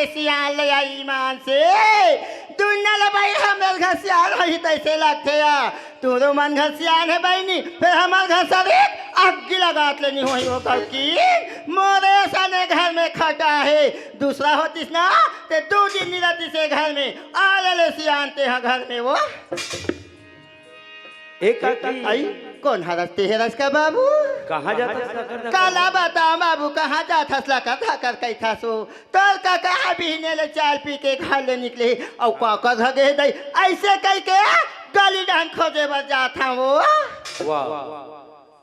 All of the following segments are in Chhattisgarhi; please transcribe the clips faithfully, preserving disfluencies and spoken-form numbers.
सियान ले आई ईमान से। दुनिया ले भाई हमर घर सियान होही तइसे लगथे या। तोरो मन घर सियान हे बहिनी, फेर हमर घर सब एक आगी लगात ले नी होही वो गौकीन। मोरे सने घर में खटा हे, दूसरा होतिस ना, ते दू दिन नी रहतिस ए घर में। आ ले ले सियान ते हा घर में वो। ए काकी, आई, कोन हरस ते हरस का बाबू? कहाँ जात हस लकर धकर? काला बता बाबू, कहाँ जात हस लकर धकर कहिथस वो? तोर काका ह बिहने ले चाय पी के घर ले निकले, अउ काका घर गे दई, अइसे कहिके गली डहन खोजे बर जात हंव वो। वाह,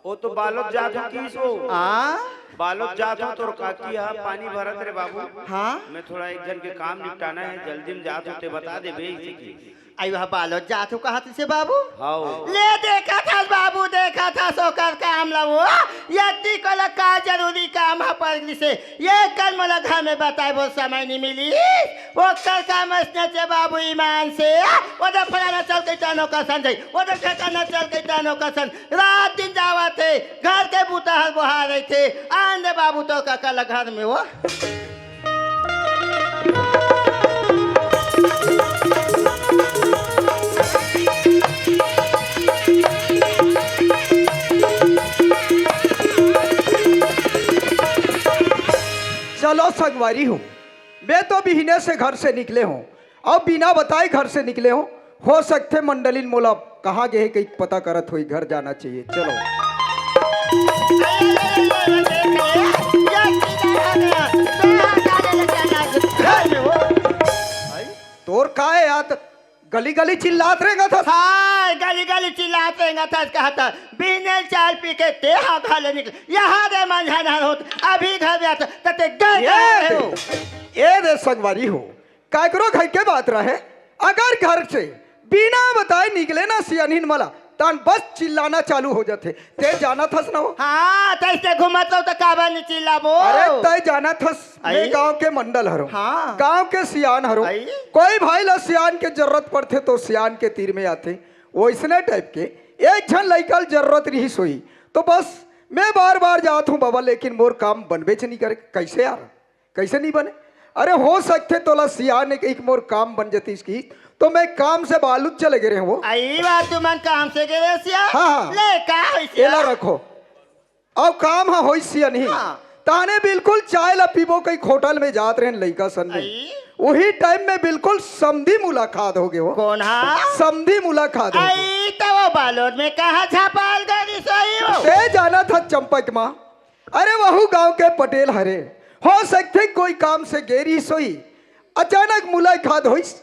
वो तो बालोद जात हो किस वो? हाँ? बालोद जात हो, तोर काकी ह पानी भरत रे बाबू। हाँ? मैं थोड़ा एक झन के काम निपटाना हे, जल्दी में जात हो ते बता देबे इसे की। अई वह बालोद जात हो कहत रिहिसे बाबू? हाव। ले देखत हस बाबू, देखत हस ओकर काम ल वो। यदि कोला का जरूरी काम ह पर गिसे, ये कन मोला घर में बताए बर समय नी मिलिस। ओकर काम अइसने हे बाबू ईमान से। ओदे फलाना चल के जानो कसन जाई, ओदे ठेकाना चल के जानो कसन। रात दिन जावत हे, घर के बूता हर बोहा रहिथे। आन दे बाबू तोर काका ल घर में वो। चलो संगवारी हो, मैं तो बिहने से घर से निकले हंव, अउ बिना बताए घर से निकले हंव। हो सकथे मंडलिन मोला कहाँ गे हे कहिके पता करत होही, घर जाना चाहिए। चलो। तोर का हे यार, गली गली चिल्लात रेंगत हस। हाँ, गली गली चिल्लात रेंगत हस, कहत हस, बिहने चाय पी के ते हा घर ले निकले, यहाँ दे मंझा नहर होत, अभी घर में आता, त ते गए ये गए दे, हो। ये दे संगवारी हो, काकरो घर के बात रहे, अगर घर से बिना बताए निकले ना सियानिन मला, तहान बस चिल्लाना चालू हो जाथे। ते जानत हस ना वो? हाँ, तइसे घूमत रहो त काबर नी चिल्लाबो? अरे, ते जानत हस, मैं आई? गांव के मंडल हरंव, हाँ। गांव के सियान हरंव। आई? कोई भाई ला सियान के जरूरत पड़थे तो सियान के तीर में आथे। वइसने टाइप के एक झन लइका ल जरूरत रिहिस होही, तो बस मैं बार बार जात हंव बाबा, लेकिन मोर काम बनबेच नी करे। कइसे यार? कइसे नी बने? अरे, हो सकथे तोला सियान ने कहिके मोर काम बन जतिस किहिस, तो मैं काम से बालोद चले गे रेहेंव वो। अई बात, तुमन काम से गे रेहेव सिया? हाँ, हाँ। ले, का होइस एला सिया? रखो। अउ काम ह होइस सिया नहीं। हाँ। तहाने बिल्कुल चाय ला पीबो कहिके होटल में जात रहेन लइका सन में। अई? उही टाइम में बिल्कुल समधी मुलाकात हो गे वो। कोन हा? समधी मुलाकात हो गे। अई, त वो बालोद में कहाँ झपाल गे रिहिस होही वो? ते जानत हस चंपक माँ, अरे, वहू गांव के पटेल हरे, हो सकथे कोई काम से गे रिहिस होही, अचानक मुलाकात होइस,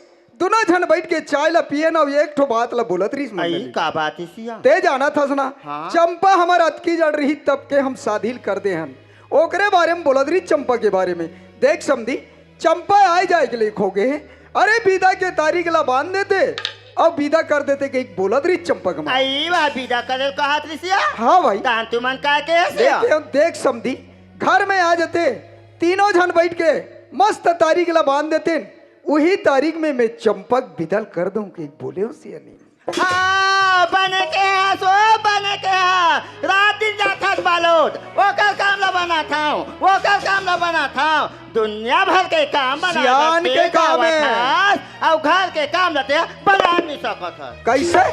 दुनों झन बइठ के चाय ला पियेन अउ एक ठो बात ला बोलत रिहिस मंडली। का बात हे सिया? ते जानत हस ना, हाँ। चंपा हमर अतकी जड़ रिहिस तब के हम शादी ल कर दे हन, ओकरे बारे में बोलत रिहिस चंपा के बारे में। देख समधी, चंपा आए जाए के लेख हो गे हे। अरे, बिदा के तारीख ला बांध देते अउ बिदा कर देते कहिके बोलत रिहिस चंपक माँ। अई वाह, बिदा करे ल कहत रिहिस या? हाँ भाई। तहान तुमन का केहेव सिया? देख, देख समधी, घर में आ जाते, तीनों झन बइठ के मस्त तारीख ला बांध देते, उही तारीख में मैं चंपक बिदा ल कर दूं कहिके बोलेंव सियानी। हाँ, बने केहेस वो, बने केहेस। रात दिन जाथस बालोद, ओकर काम ला बनाथंव, ओकर काम ला बनाथंव। दुनिया भर के काम बना सियान के काम हे। अउ घर के काम ला ते बना नी सकत हस। कइसे?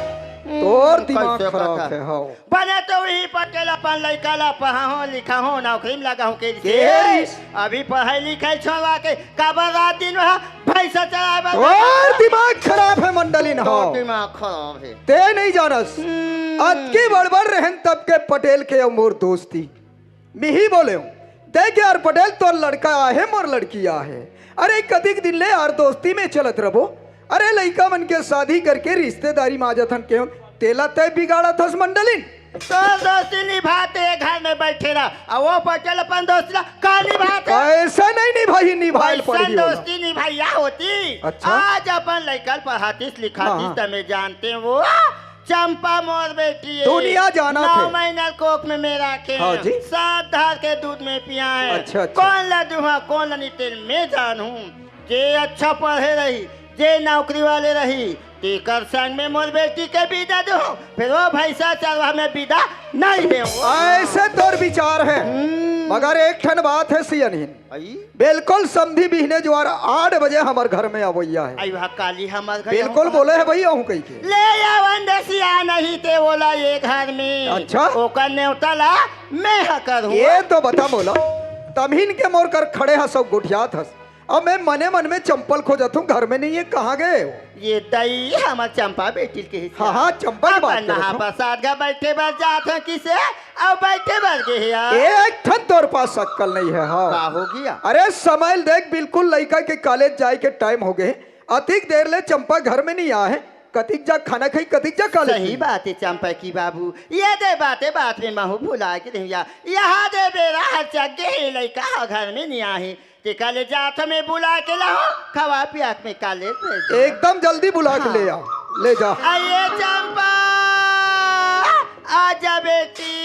हम्म, तोर दिमाग कइसे खराब हे, हव। बने तो उही पटेल अपन लइका ला पढ़ाहूं, लिखाहूं, नौकरी में लगाहूं के केहेस। अभी पढ़ाई लिखाई छोड़वा के काबर रात दिन वहाँ भैंसा चराए बर तोर दिमाग खराब हे मंडलिन, तोर हव। दिमाग खराब हे। ते नहीं जानस। हम्म। अतकी बड़बड़ रहेन तब के पटेल के अउ मोर दोस्ती। मिही बोलेंव, देख यार पटेल, तोर लड़का आहे, मोर लड़की आहे। अरे कतिक दिन ले यार दोस्ती में चलत रबो। अरे लइका मन के शादी करके रिश्तेदारी में आ जाथन केहेंव, तेला तय बिगाड़त हस मंडलिन। तोर दोस्ती निभाते घर में बइठे रह, अउ वो पटेल अपन दोस्ती ला का निभाते? कइसे नहीं निभाही, निभाए ल वइसन पड़ही ओला। दोस्ती निभाइया होतिस। अच्छा। आज अपन लइका ल पढ़ातिस लिखातिस हाँ, हाँ। त मैं जानतेंव वो चंपा मोर बेटी हे। दुनिया जानत हे। नौ महीना कोख में मैं राखेंव। हाँ जी। सात धार के दूध मैं पियाएंव। अच्छा, अच्छा। कोन ला दूहूं, कोन ला नी तेला मैं जानहूं। जे अच्छा पढ़े रही, जे नौकरी वाले रही, तेकर संग में मोर बेटी के बिदा दूं, फेर वो भैंसा चरवाहा में बिदा नहीं देवं। अइसे तोर बिचार हे, हम्म। मगर एक ठन बात हे सियानहिन, अई? बिल्कुल समधी बिहने जुवार आठ बजे हमर घर में अवइया हे। अई वह काली हमर घर बिल्कुल अवइया। बोले हे भई अहूं कहिके। ले आवन दे सियानहिन ते ओला ये घर में। अच्छा। ओकर नेवता ला मैं ह करहूं। ये तो बता मोला, तमहिन के मोर कर खड़े हस अउ गोठियात हस। अब मैं मने मन में चंपा ल खोजत हंव, घर में नइ हे, कहां गे हे? ये दई हमर चंपा बेटी ल केहे हे। हां, हां, चंपा के बात करत हंव। महाप्रसाद घर बइठे बर जात हंव कहिसे, अउ बइठे बर गे हे यार। एक ठन तोर पास अक्कल नइ हे, हां। का हो गे? अरे समय ल देख, बिल्कुल लइका के कॉलेज जाय के टाइम हो गे हे, अतिक देर ले चंपा घर में नइ आय हे, कतिक जा खाना खाही, कतिक जा कॉलेज जाही। सही बात हे चंपा के बाबू, ये दे बाते बात में महूं भुला गे रहेंव यार। ये दे बेरा हर चघ गे हे, लइका ह घर में नइ आय हे। तेकर ले जात हंव मैं बुला के लाहूं, खवा पिया के मैं कॉलेज भेज दूं। एकदम जल्दी बुला के ले आ, ले जा। अये चंपा, आजा बेटी,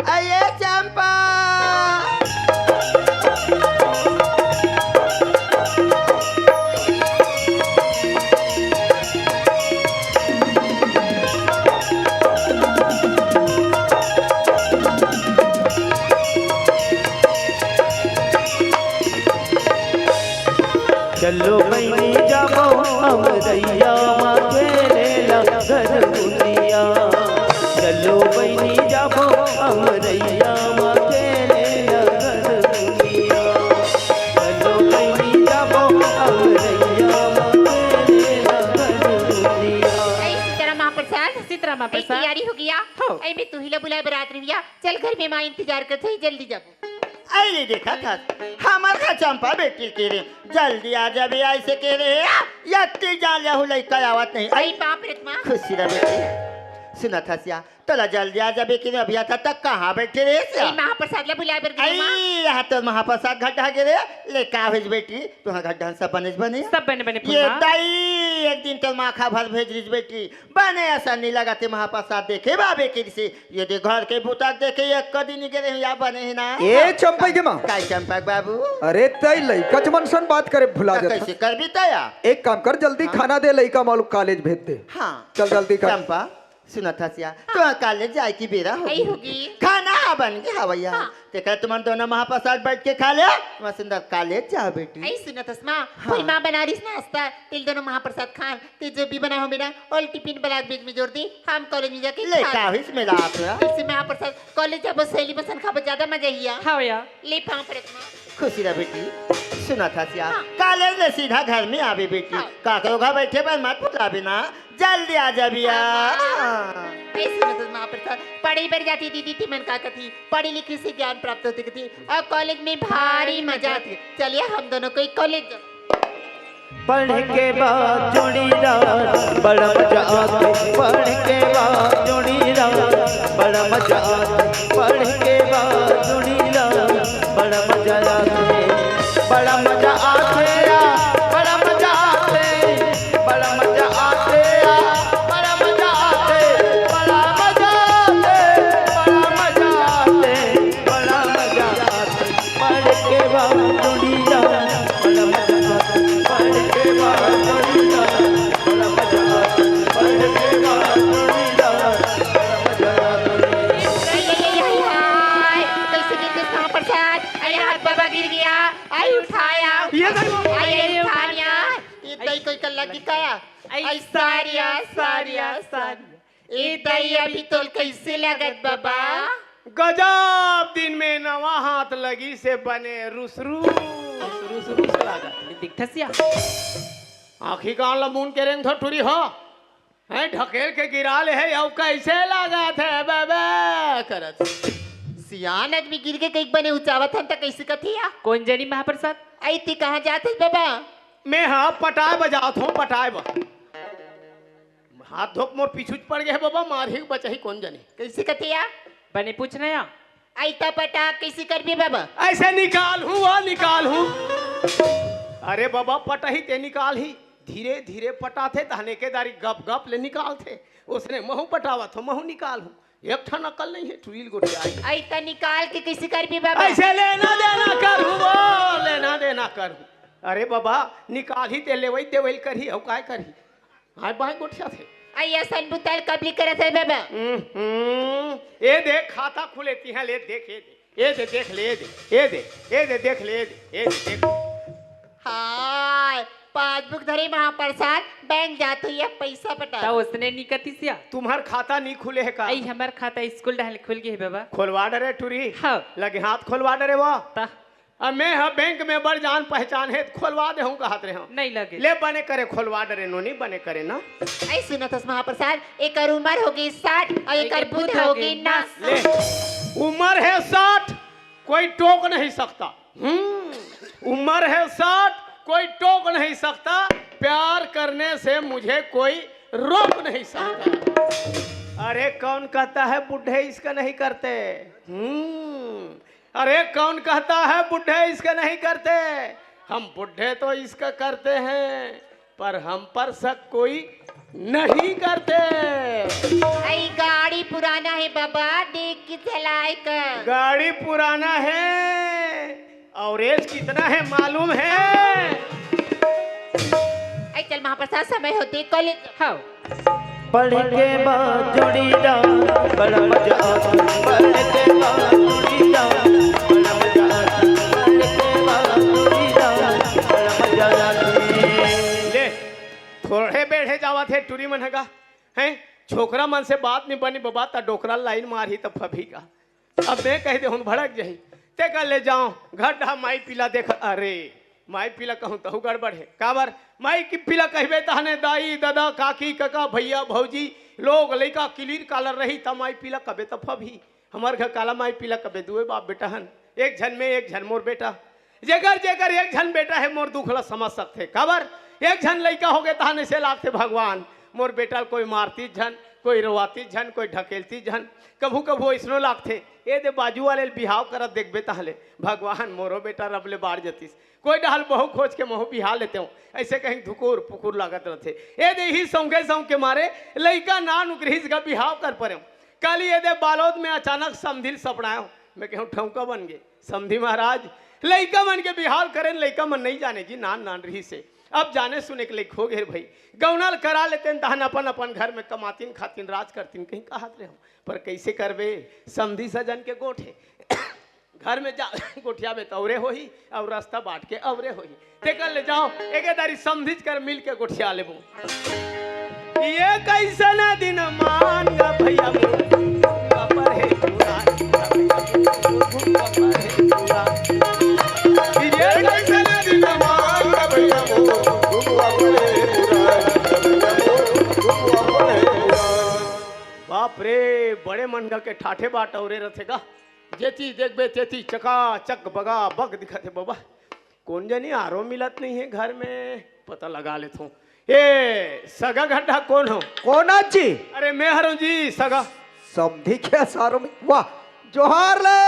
अये चंपा। चलो बहिनी जाबो अमरैया मा खेले ला गरगुनिया। चलो बहिनी जाबो अमरैया मा खेले ला गरगुनिया। चलो बहिनी जाबो अमरैया मा खेले ला गरगुनिया। ऐ सीताराम महाप्रसाद, सीताराम ऐ महाप्रसाद। तैयारी हो गया? हो। ऐ मैं तुही ला बुलाए बर आत रहिया। चल घर में माँ इंतजार करत होही, जल्दी जाबो। अरे देखत हस, हमर घर चंपा बेटी ल केहे रेहेंव, जल्दी आ जाबे, अइसे केहे रेहेंव, यत्ती जान ले अहू लइका आवत नहीं। अई बाप रे माँ। खुशी रह बेटी। सुनत हस या, तोला जल्दी आ जाबे केहे रेहेंव, अभी तक कहाँ बइठे रहे हस या? अई महाप्रसाद ला बुलाए बर गे रेहेंव माँ। अई, यहाँ तो महाप्रसाद घटा गे रे, ले का होइस बेटी, तुँहर घर डहन सब बने बने? सब बने बने ये फुलवा। दाई, एक दिन तोर माँ खा भर भेज रहिस बेटी, बने असन नइ लगत हे महाप्रसाद देखे बाबे कहिसे, ये दे घर के बुता देखे एक कदी नइ गे रेहेंव या बने हे ना। ए चंपा के माँ। काय चंपा के बाबू? अरे तैं लइका मन सन बात करे भुला जात हस। कइसे करबे तैं या? एक काम कर, जल्दी हाँ। खाना दे, लइका मन ल कॉलेज भेज दे। हाँ। चल जल्दी कर। चंपा, सुनत हस या, हाँ। तुँहर कॉलेज जाए के बेरा हो गे हे। खाना ह बन गे हवय या। हाँ। तेकर तुमन दोनों महाप्रसाद बइठ के खा ले, तुमन सुंदर कॉलेज जाव बेटी। अई सुनत हस माँ, हाँ। फुलवा बना रहिस नाश्ता, तेला दोनों महाप्रसाद खान, तैं जो भी बनाए होबे ना, ओला टिफिन बना के बैग में जोर दे, हम कॉलेज में जाके ले खा लेबो। का होइस मेला आप ला? अइसे महाप्रसाद, कॉलेज जाबो, सहेली मन सन खाबो, ज्यादा मजा आही। हाँ या। ले पाँव परत माँ। खुशी रह बेटी, सुनत हस या। हाँ। कॉलेज ले सीधा घर में आबे बेटी। हाँ। काकरो घर बइठे बर मत भुलाबे ना, जल्दी आ जाबे या। हाँ, माँ। अइसे सुनत हस महाप्रसाद, पढ़े बर जाथे दीदी, तुमन का कथे, पढ़े लिखे से ज्ञान प्राप्त होथे कथे, अउ कॉलेज में भारी मजा आथे। चल या हम दोनों कोई कॉलेज जाबो। पढ़ के बाद जोड़ीदार, बड़ा मजा आथे। पढ़ के बाद जोड़ीदार, बड़ा मजा आथे। पढ़ के बाद जोड़ीदार, बड़ा मजा आथे। बड़ा मजा आथे या, बड़ा मजा आथे। बड़ा मजा आथे या, बड़ा मजा आथे। बड़ा मजा आथे, बड़ा मजा आथे, बड़ा मजा आथे। पढ़ के बाद जोड़ीदार, बड़ा मजा आथे। पढ़ के बाद जोड़ीदार, बड़ा मजा आथे। पढ़ के बाद जोड़ीदार, बड़ा मजा आथे। अरे, अरे, अरे, अरे, हाय, कइसे गिर गे महाप्रसाद? अरे, हाथ बाबा गिर गया। अई उठाया। ये दई। अई, अई उठाया। ये दई कोई कर लगी काया? अई सारिया, सारिया, सारिया। ए दई, अभी तोला कइसे लगत बबा? गजब दिन में नवा हाथ लगिस हे, बने रुसरुस, रुसरुस लागत। दिखथस या? आँखी कान ल मूंद के रेंगथस टुरी हो। हैं, ढकेल के गिरा ले हे, अउ कइसे लागत हे बबा करत। सियान आदमी गिर के कहीं बने उचावत हन त कइसे कथे या? कोन जनी महाप्रसाद? अई तैं कहाँ जात हस बबा? मैं हा पटाए बर जात हंव, पटाए बर। हाथ धोक मोर पीछू पड़ गे हे बबा, मारही बचाही कोन जनी। कइसे कथे या? बने पूछ ना या। अई त पटाए कइसे करबे बबा? अइसे निकालहूँ, वो निकालहूँ। अरे बबा, पटाही ते निकालही। धीरे धीरे पटाथे, तहने के दारी गप गप ले निकालथे। ओसने महूँ पटावत हंव, महूँ निकालहूँ। एक ठन अकल नइ हे, टुरी ल गोठियाही। अई त निकाल के कइसे करबे बबा? अइसे लेना देना करहूँ, वो लेना देना करहूँ। अरे बबा, निकालही ते लेवई देवई ल करही, अउ काय करही? काय बाय गोठियाथे? अइसन बुता ल कब ले करत हे बाबा? हम्म, हम्म। ए देख, खाता खुले तिहां ले, देख, ए दे, ए दे, देख ले, ए दे, ए दे, ए दे, देख ले, ए दे, ए दे, देख। हाय, पासबुक धरे महाप्रसाद, बैंक जात होही अब पइसा पटा। त ओसने नइ कतिस या? तुम्हर खाता नइ खुले हे का? अई, हमर खाता स्कूल डहर ले खुल गे हे बाबा। खोलवा डरे टूरी। हाँ। लगे हाथ खोलवा डरे वो। त अब मैं ह बैंक में बड़ जान पहचान हे, खोलवा देहूं कहत रहेंव। नइ लगे। ले बने करे खोलवा डरे नोनी, बने करे ना। अई सुनत हस महाप्रसाद, एकर उमर होगे साठ अउ एकर बुध होगे नस। ले, उमर हे साठ, कोई टोक नहीं सकता। हम्म, उमर हे साठ, कोई टोक नहीं सकता। प्यार करने से मुझे कोई रोक नहीं सकता। अरे कौन कहता है बूढ़े इश्क नहीं करते? हम्म, अरे कौन कहता है बूढ़े इश्क नहीं करते? हम बूढ़े तो इश्क करते हैं, पर हम पर शक कोई नहीं करते। अई गाड़ी पुराना हे बाबा, देख के चलाए कर। गाड़ी पुराना हे, average कितना हे मालूम हे? अई चल महाप्रसाद, समय होथे कॉलेज। हाँ। पढ़ के बा जोड़ीदार, बड़ा मजा आथे। पढ़ के बा जोड़ीदार, बड़ा मजा आथे। पढ़ के बा जोड़ीदार, बड़ा मजा आथे। ले, थोड़े बेढ़े जावत हे टूरी मन ह गा, हैं? छोकरा मन से बात नइ बनी बबा, त डोकरा लाइन मारही त फबही गा। अब मैं कहि देहूं भड़क जाही। तेकर ले जांव, घर डहा माई पीला देख, अरे, माई पीला कहूं तहू गड़बड़ हे। काबर? माई की पीला कहिबे तहने दाई, ददा, काकी, कका, भइया, भौजी, लोग, लइका, किलीर कालर रही, त माई पीला कबे त फबही। हमर घर काला माई पीला कबे, दुए बाप बेटा हन, एक झन में, एक झन मोर बेटा। जेकर, जेकर एक झन बेटा हे, मोर दुख ला समझ सकथे। काबर? एक झन लइका होगे, तहने से लागथे, भगवान, मोर बेटा ल कोई मारतिस झन, कोई रोवातिस झन, कोई ढकेलतिस झन। कभू, कभू अइसनो लागथे, ए दे बाजू वाले ल बिहाव करत देखबे, तहले, भगवान, मोरो बेटा रब ले बाढ़ जतिस। कोई डहल बहू खोज के महूं बिहा लेतेंव, अइसे कहीं धुकुर पुकुर लागत रथे। ए दे इही सौंके सौंक के मारे लइका नान उकरिस गा, बिहाव कर परेंव। काली ए दे बालोद में अचानक समधी ल सपनाएंव, मैं कहेंव ठौंका बन गे। समधी महाराज, लइका मन के बिहाव करेन, लइका मन नइ जाने जी, नान नान रिहिसे। अब जाने सुने के लइक होगे रे भई, गौना ल करा लेतेन, तहन अपन अपन घर में कमातिन खातिन राज करतिन कहीं कहत रहेंव, पर कइसे करबे, समधी सजन के गोठ हे। घर में जा गोठियाबे त अवरे होही, अउ रस्ता बांट के अवरे होही। तेकर ले जांव, एके दारी समधिच कर मिल के गोठिया लेबो। ये कइसन दिन मान गा भइया मोर, कपर हे पुरान, कपर हे पुरान। ये कइसन दिन मान गा भइया मोर, बाप रे, बड़े मन गा के ठाठे बाट अवरे रथे गा। जेती देखबे तेती चकाचक बगाबग दिखत हे बबा। कोन जनी आरो मिलत नइ हे घर में, पता लगा लेथंव। ए सगा गड्ढा कोन हो? कोन आजी? अरे मैं हरंव जी सगा। समधी के सारो में, वाह, जोहार ले,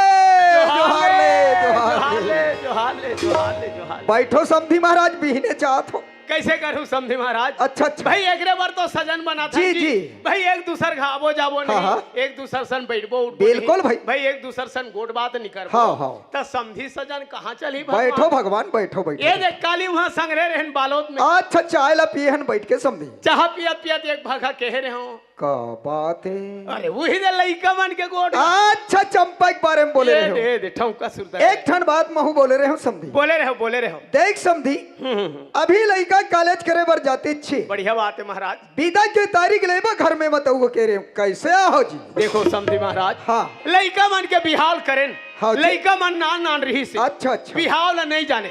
जोहार ले, जोहार ले, जोहार ले, जोहार ले, जोहार ले। बइठो समधी महाराज, बिहने जात हो। कइसे करहूं समधी महाराज? अच्छा, अच्छा। भई एकरे बर तो सजन बनाथन जी, जी। जी। भई एक दूसर घर आबो जाबो नहीं, हाँ। एक दूसर सन बइठबो उठबो बिल्कुल नहीं। भई। भई एक दूसर सन गोठ बात नइ करबो। हाँ, हाँ। त समधी सजन कहाँ चलही भगवान? बइठो भगवान, बइठो, बइठो। ए देख काली उहां संघरे रहेन बालोद में। अच्छा, चाय ला पिए हन बइठ के समधी। चाह पियत पियत एक भाखा कहे रहेंव। का बात हे? अरे, उही दे लइका मन के गोठ। अच्छा, चंपा के बारे में बोले ये रहेंव। दे, दे, ठौंका सुरता एक ठन बात महूं बोले रहेंव समधी। बोले रहेंव, बोले रहेंव। देख समधी, हम्म, हम्म, हम्म। अभी लइका कॉलेज करे बर जातिस हे। बढ़िया बात हे महाराज। बिदा के तारीख लेबा घर में मतउवा कहे रहेंव। कइसे आहो जी? देखो समधी महाराज, हाँ। लइका मन के बिहाव करेन। हाँ जी। लइका मन नान नान रिहिसे। अच्छा, अच्छा। बिहाव ला नइ जाने,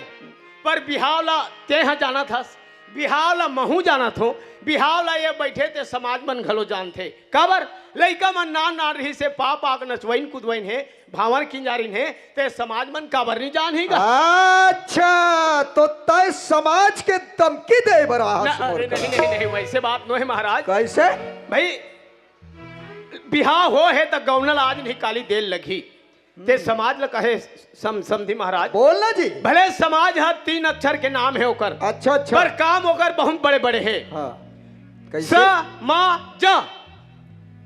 पर बिहाव ला तेंह जानत हस। बिहाव ला महूं जानत हों, बिहाव ला ये बइठे ते समाज मन घलो जानथे। काबर? लइका मन नान नान रिहिसे, पाव पाव के नचवइन कुदवइन हे, भांवर किंजारिन हे, ते समाज मन काबर नइ जानही गा? अच्छा, तो तंय समाज के धमकी दे बर आहस ना, मोर अरे करा। नहीं, नहीं, नहीं, वइसे बात नोहे महाराज। कइसे? भई, बिहाव हो हे त गौना ल आज नहीं काली दे ल लगही। ते समाज ल कहे सम-, समधी महाराज। बोल ना जी। भले समाज ह तीन अक्षर के नाम हे ओकर। अच्छा, अच्छा। पर काम ओकर बहुत बड़े-बड़े हे। हाँ। कइसे? स, म, ज।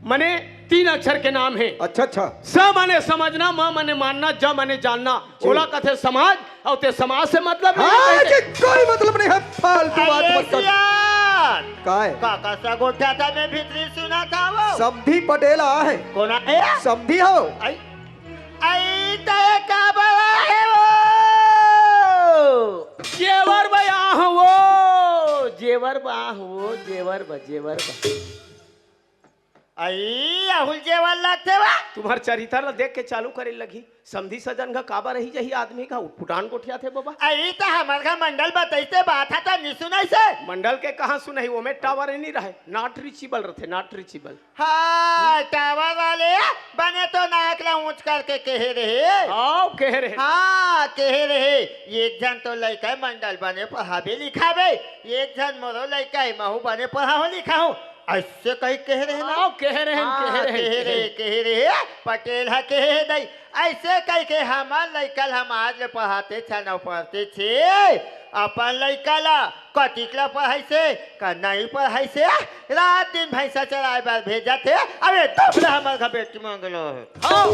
मने तीन अक्षर के नाम हे। अच्छा, अच्छा। स मने समझना, म मने मानना, ज मने जानना। जी। ओला कथे समाज, अउ ते समाज से मतलब नहीं हाँ रखे। जी, कोई मतलब नहीं हे, फालतू बात अरे मत कर। सिया। काय? काकर सा गोठियाथस मैं भीतरी सुनत हवं। समधी पटेल आय हे। कोन आय हे? समधी हो। अई, अई, त ए काबर आय हे वो? जेवर बर आय हंव वो, जेवर बर आय हंव वो, जेवर बर, जेवर बर। अई, अहू ल जेवर लगथे वा। तुम्हर चरित्र ल देख के चालू करे लगही। समधी सजन घ काबर रही जही आदमी घ उटपुटान गोठियाथे बबा। अई, त हमर घ मंडल बतइसे बात ह त नि सुनइसे। मंडल के कहाँ सुनही, ओमे tower ही नि रहय, not reachable रथे, not reachable। हाँ, tower वाले बने तो नाक ला ऊंच करके कहे रहे। हाँ, कहे रहे। हाँ, कहे रहे। एक झन तो लइका हे मंडल बने पढ़ाबे लिखाबे, एक झन मोरो लइका हे महू बने पढ़ाहूं लिखाहूं। अइसे कहि कहे रहे ना? हाँ, कहे रहे, हाँ, कहे रहे, कहे रहे, कहे रहे। पटेल ह कहे हे दई। अइसे कहिके हमर लइका ल हम आज ले पढ़ाते छन अउ पढ़ते छे। अपन लइका ल कतिक ल पढ़ाइसे, का नइ पढ़ाइसे, रात दिन भैंसा चराय बर भेजत हे। अबे दुख ले हमर घर बेटी मंगलो हे। हाँ,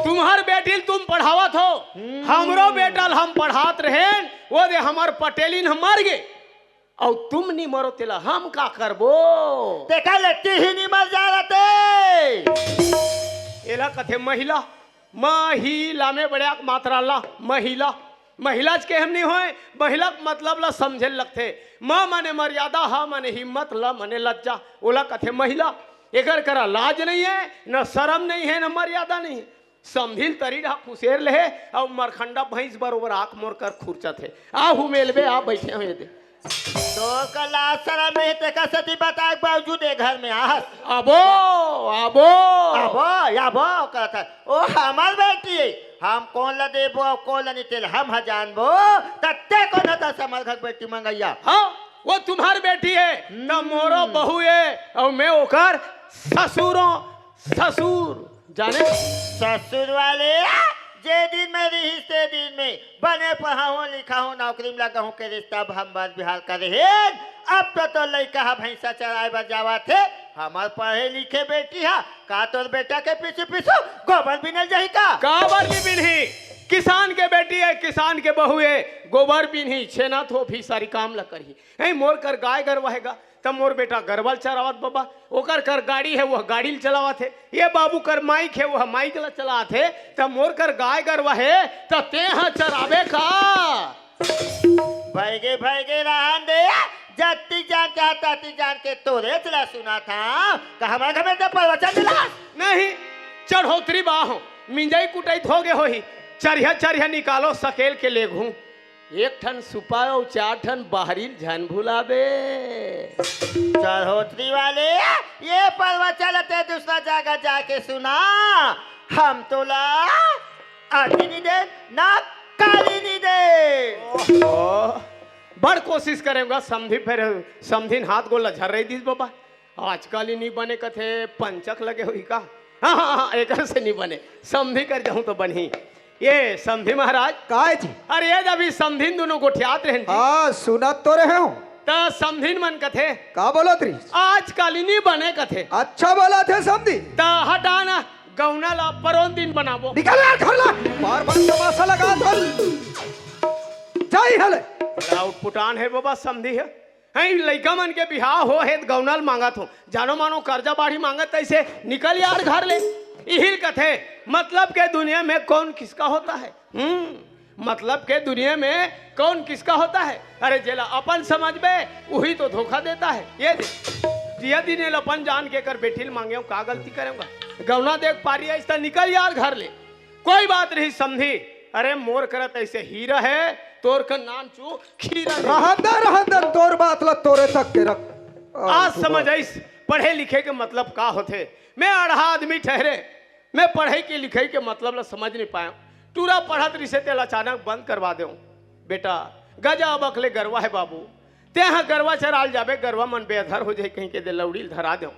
तुम्हर बेटी ल तुम पढ़ावत हो, हम्म। हमरो बेटा ल हम पढ़ात रहेन, वो दे हमर पटेलिन ह मर गे। अउ तुम नि मरो तेला हम का करबो? तेकर ले तिही नि मर जा रते। एला कथे महिला। महिला में बड़े आक मात्रा ला, महिला। महिला च के हम नि होय, महिला के मतलब ला समझे लगथे। म माने मर्यादा, ह माने हिम्मत, ल माने लज्जा। ओला कथे महिला। एकर करा लाज नइ हे, न शरम नइ हे, न मर्यादा नइ हे। समधिन तरी डहा खुसेर ले हे, अउ मरखंडा भैंस बरोबर आंख मोर कर खुरचत हे। आ हुमेलबे, आ बइठे हों एदे। तोर का लाज शरम हे, तेकर सेती बताए के बावजूद ए घर में आहस। आबो, आबो। आबो, आबो, कहत हे। ओ हमर बेटी हे, हम कोन ल देबो अउ कोन ल नि तेला हम ह जानबो, त तें कोन हस हमर घर के बेटी मंगइया? हाँ, वो तुम्हर बेटी हे, त मोरो बहू हे, अउ मैं ओकर ससुर हों, ससुर। जाने? ससुर वाले, जे दिन में रिहिस ते दिन में बने पढ़ाहूं लिखाहूं नौकरी में लगाहूं के रिश्ता अब हम बर बिहार करे हे। अब तो तोर लइका ह भैंसा चराय बर जावत हे, हमर पढ़े लिखे बेटी ह का तोर बेटा के पीछू पीछू गोबर बिने ल जाही का? काबर नि बिनही? किसान के बेटी हे, किसान के बहू हे, गोबर बिनही, छेना थोपही, सारी काम ल करही। हे मोर कर गाय गरवा हे गा, त मोर बेटा गरवा ल चरावत बबा, ओकर कर गाड़ी हे, वो गाड़ी ल चलावत हे। ये बाबू कर माइक हे, वो माइक ल चलावत हे। त मोर कर गाय गरवा हे, त तें ह चराबे का? भइगे, भइगे, रहन दे। जत्ती जान चाहे तत्ती जान के तोरेच ला सुनाथंव। का हमर घर में त प्रवचन दिलास? नहीं, चढ़ोतरी बाहों, मिंजई कुटई त होगे होही। चरिहा चरिहा निकालो, सकेल के लेगहूं। एक ठन सुपा अउ चार ठन बाहरी ल झन भुलाबे। चढ़ोतरी वाले, ये प्रवचन ल तें दूसरा जगह जाके सुना, हम तोला अति नि देन, ना काली नि देन। ओह, बड़ कोशिश करेंव गा समधी, फेर समधिन हाथ गोड़ ल झर्रई दिस बबा। आजकल ही नि बने कथे, पंचक लगे होही का? हाँ, हाँ, हाँ, एकर से नि बने, समधी कर जाहूं त बनही। ये समधी महाराज। काय जी? अरे, ये जब ई समधिन दुनों गोठियात रहेन जी। हाँ, सुनत तो रहे हों। त समधिन मन कथे। का बोलत रहिस? आजकल ही नि बने कथे। अच्छा बोलत हे समधी। त हटा ना, गौना ला परोन दिन बनाबो। निकल यार घर ला। बार बार तमाशा लगात हस। जा इहां ले। बड़ा उटपुटान हे बबा, समधी हे। हैं, लइका मन के बिहाव होहे त गौना ल मांगत हों। जानो मानो करजा बाड़ी मांगत तइसे निकल यार घर ले। इही ल कथे, मतलब के दुनिया में कौन किसका होता है? हम्म, मतलब के दुनिया में कौन किसका होता है? अरे, जेला अपन समझबे, उही तो धोखा देता है। ये दे, जिया दिन एला अपन जान के एकर बेटी ल मांगेंव, का गलती करेंव गा? गौना देख पारी आइस त निकल यार घर ले। कोई बात नहीं समधी, अरे मोर करा त अइसे हीरा हे, तोर कर नानचु खीरा हे। रहन दे, रहन दे, तोर बात ल तोरे तक के रख। आज समझ आइस, पढ़े लिखे के मतलब का होथे। मैं अड़हा आदमी ठहरे, मैं पढ़ई के लिखई के मतलब ल समझ नइ पायेंव। टूरा पढ़त रिहिसे तेला अचानक बंद करवा देंव। बेटा, गजब अकले गरवा हे बाबू, तेंहा गरवा चराल जाबे, गरवा मन बेअधर हो जाही कहिके दे लौड़ी ल धरा देंव।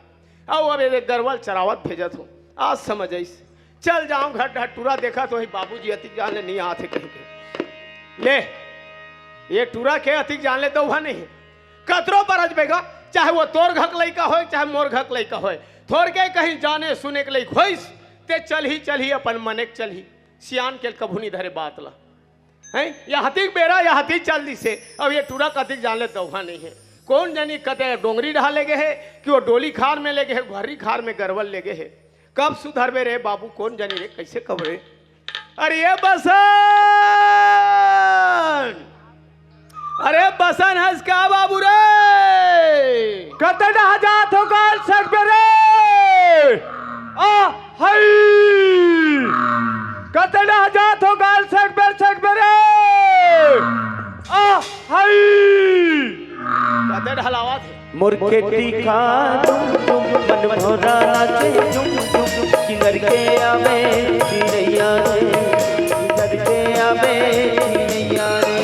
अउ अब एदे गरवा ल चरावत भेजत हों। आज समझ आइस। चल जांव घर डहर, टूरा देखत होही बाबूजी अतिक जान ले नइ आत हे कहिके। ले, ये टूरा के अतिक जान ले दउहा नइ हे। कतरो बरजबे गा, चाहे वो तोर घर के लइका होय, चाहे मोर घर के लइका होय। थोरके कहीं जाने सुने के लइक होइस, ते चलही, चलही, अपन मने के चलही। सियान के कभू नइ धरे बात ला। हैं? यहतिक बेरा, यहतिक चल दिसे। अब ये टूरा कतिक जान ले दउहा नइ हे। कोन जनी कते डोंगरी डहा ले गे हे, कि वो डोली खार में ले गे हे, भर्री खार में गरवल ले गे हे। कब सुधरबे रे बाबू, कोन जनी रे, कइसे कब रे? अरे ये बसन, अरे बसन हस का बाबू रे? कते डहा जात हो गाल सट बे रे? आ हई। कते डहा जात हो गाल सट बे, सट बे रे? आ हई। कते डहा लावत हे? मोर खेती खा झुम झुम, मन भौरा नाचे झुम झुम, किनर के आवे चिड़ैया रे, किनर के आवे चिड़ैया रे।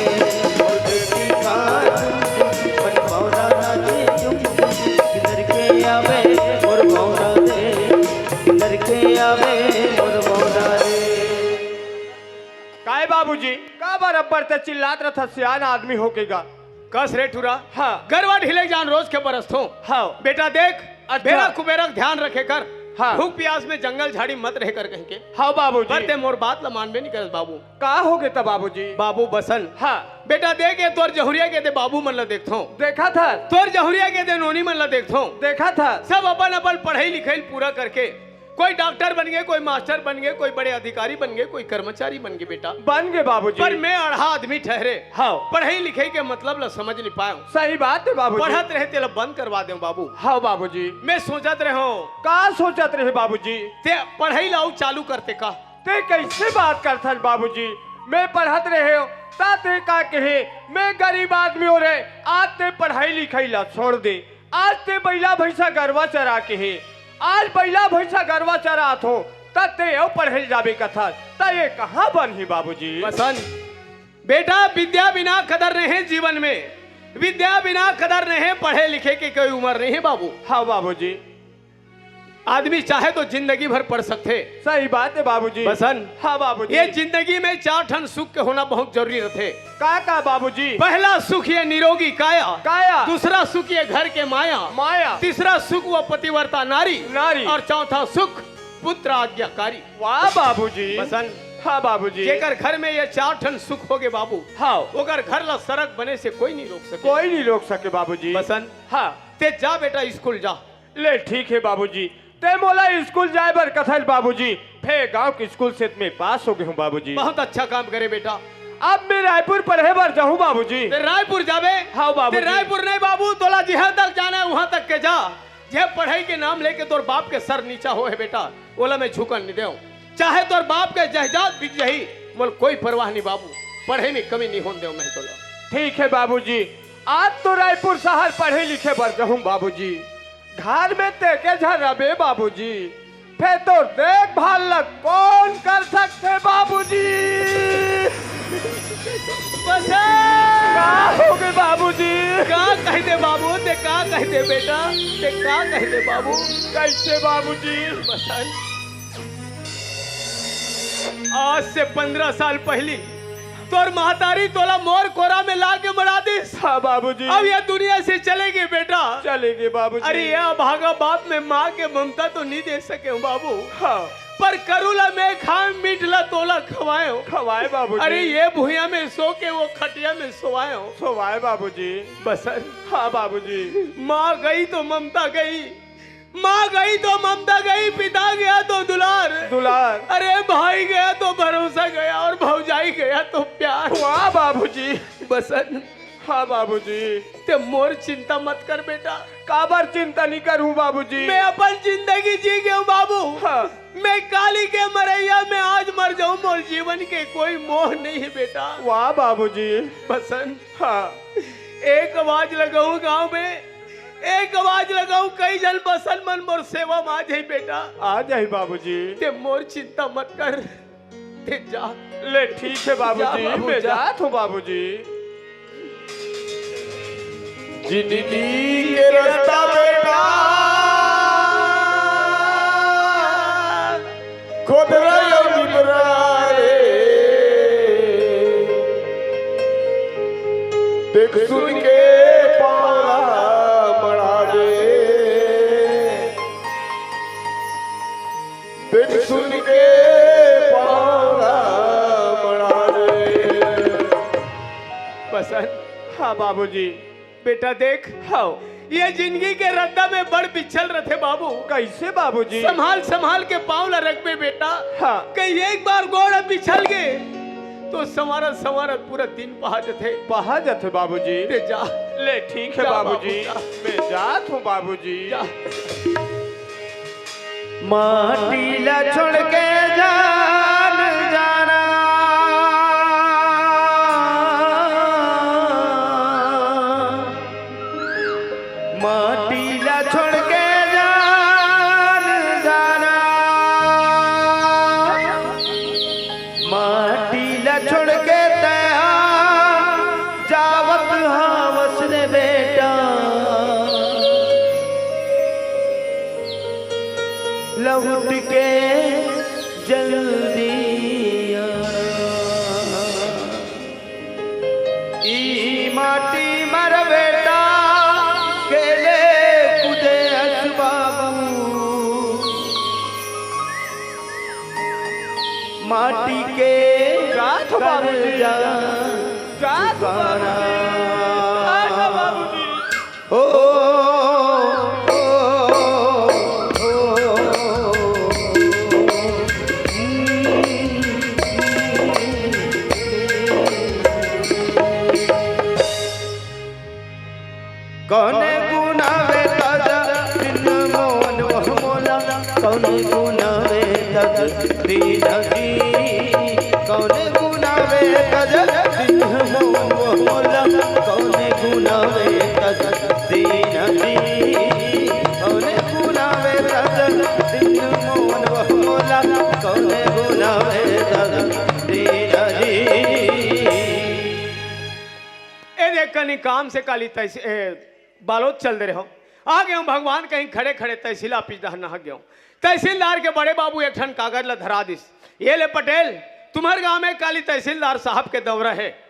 मोर खेती खा झुम झुम, मन भौरा नाचे झुम झुम, किनर के आवे मोर भौरा रे, किनर के आवे मोर भौरा रे। काय बाबूजी, का बराबर ते चिल्लात रथस, सियान आदमी होके गा? कस रे ठुरा। हाँ। गरवा ढिले जान रोज के बरसथों। हाँ। बेटा देख, अच्छा। बेरा कुबेरा के ध्यान रखे कर। हाँ। भूख प्यास में जंगल झाड़ी मत रहे कर कहीं के। हाँ बाबूजी। पर ते मोर बात ला मानबे नहीं करस बाबू। का हो गे त बाबूजी? बाबू बसन। हाँ। बेटा देख, ये तोर जहुरिया के दे बाबू मन ला देखथों। देखा था। तोर जहुरिया के दे नोनी मन ला देखथों। देखा था। सब अपन अपन पढ़ाई लिखाई पूरा करके कोई डॉक्टर बन गे, कोई मास्टर बन गे, कोई बड़े अधिकारी बन गे, कोई कर्मचारी बन गे बेटा। बन गे बाबूजी। पर मैं अड़हा आदमी ठहरे। हाँ। पढ़ाई लिखाई के मतलब ला समझ नहीं पायो। सही बात हे बाबूजी। पढ़त रहे तेला बंद करवा देव बाबू। हाँ बाबूजी। मैं सोचत रहे हूँ। का सोचत रहे बाबूजी? ते पढ़ाई ला अउ चालू करते का? ते कइसे बात करथस बाबूजी? मैं पढ़त रहे हूँ, ता ते का कहे, मैं गरीब आदमी हो रे, आज ते पढ़ाई लिखाई ला छोड़ दे। आज ते बइला भइसा गरवा चरा के हे, आज बइला भइसा गरवा चरात हो, त ते अउ पढ़े ल जाबे कथस, त ये कहाँ बनही बाबूजी? बसन, बेटा, विद्या बिना कदर नहीं जीवन में, विद्या बिना कदर नहीं, पढ़े लिखे के कोई उम्र नहीं है बाबू। हाँ बाबूजी। आदमी चाहे तो जिंदगी भर पढ़ सकथे। सही बात है बाबूजी। बसन, हाँ बाबूजी। ये जिंदगी में चार ठन सुख के होना बहुत जरूरी रथे। का का बाबूजी? पहला सुख ये निरोगी काया, काया। दूसरा सुख ये घर के माया, माया। तीसरा सुख वो पतिव्रता नारी, नारी। और चौथा सुख पुत्र आज्ञाकारी। वाह बाबूजी। बसन, हाँ बाबूजी। जेकर घर में ये चार ठन सुख होगे बाबू, हाँ। ओकर घर ला सरग बने से कोई नहीं रोक सके। कोई नहीं रोक सके बाबूजी। बसन, हाँ। ते जा बेटा, स्कूल जा। ले ठीक है बाबूजी, ते मोला स्कूल जाए बर कथस बाबूजी, फेर गांव के स्कूल से मैं पास हो गए हूँ बाबूजी। बहुत अच्छा काम करे बेटा। अब मैं रायपुर पढ़े बर जाहूँ बाबूजी। ते रायपुर जाबे? हाँ बाबूजी। ते रायपुर नहीं बाबू, तोला जिहाँ तक जाना है वहाँ तक के जा। जे पढ़ाई के नाम लेके तोर बाप के सर नीचा हो है बेटा, ओला मैं झुकन नहीं देव। चाहे तोर बाप के जायदाद बिक जाही, मोल कोई परवाह नहीं बाबू, पढ़ाई में कमी नहीं होन देव मैं तोला। ठीक है बाबूजी, आज तो रायपुर शहर पढ़े लिखे बर जाहूँ बाबूजी। घर में ते के झन रबे बाबूजी, फेर तोर देखभाल ला कोन कर सकथे बाबूजी? बसन! का हो गे बाबूजी? का कह दे बाबू, ते का कह दे बेटा, ते का कह दे बाबू? कैसे बाबूजी? बसन, आज से पंद्रह साल पहली तोर महतारी तोला मोर कोरा में ला के मरा दिस। हाँ बाबूजी। अब ये दुनिया से चले गे बेटा। चले गे बाबूजी। अरे ये अभागा बाप में माँ के ममता तो नहीं दे सके हूँ बाबू। हाँ। पर करू ला मैं खाए, मीठ ला तोला खवाए हो। खवाए बाबूजी। अरे ये भुइया में सो के वो खटिया में सोवाए हो। सोवाए बाबूजी। बसन। हाँ बाबूजी। माँ गई तो ममता गई, माँ गई तो ममता गई, पिता गया तो दुलार। दुलार। अरे भाई गया तो भरोसा गया और भौजाई गया तो प्यार। वाह बाबूजी। बसन। हाँ बाबूजी। ते मोर चिंता मत कर बेटा। काबर चिंता नहीं करूँ बाबूजी? मैं अपन जिंदगी जी गया हूँ बाबू। हाँ। मैं काली के मरैया में आज मर जाऊँ, मोर जीवन के कोई मोह नहीं है बेटा। वाह बाबूजी। बसन। हाँ। एक आवाज लगाऊँ गांव में, एक आवाज लगाऊं, कई झन बसन मन मोर सेवा में आ जाही बेटा। आ जाही बाबूजी। ते मोर चिंता मत कर, ते जा। ले ठीक है बाबूजी, जा बाबू, मैं जा। जात हूँ बाबूजी। जिंदगी के रास्ता बेटा, खोदरा अउ निबरा रे, देख सुन के पाँव ला मड़ा रे, देख सुन के पाँव ला मड़ा रे। बसन। हाँ बाबूजी। बेटा देख, हाँ। ये जिंदगी के रद्दा में बड़ बिछल रथे बाबू। कैसे बाबूजी? संभाल संभाल के पाँव ला रखबे बेटा। हाँ। कहीं एक बार गोड़ बिछल गे तो संवारत संवारत पूरा दिन पहा जथे। पहा जथे बाबूजी। ते जा। ले ठीक है जा बाबूजी, बाबू, जा। मैं जात हूँ बाबूजी। जा। माटी ला छोड़ के जान जाना, माटी ला छोड़ के जान जाना, माटी ला छोड़ के तैं जावत हवस रे बेटा। लहुट के जल्दी आना। ई माटी मर बेटा के ले कुदे अस बाबू। माटी के जात हो बाबूजी। कर्जा जात हो बाबूजी। चुकाना। जात हो बाबूजी। ओ, ओ, ओ, ओ। कौने गुनावे तज दिन मोहन वह मोला, कौने गुनावे तज दीन जी, कौने गुनावे तज दिन मोहन वह मोला, कौने गुनावे तज दीन जी, कौने गुनावे तज दिन मोहन वह मोला, कौने गुनावे तज दीन जी। ए देख कनी काम से काली तैसे, ए, बालोद चल दे रहे हो। आ गए हो भगवान, कहीं खड़े खड़े तहसील ऑफिस डहर नहक गए हो। तहसीलदार के बड़े बाबू एक ठन कागज ला धरा दिस। ये ले पटेल, तुम्हर गांव में काली तहसीलदार साहब के दौरा है।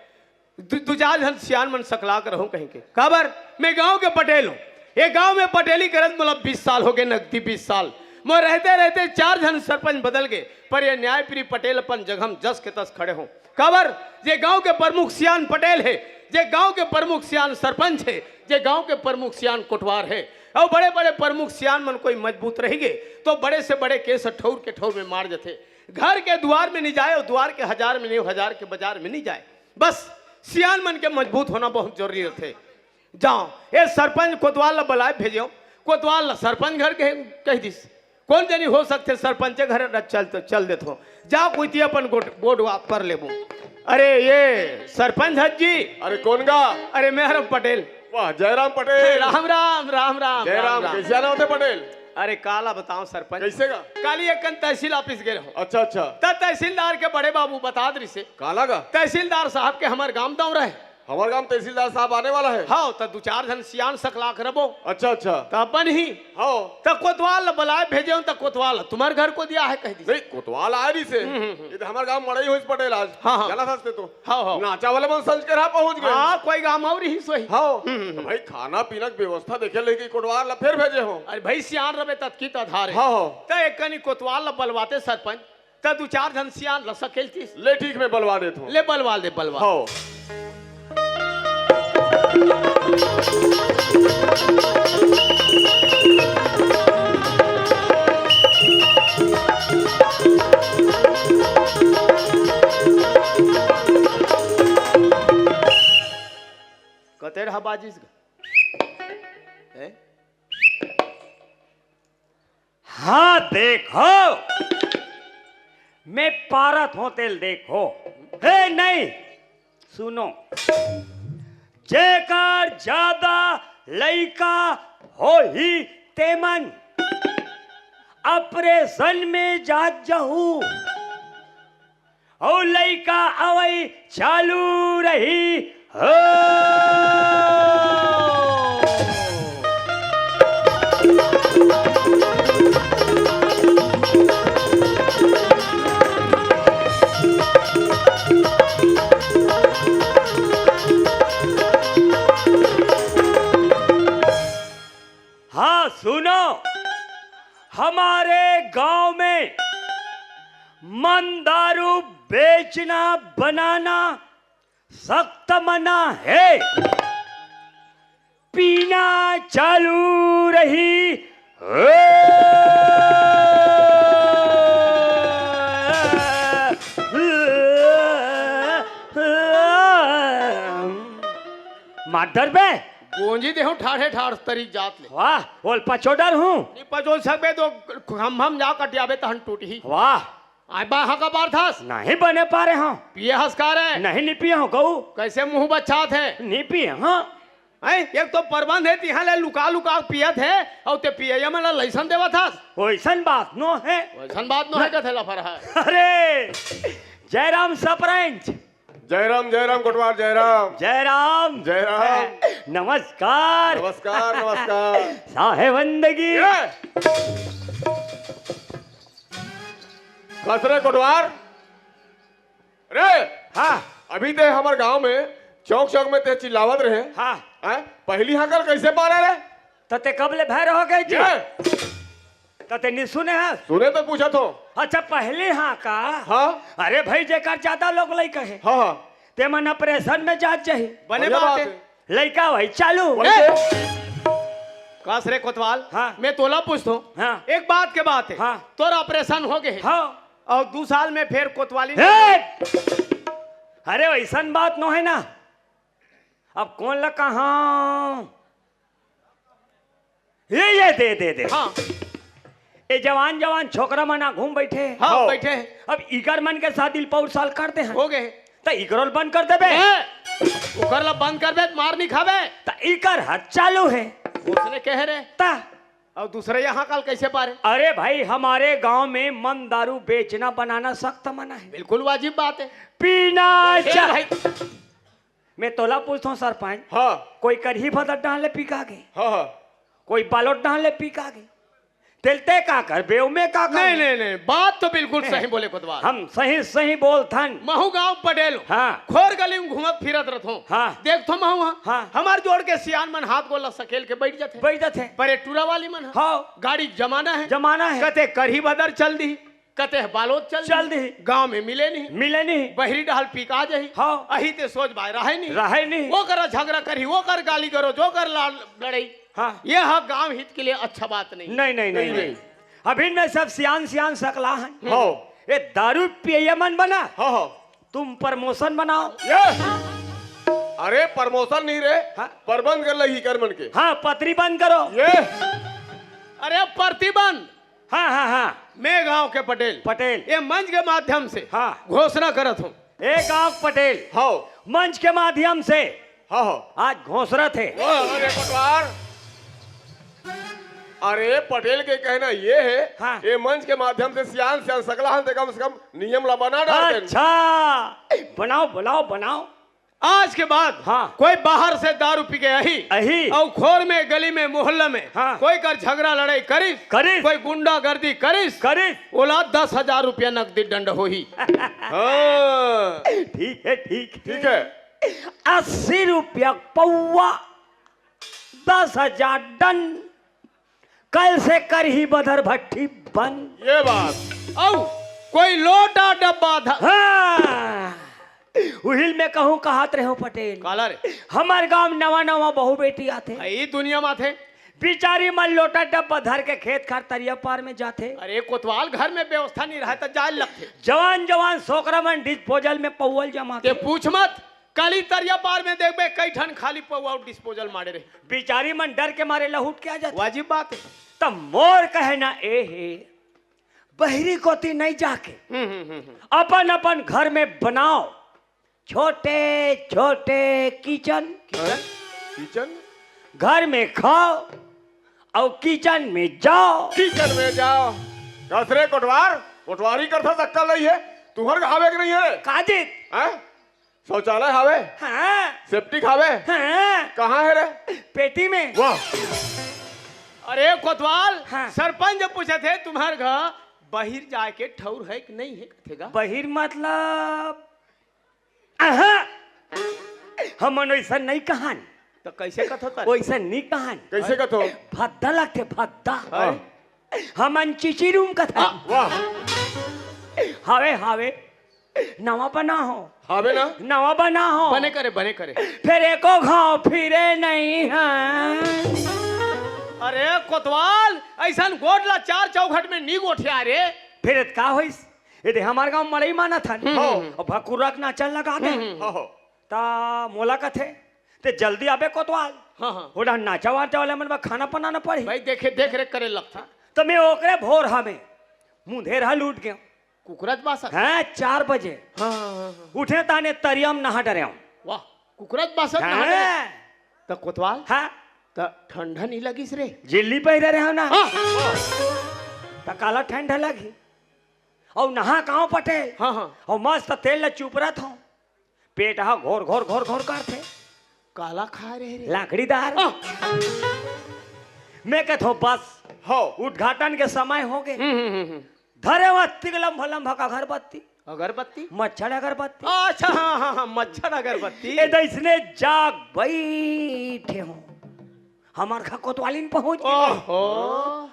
दु, दु चार झन सियान मन सकला कर रहूं कहीं के। काबर? मैं गांव के पटेल हूं। ये गांव में पटेली करत मोला बीस साल हो गए, नकदी बीस साल। मोर रहते रहते चार झन सरपंच बदल गए, पर ये न्यायप्रिय पटेल अपन जगह में जस के तस खड़े हों। काबर? जे गांव के प्रमुख सियान पटेल हे, जे गांव के प्रमुख सियान सरपंच हे, जे गांव के प्रमुख सियान कोटवार हे, अउ बड़े-बड़े प्रमुख सियान मन कोई मजबूत रहिगे, तो बड़े से बड़े केस ठौर के ठौर में मार जथे। घर के दुआर में नहीं जाए, अउ दुआर के हजार में नहीं, हजार के बाजार में नहीं जाए। बस, सियान मन के मजबूत होना बहुत जरूरी रथे। जाओ, ए सरपंच कोतवाल ला बलाए भेजो, कोतवाल ला सरपंच घर के कह दिस, कौन जनी हो सकथे सरपंच घर न चल, तो चल देथो। जा कोई ती अपन गोट-, बोर्ड वाप कर लेबो। अरे ये सरपंच हज जी। अरे कौन गा? अरे मैं हरम पटेल। वाह, जयराम पटेल। राम राम, राम राम, जयराम, राम राम। कैसे आना होते पटेल? अरे काला बताओ सरपंच। कैसे गा? काली एक कन तहसील ऑफिस गए रहो। अच्छा, अच्छा। त तहसीलदार के बड़े बाबू बता दरी से। काला गा? तहसीलदार साहब के हमर गांव दौरा हे। हमर गांव तहसीलदार साहब आने वाला हे। हाँ, त दू चार झन सियान सकला के रबो। अच्छा, अच्छा। त अपन ही। हाँ। त कोतवाल ला बलाए भेजे हूं, त कोतवाल तुम्हर घर को दिया है कह दी। नहीं, कोतवाल आ रही से। हम्म, हम्म, हम्म। ये तो हमर गांव मड़ई होइस पटेल आज। हाँ, हाँ। चला सस्ते तो। हाँ, हाँ। नाचा वाले मन संज के रहा पहुंच गए। हाँ, कोई गांव और ही सोही। हाँ। हम्म, हम्म, तो हम्म। भाई खाना पीना की व्यवस्था देखे लेके कोतवाल ला फिर भेजे हो। अरे भाई सियान रबे ततकी त आधार है। हाँ, हाँ। त एक कनी कोतवाल ला बलवाते सरपंच। त दू चार झन सियान ल सकेलतिस। ले ठीक, मैं बलवा देत हूँ। ले बलवा दे, बलवा। हव। कते रहा बाजिस ग-, हैं? हाँ देखो, मैं पारत हों तेल देखो। हे नहीं, सुनो, जेकर ज्यादा लइका होही तेमन ऑपरेशन में जात जहू। अउ लइका अवई चालू रही हो। हाँ, सुनो, हमारे गांव में मंदारू बेचना बनाना सख्त मना है। पीना चालू रही। मार डरबे। गोंजी देहूं ठाढ़े ठाढ़ तरी जात ले। वाह, ओल पचो डरहूं। नी पचो सकबे तो खंभा म जा कटियाबे तहन टूटही। वाह। आय बा हा का पारथस? नहीं बने पारे हंव। पिए हस का रे? नहीं, नी पिए हंव कहू। कइसे मुंह बच्छात हे? नी पिए हंव। हैं? एक तो परबंध हे, तिहां ले लुका लुका पियत हे, अउ ते पियइया मन ला लाइसेंस देवत हस। ओइसन बात नो हे। ओइसन बात नो हे, कथे लफर हे। अरे, जयराम सरपंच। जयराम, जयराम कोटवार, जयराम। जयराम। जयराम। नमस्कार। नमस्कार, नमस्कार। साहेबंदगी। ये। कस रे कोटवार? रे, हाँ। अभी ते हमर गांव में चौक चौक में ते चिल्लावत रहे। हाँ। हैं? पहली हाकल कइसे पारे रे? त ते कब ले भैर हो गए जी? ये। त ते नी सुने हस? सुने तो पूछत हंव। अच्छा, पहली हाकल। हाँ। अरे भाई, जेकर जादा लोग लइका हे, हाँ, हाँ। ते मन ऑपरेशन में जात जाही। बने बढ़िया बात बात हे। हे। लइका वही चालू। वही ए! तो। कस रे कोतवाल, हाँ। मैं तोला पूछत हंव। हाँ। एक बात के बात हे। हाँ। तोर ऑपरेशन हो गए हे। हाँ। अउ दू साल में फेर कोतवाली ए! अरे, वइसन बात नो हे ना। अब कोन ला कहांव? ये, ये दे, दे, दे। हाँ। ए जवान, जवान छोकरा मन आघू म बइठे हे। हाँ, हाँ। बइठे हे। अब इकर मन के शादी ल पउर साल कर दे हन। हो गए। त इकरो ल बंद कर देबे। ए, ओकर ला बंद करबे त मार नी खाबे। त इकर हर चालू हे। ओसने कहे रे। त अउ दूसरे हाकल कइसे पारे? अरे भाई, हमारे गांव में मन दारू बेचना बनाना सख्त मना हे। बिल्कुल वाजिब बात हे। पीना ए चा- भाई। मैं तोला पूछत हंव सरपंच, हाँ। कोई करही भदर डाहन ले पी के आगे, हाँ, हाँ। कोई बालोद डाहन ले पी के आगे, तेला ते का करबे, ओमे का करबे? नहीं, नहीं, नहीं, बात तो बिल्कुल सही बोले कोतवाल। हम सही, सही बोलथन। महूं गांव पटेल हंव। हाँ। खोर गली में घूमत फिरत रथंव। हाँ। देखथंव महूं, हाँ। हाँ। हमर जोड़ के सियान मन हाथ गोड़ ला सकेल के बइठ जाथे। बइठ जाथे। पर ए टूरा वाली मन ह। हाँ। गाड़ी के जमाना हे। जमाना हे। कते करही भदर चल दिही। कते ह बालोद चल चल दिही। दिही। गांव में मिले नहीं। मिले नहीं। बहरी डाहर पी के आ जाही। हाँ। अही ते सोच बाय रहय नहीं। रहय नहीं। ओकर झगरा करही, ओकर गाली गलौज, ओकर लाड़ लड़ई। हाँ। ये ह गांव हित के लिए अच्छा बात नहीं। नहीं, नहीं, नहीं, नहीं, नहीं। नहीं। अभी में सब सियान सियान सकला हन। हाँ। ये दारू पियइया मन बना। हाँ, हाँ। तुम प्रमोशन बनाओ। ये। अरे प्रमोशन नहीं रे। हाँ। परबंध कर लही कर मन के। हाँ, पतरी बंद करो। ये। अरे प्रतिबंध। हाँ, हाँ, हाँ। मैं गांव के पटेल। पटेल। ये मंच के माध्यम से हाँ। घोषणा करत हंव। ए गांव के पटेल। हाँ। मंच के माध्यम से हाँ, हाँ। आज घोषणा हे। वाह, अरे कोटवार। अरे पटेल के कहना ये हे, हाँ। ये मंच के माध्यम से सियान सियान सकला हन ते कम से कम नियम ला बना डारते। अच्छा, बनाओ, बनाओ, बनाओ। आज के बाद हाँ। कोई बाहर से दारू पी के आही, आही। अउ खोर में, गली में, मोहल्ला में हाँ। कोई कर झगरा लड़ाई करिस, करिस। कोई गुंडागर्दी करिस, करिस। ओला दस हजार रुपया नकदी दंड होही। हाँ। ठीक हे, ठीक हे। ठीक हे। अस्सी रुपया पौवा, दस हजार दंड। कल से करही भदर भट्ठी बंद। ये बात। अउ कोई लोटा डब्बा ध- हाँ। उहिल में कहूं कहत रहेंव पटेल। काला रे? हमर गांव नवा नवा बहू बेटी आथे। ई दुनिया में आथे। बिचारी मन लोटा डब्बा धर के खेत खार तरिया पार में जाथे। अरे कोतवाल, घर में व्यवस्था नहीं रहय त जाय लगथे। जवान जवान सोकरा मन डिस्पोजल में पौवा ल जमाथे। ते पूछ मत। काली तरिया पार में देखबे, कई ठन खाली पौवा अउ डिस्पोजल माड़े रही। बिचारी मन डर के मारे लहुट के आ जाथे। वाजिब बात हे। त मोर कहना ए हे, बहरी कोती नहीं जाके हम्म, हम्म, हम्म, हम्म। अपन अपन घर में बनाओ छोटे छोटे किचन। किचन? किचन? घर में खाओ अउ किचन में जाओ। किचन में जाओ। कस रे कोटवार, कोटवारी करथस, अक्कल नहीं हे। तुंहर हावे के नहीं हे रे? काजी? हैं? शौचालय हावे? हाँ। सेप्टिक हावे? हाँ। कहाँ हे रे? पेटी में। वाह। अरे कोतवाल, हाँ। सरपंच जब पूछथे तुम्हर घर बहिर जाय के ठउर हे कि नहीं हे, कथे गा? बहिर मतलब? अहा। हमन वइसन नहीं कहन। त कइसे कथो त? वइसन नहीं कहन। कइसे कथो? भद्दा लगथे, भद्दा। हाँ। हमन चिची रूम कथन। वाह। हावे, हावे। नवा बना हो। हावे ना? नवा बना हो। बने करे, बने करे। फिर एको घाव फिरे नहीं है। अरे कोतवाल, ऐसन गोठ ला चार चौखट में नी गोठिया रे। फिर का होइस? ये दे हमार गांव मड़ई मानत हन। हम्म, हम्म। अउ भकुरक नाचन लगा दे। हम्म, हम्म। हो, हो। ता मोला कथे, "ते जल्दी आबे कोतवाल।" हाँ, हाँ। ओला नाचा वाचा वाले मन बर खाना बनाना पड़ही। भाई देखे, देख रेख करे लगथा। त मैं ओकरे भोर हमें मुंधेर ह लूट गयो। कुकरच बासत? हाँ, चार बजे। हाँ, हाँ, हाँ, हाँ। उठे ताने तरिया म नहा डरेंव। वाह, कुकरच बासत नहा डरे। हाँ। त कोतवाल? हाँ। त ठंडा नहीं लगिस रे? जिल्ली पहिरे रहे हो ना? हाँ। त काला ठंडा लगी। अउ नहा कांव पटेल? हाँ, हाँ। अउ मस्त तेल ल चुपरत हो। पेट ह घोर घोर घोर घोर करथे। काला खाय रहे रे? लाकड़ीदार। हाँ। मैं कहत हो बस। हो। उद्घाटन के समय हो गे। हम्म, हम्म, हम्म, हम्म। धरे हो अत्ती के लंबा लंबा का अगरबत्ती। अगरबत्ती? मच्छर अगरबत्ती। अच्छा, हाँ, हाँ, हाँ, मच्छर अगरबत्ती। ए दइसने जाग बैठे हो। हमार घर कोतवालिन पहुंच गे। ओहो।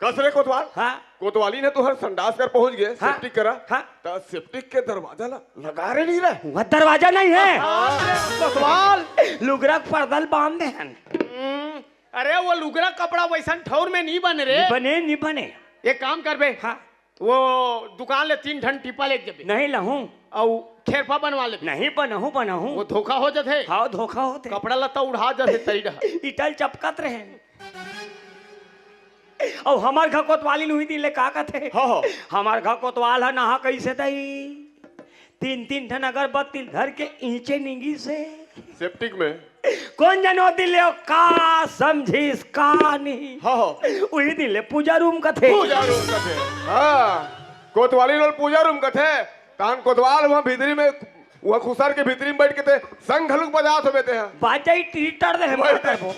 कस रे कोतवाल? हाँ। कोतवालिन ह तुहर संडास कर पहुंच गे, हाँ। सेप्टिक करा। हाँ। त सेप्टिक के दरवाजा ला लगा रे नहीं रे। वह दरवाजा नहीं है। हाँ, कोतवाल। लुगरा के पर्दा ल बांध दे हन। हम्म, अरे वो लुगरा कपड़ा वैसन ठौर में नहीं बने रे। नहीं बने, नहीं बने। एक काम करबे। हाँ। वो दुकान ले तीन ठन टीपा लेके जबे। नहीं लहूं। अउ खेरपा बनवा लेबे। नहीं बनहूं, बनहूं। वो धोखा हो जाथे। हाँ, धोखा होथे। कपड़ा लत्ता उड़ा जाथे तरी डहा। इटल चपकत रहे। अउ हमर घर कोतवालिन उही दिन ले का कथे? हाँ, हाँ। हमर घर कोतवाल ह नहा कइसे दई? तीन तीन ठन अगरबत्ती धर के ईंचे निंगिस हे। सेप्टिक में। कोन जनो दिन ले का समझिस का नहीं? हाँ, हाँ। उही दिन ले पूजा रूम कथे। पूजा रूम कथे। हाँ। कोतवालिन ल पूजा रूम कथे। तहन कोतवाल वहाँ भीतरी में, वहाँ खुसर के भीतरी में बैठ के ते संग घलुक बजात होबे ते ह। बाजा ही टीटर दे है भाई।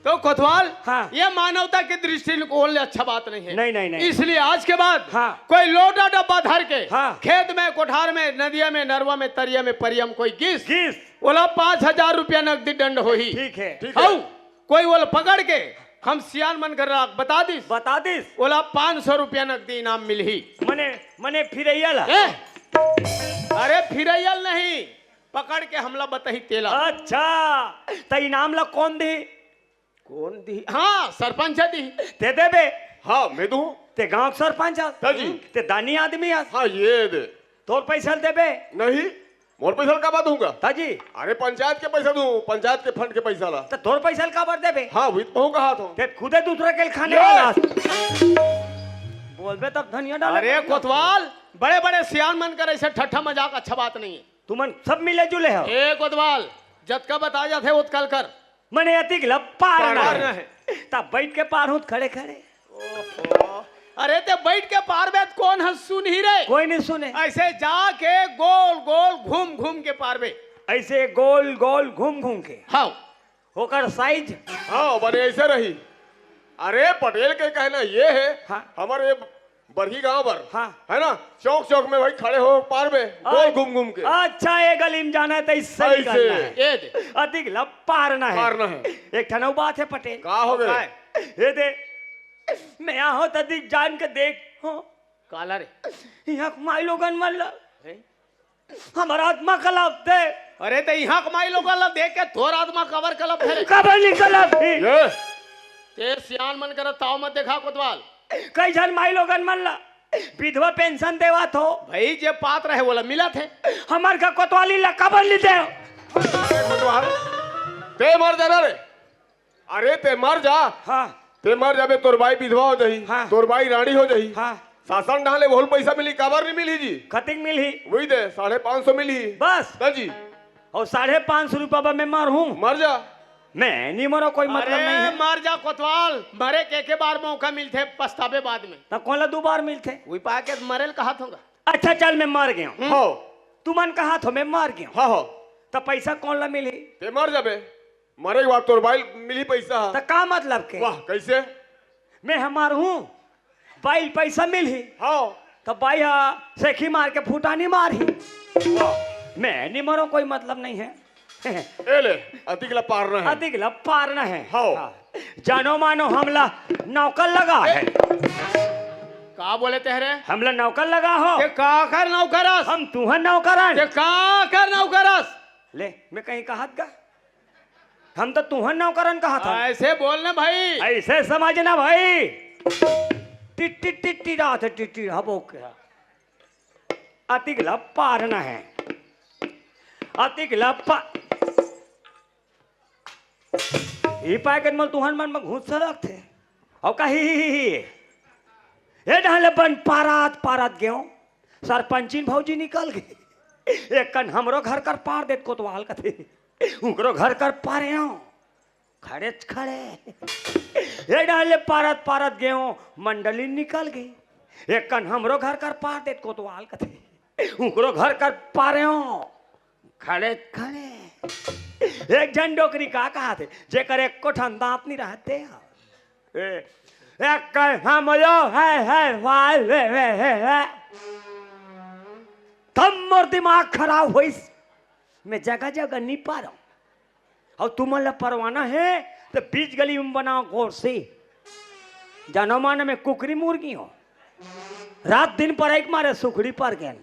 तो कोतवाल, हाँ। ये मानवता के दृष्टिकोण ले अच्छा बात नहीं है। नहीं, नहीं, नहीं। इसलिए आज के बाद हाँ। कोई लोटा डब्बा धर के हाँ। खेत में, कोठार में, नदिया में, नरवा में, तरिया में, परिया में कोई गिस, गिस। ओला पाँच हजार रुपया नकदी दंड होही। ठीक है। ठीक है। अउ कोई ओला पकड़ के हम सियान मन कर बता दिस, बता दिस। ओला पाँच सौ रुपया नकदी इनाम मिलही। मने, मने फिरैया ला। ए? अरे फिरैया ल नहीं, पकड़ के हमला बताही तेला। अच्छा, त इनाम ला कोन दे? कोन दी? हाँ, सरपंच दी। ते देबे? हाँ, मैं दूँ। ते गांव के सरपंच हस। ता जी। ते दानी आदमी हस। हाँ, ये दे। तोर पैसा ल देबे? नहीं, मोर पैसा ल काबर दूंगा? ता जी। अरे, पंचायत के पैसा दूं, पंचायत के फंड के पैसा ला। त तोर पैसा ल काबर देबे? हाँ, वही तो कहत हूँ। ते खुदे दूसरा के ल खाने ये! वाला हस। बोलबे तब धनिया डाले अरे पड़ेगा। कोतवाल, बड़े-बड़े सियान मन कर ऐसे ठट्ठा मजाक अच्छा बात नहीं है। तुमन सब मिले जुले हो। ए कोतवाल, जतका बता जाथे ओतका ल कर। मने अतिक ल पार पार ना ना है। है। तब बैठ के पार हूँ खड़े-खड़े। ओहो। अरे ते बैठ के पारबे त कोन ह सुनही रे? कोई नहीं सुने। ऐसे जाके गोल-गोल घूम-घूम के पारबे। ऐसे गोल-गोल घूम-घूम के। हाँ। ओकर साइज? हाँ, बने ऐसे रही। अरे पटेल के कहना ये है, हाँ। हमर ये बरही गांव बर, हाँ। है ना, चौक चौक में भाई खड़े हो पारबे, गोल अ-, घूम घूम के। अच्छा, ये गली में जाना है तो इससे ऐसे। निकलना है। ये दे। अतिक ल पारना है। पारना है। एक ठन अउ बात है पटेल। का हो गए? का है? ये दे, मैं यहाँ हो तदिक जान के देख हो। काला रे? यहाँ माई लोगन मन ला। हैं? हमर आत्मा कलप दे। अरे, ते इहाँ के माई लोगन ला देख के तोर आत्मा काबर कलप हे रे? काबर नहीं कलप हे? ये। ते सियान मन करा ताव मत देखा कोतवाल। कई झन माई लोगन मन ला विधवा पेंशन देवत हो। भाई, जे पात्र हे, वोला मिलत हे। हमर का कोतवालिन ला काबर नहीं देव? अरे कोतवाल, ते मर जाना रे। अरे ते मर जा। हाँ। ते मर जाबे, तोर बाई विधवा हो जाही, हाँ। तोर बाई रानी हो जाही। हाँ। शासन डाले वहू ल पैसा मिली, काबर नहीं मिली जी? कतिक मिलही? वही दे, साढ़े पाँच सौ मिली। बस? ता जी। अउ साढ़े पाँच सौ रुपया बर मैं मरहूँ? मर जा। मैं नहीं मरो, कोई मतलब अरे, नहीं है। मर जा कोतवाल, मरे के एके बार मौका मिलथे, पछताबे बाद में। त कोन ला दू बार मिलथे? वही पाके मरे ल कहत होगा। अच्छा चल, मैं मर गयो। हम्म। हो। तुमन कहत हो मैं मर गयो। हाँ, हो। त पैसा कोन ला मिलही? ते मर जाबे। मरे के बाद तोर बाई ल मिलही पैसा ह। त का मतलब के? वाह, कैसे? मैं ह मरहूँ, बाई ल पैसा मिलही। हाँ। त बाई ह सेखी मार के फुटानी मारही। वाह। मैं नहीं मरो, कोई मतलब नहीं है। ए ले, अतिक ला पारना है। अतिक ला पारना है। हाँ। हाँ। जानो मानो हमला नौकर लगा है। का बोले तेहरे? हमला नौकर लगा हो। ते का कर नौकरस? हम तुहर नौकरन। ते का कर नौकरस? ले, मैं कहीं कहत गा? हम तो तुहर नौकरन कहत हन। ऐसे बोल ना भाई। ऐसे समझ ना भाई। टिट्टी टिट्टी रात है, टिट्टी हबो के। अतिक ला पारना है। अतिक ला पा-, ई पाय के मोल तुहर मन में घुस लगथे। अउ कही, ए डहले बन पारत, पारत गेंव, सरपंचिन भौजी निकल गे। एक कन हमरो घर कर पार देत कोतवाल कथे, उकरो घर कर पारेंव। खड़ेच खड़े। ए डहले पारत, पारत गेंव, मंडली निकल गे। एक कन हमरो घर कर पार देत कोतवाल कथे, उकरो घर कर पारेंव। खड़े खड़े। एक झन डोकरी का कहत हे, जेकर एको ठन दांत नहीं रहते। ए, एक कन हमरो है, है, वाह, वे, वे, हे, हे। तब मोर दिमाग खराब होइस। मैं जगह जगह नहीं पारंव। अउ तुमन ला परवाना हे, त बीच गली में बनाओ गोरसी। जानो माने मैं कुकरी मुर्गी हों। रात दिन परई के मारे सुखड़ी पर गेन।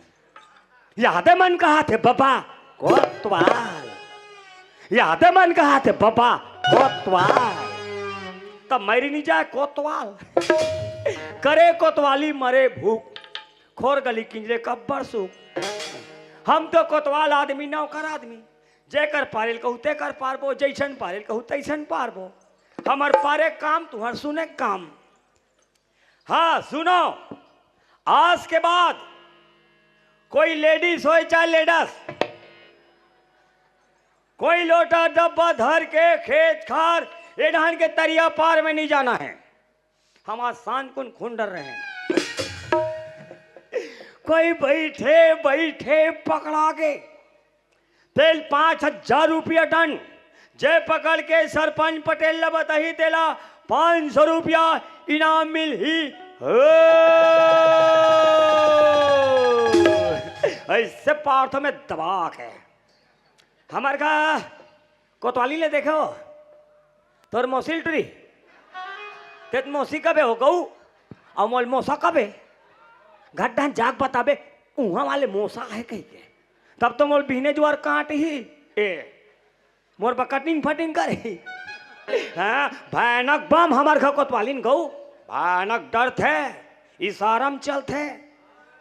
यादे मन कहत हे बबा कोतवाल। यादे मन कहत हे बबा कोतवाल। तब मरी नहीं जाए कोतवाल। करे कोतवाली मरे भूख। खोर गली किंजरे कब्बर सुख। हम तो कोतवाल आदमी, नौकर आदमी। जेकर पारेल कहू तेकर पारबो, जैसन पारेल कहू तैसन पारबो। हमर पारे काम, तुहर सुने काम। हाँ, सुनो, आज के बाद कोई लेडीज होय चाहे लेडस, कोई लोटा डब्बा धर के खेत खार ए डहन के तरिया पार में नहीं जाना है। हमार शान कुन खुंडर रहे। कोई बैठे बैठे पकड़ा के तेल पाँच हजार रुपया टन, जे पकड़ के सरपंच पटेल ला बताही, तेला पाँच सौ रुपया इनाम मिलही। हो। ऐसे पार्थो में दबा के हमर का कोतवाली ले देखे हो, तोर मौसी ल टुरी, ते त मौसी कबे हो गऊ, अउ मोल मौसा कबे, घड्डन जाग बताबे, उहाँ वाले मौसा है कही के, तब तो मोल बिहने जुआर काट ही, ए, मोर बकटिंग फटिंग कर ही। हाँ, भयानक बम हमर घर कोतवालिन गऊ, भयानक डर थे, इशारा में चल थे,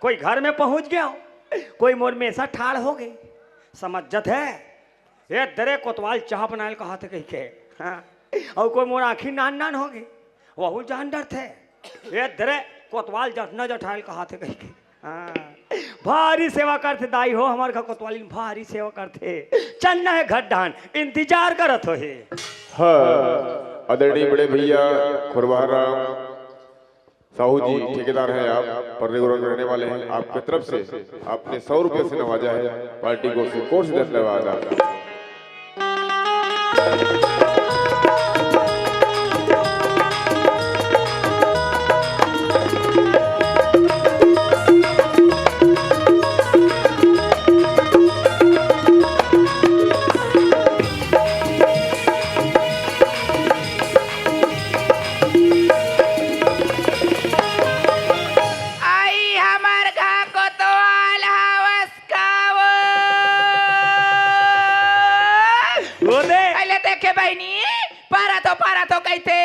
कोई घर में पहुँच गया, कोई मोर मेसा ठाड़ हो गई, समझ जत है। ए दरे कोतवाल चाह बनायल कहा थे कही के, हाँ? अउ कोई मोर आँखी नान नान हो गई, वहू जान डर थे। ए दरे कोतवाल जठना जठायल कहा थे कही के, हाँ? भारी सेवा करथे दाई हो, हमर घर कोतवालिन भारी सेवा करथे। चलना है घर डहन, इंतजार करत हो हे। हाँ, आदरणीय बड़े भैया खुरवाहा राम साहू जी, ठेकेदार हैं आप, पर्री उरन रहने वाले हैं। आपके तरफ से आपने सौ रुपये से नवाजा है, पार्टी को से कोर्स धन्यवाद आपका। आई हमर घर कोतवाल हवस का वो? वो दे। अइले देखे बहिनी, पारा तो, पारा तो कहिथे,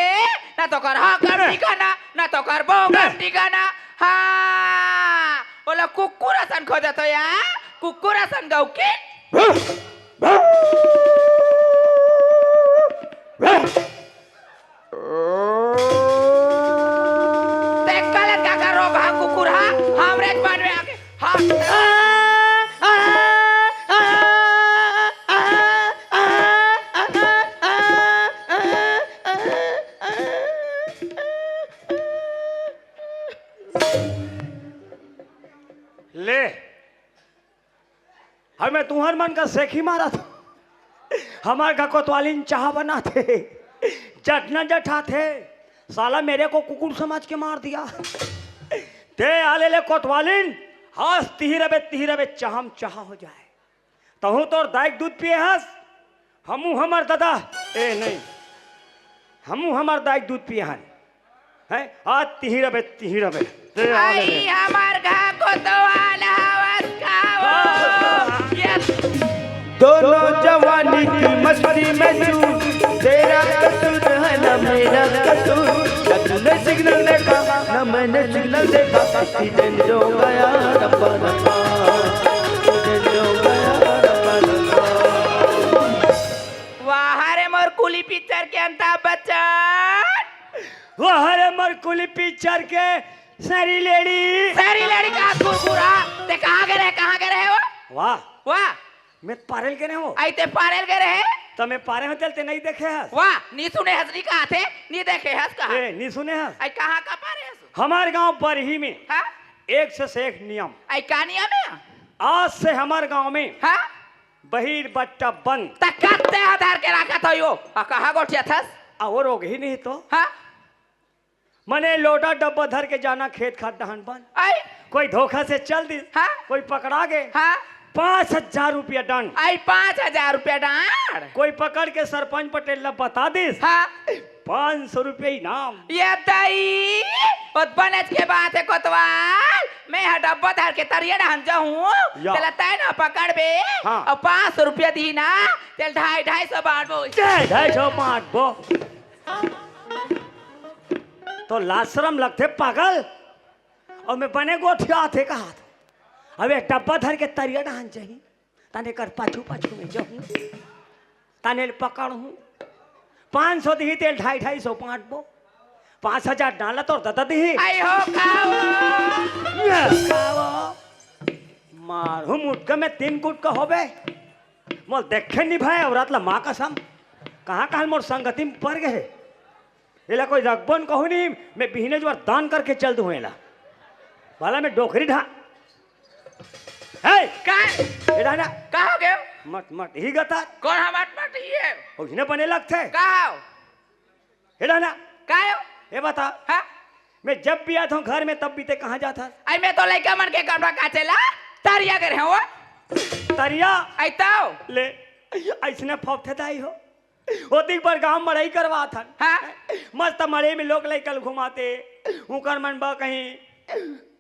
ना तो कर हाँ कर ठिकाना, ना तो कर बो कर ठिकाना। हाँ, ओला कुकुर असन खोजत हो या, कुकुर असन गौ के। ते गलत का कर रोग हा कुकुर हा, हमरे मन में आके हा। ले, हमें तुहर मन का सेखी मारत। हमार का कोतवालिन चाह बनाथे, जटना जठाथे। साला मेरे को कुकुर समझ के मार दिया। ते आले ले कोतवालिन, हस तिही रबे, तिही रबे, चाहम चाह हो जाए। तहूँ तोर दाई के दूध पिए हस, हमू हमर दादा, ए नहीं, हमू हमर दाई के दूध पिए हन। हैं? आज तिही रबे, तिही रबे। ते आ ले आई ले। हमर घर कोतवाल हवस का वो? ये दोनों जवानी की मस्ती में चूर। तेरा कसूर है ना मेरा कसूर। ना तूने सिग्नल देखा ना मैंने सिग्नल देखा। एक्सीडेंट हो गया रब्बा रब्बा। एक्सीडेंट हो गया रब्बा रब्बा। वाह रे मोर कुली पिक्चर के अमिताभ बच्चन। वाह रे मोर कुली पिक्चर के सरी लेडी। सरी लेडी का कुरकुरा। ते कहाँ गे रहे, कहाँ गे रहे हो? वाह, वाह। मैं पारेल के नहीं हूँ। आई ते पारेल गे रहे। तो मैं पारे हों तेला ते नहीं देखे हस। वाह, नी सुने हस, नी कहा थे, नी देखे हस कहा। ए, नहीं सुने हस। आई कहाँ का पारे हस? हमारे गांव बरही में हाँ? एक से एक नियम। आई का नियम है? आज से हमारे गांव में हाँ? बहिर बट्टा बंद। त कत्ते आधार के राखत हो यो? आ कहाँ गोठिया थस? और हो गई नहीं तो। हाँ? मने लोटा डब्बा धर के जाना खेत खार डहन बंद। आई? कोई धोखा से चल दिस। हाँ? कोई पकड़ा गे। हाँ? पाँच हजार रुपया दंड। आई पाँच हजार रुपया डांड। कोई पकड़ के सरपंच पटेल ला बता दिस। हाँ? पाँच सौ रुपया इनाम। ये दई, बहुत बनेच के बात है कोतवाल। मैं हा डब्बा धर के तरिया डहन जाहूँ। या। तेला तय ना पकड़बे। हाँ। और पाँच सौ रुपया दी ना, तेल ढाई, ढाई सौ बांटबो। ढाई सौ बांटबो। तो लाज शरम लगथे पागल। और मैं बने गोठिया थे कहा था। अब एक डब्बा धर के तरिया डहन जाही। ताने कर पाछू पाछू में जाहूँ। ताने ल पकड़हूँ। पाँच सौ दिही तेल ढाई, ढाई सौ बांटबो। पाँच हजार डाला तोर ददा दिही। आई हो खाओ। खाओ। मारहूँ मुटका में तीन गुटका होबे। मोल देखे नहीं भाई, औरत ला माँ कसम। कहाँ कहाँ मोर संगति में पड़ गए। एला कोई रखबो न कहूँ नहीं, मैं बिहने जुआर दान करके चल दूँ एला। भला मैं डोकरी ढा। हे, का? एला ना। का हो गयो? मट मट ही गता। कौन हा मट मट ही है? ओहिने बने लगथे। का हो? एला ना। का हो? ए बता। हाँ? मैं जब भी आता हूँ घर में तब भी ते कहाँ जाता? आई मैं तो लइका मन के कपड़ा काचे ला तरिया गे रहे हो। तरिया। आई तो। ले। ऐसने फफथे दाई हो। ओतिक पर गांव मड़ई करवात हन। हाँ? मस्त मड़ई में लोग लइका घुमाते। उकर मन बा कहीं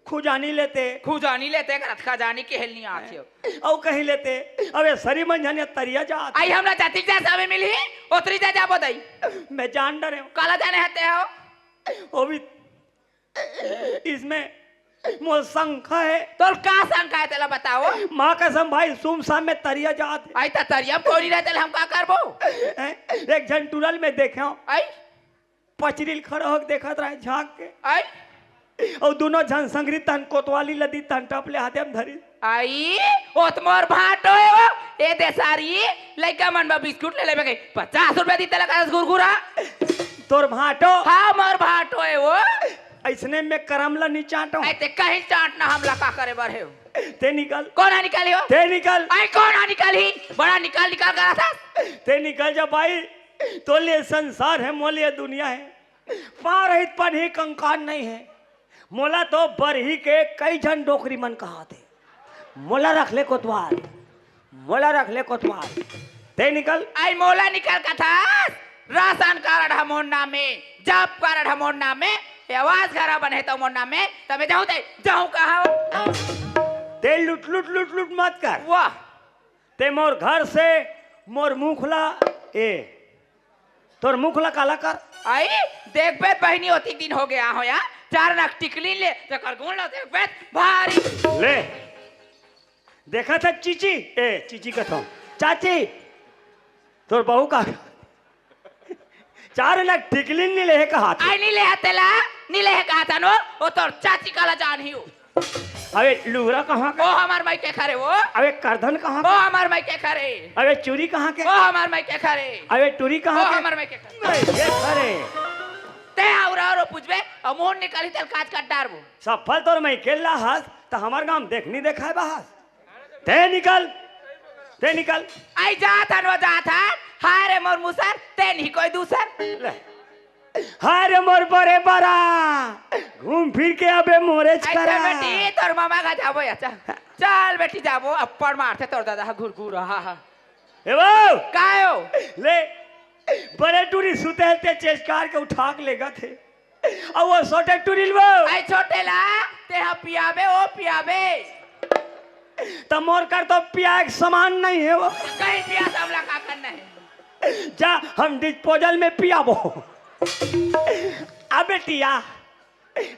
खुजानी लेते। खुजानी लेते करत खजानी के हेल नहीं आत हो। और कहीं लेते। अबे सरी मन झनिया तरिया जात। आई हमरा जाति जा सामे मिली, ओतरी जा जाबो दई। मैं जान डरे हूँ। काला जाने हते हो? वो भी इसमें मोर शंका है। तोर का शंका है तेला बताओ। माँ कसम भाई, सुम शाम में तरिया जात। आई त तरिया में कोई नहीं रहते, हम का करबो? हैं? एक झन टूरल में देखे हूँ, आई? पचरील खड़ा होके देखत रहे झांक के। आई? और दोनों झन संगरी तहन कोतवाली लदी तहन टप ले हाथे में धरी। आई? ओत मोर भाटो है वो। ए देसारी, लइका मन बा बिस्कुट ले लेबे गई। पचास रुपया दी तेला करस गुरगुरा। तोर भाटो। हाँ, मोर भाटो है वो। ऐसने में करम ला नहीं चाटो। आई ते कहीं चाटना हमला का करे बर है? ते निकल। कौन हा निकाली हो? ते निकल। आई कौन हा निकाली? बड़ा निकाल निकाल करा था। ते निकल जा भाई। तो ले संसार है, मोले दुनिया है। पाँव रहित पनही कंकाल नहीं है। मोला तो बरही के कई झन डोकरी मन कहा थे। मोला रख ले कोतवाल। मोला रख ले कोतवाल। ते निकल। आई मोला निकल कथस। राशन कारड ह मोर नाम में, जॉब कारड ह मोर नाम में, ये आवास घर बने तो मोर नाम में, तबे जाहूं ते, जाहूं कहां? ते लुट लुट लुट लुट मत कर। वाह। ते मोर घर से मोर मुखला ए, तोर मुखला काला कर। आई, देखबे बहिनी, ओतिक दिन हो गया हो या, चार नक टिकली ले, तेकर गुण ला देखबे भारी। ले, देखा था चीची, ए चीची कथों, चाची, तोर बहू का चार नक टिकली नी ले कहा था। आई नी ले तेला, नी ले कहा था नो, ओ तोर चाची काला जान ही हो। अबे लुगरा कहाँ ओ का? हमार माई के खरे वो। अबे करधन कहाँ ओ का? हमार माई के खरे। अबे चूरी कहाँ ओ के? हमार माई के खरे। अबे टूरी ओ कहाँ के? हमार माई के खरे। नहीं, ये खरे। ते और और पूछबे, अमोन निकाली तेल काज काट डारबो। सफल तोर माई के ला हस, त हमार गांव देखनी देखाए बा हस। ते निकल, ते निकल। आई जात हन वो जात हन, हाय रे मोर मुसर, ते नहीं कोई दूसर। ले। हाय रे मोर बरे बरा, घूम फिर के अबे मोरेच अच्छा करा। बेटी, तोर मामा का जाबो या, चल। चल बेटी जाबो, अप्पड़ मारते तोर दादा हा घुरघुर, हा, हा। ए बाऊ, कायो? ले, बड़े टूरी सुते हते चेस्कार के उठा के लेगा थे। अउ वो छोटे टूरी ल वो। अई छोटे ला, तेहा पियाबे, वो पियाबे। त मोर कर तो पियाए के समान नइ हे वो। कहीं पिया, त हमला का करना हे? जा, हम डिस्पोजल में पियाबो। आ बेटी, आ।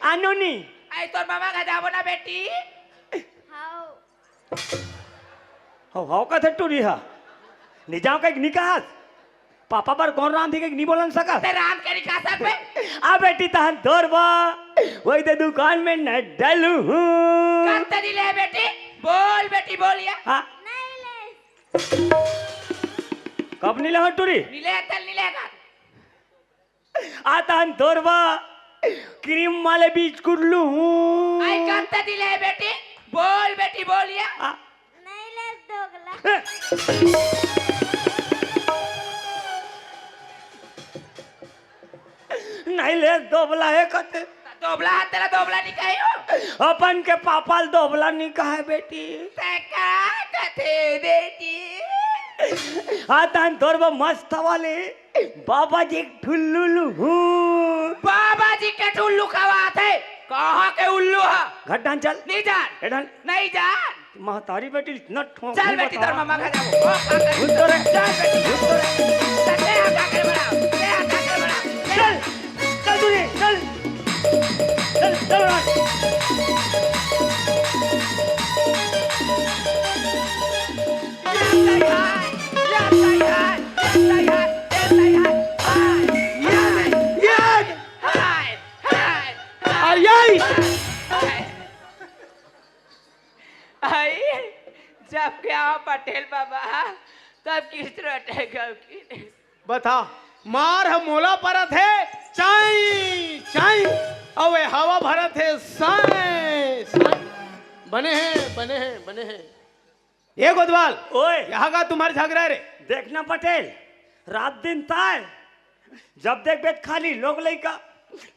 आ नोनी। अई तोर मामा घर जाबो ना बेटी? हव। हव, हव कथे टूरी हा। नि जाव कहिके नि कहस। पापा बर कोन रांधी कहिके नि बोलन सकस। ते रांध के नि खा सकबे। आ बेटी तहन तोर बा। वही ते दुकान में न डलहूं। कत्ते दिन ले बेटी? बोल बेटी, बोल या। हाँ। नइ ले। कब नइ ले हो टूरी? नइ ले, तल नइ लेगा। आ तहन तोर बा क्रीम वाले बिस्कुट लूहूं। अई कत्ते दिन ले बेटी? बोल बेटी, बोल या। आ। नइ ले दोगला। नइ ले दोबला हे कथे। दोबला, तेला दोबला नइ कहे हो? अपन के पापा ल दोबला नइ कहे बेटी। ते का कथे बेटी? आ तहन तोर बा मस्त वाले बाबा जी के ठुल्लू लूहूं। बाबा जी के ठुल्लू खवाथे। कहाँ के उल्लू हा? घट डाहन चल। नइ जान। ए डाहन। नइ जान। महतारी बेटी ल इतना ठोंक चल बेटी, बता। तोर मामा घर जाबो। ओ, का करे? घुस तो रे। चल बेटी। घुस तो रे। चल, ले आ, का करे बड़ा? ले आ, का करे बड़ा? ले आ। चल। चल तू रे, चल। चल, चल बड़ा। अई, जब के आवा पटेल बाबा, तब किस तरह टहकाव की। बता, मार ह मोला परत हे, चाई, चाई, अउ ए हवा भरत हे, साए, साए। बने हे, बने हे, बने हे। ए कोतवाल, ओए। यहाँ का तुम्हार झगरा रे? देखना पटेल, रात दिन ताय, जब देखबे त खाली लोग लइका,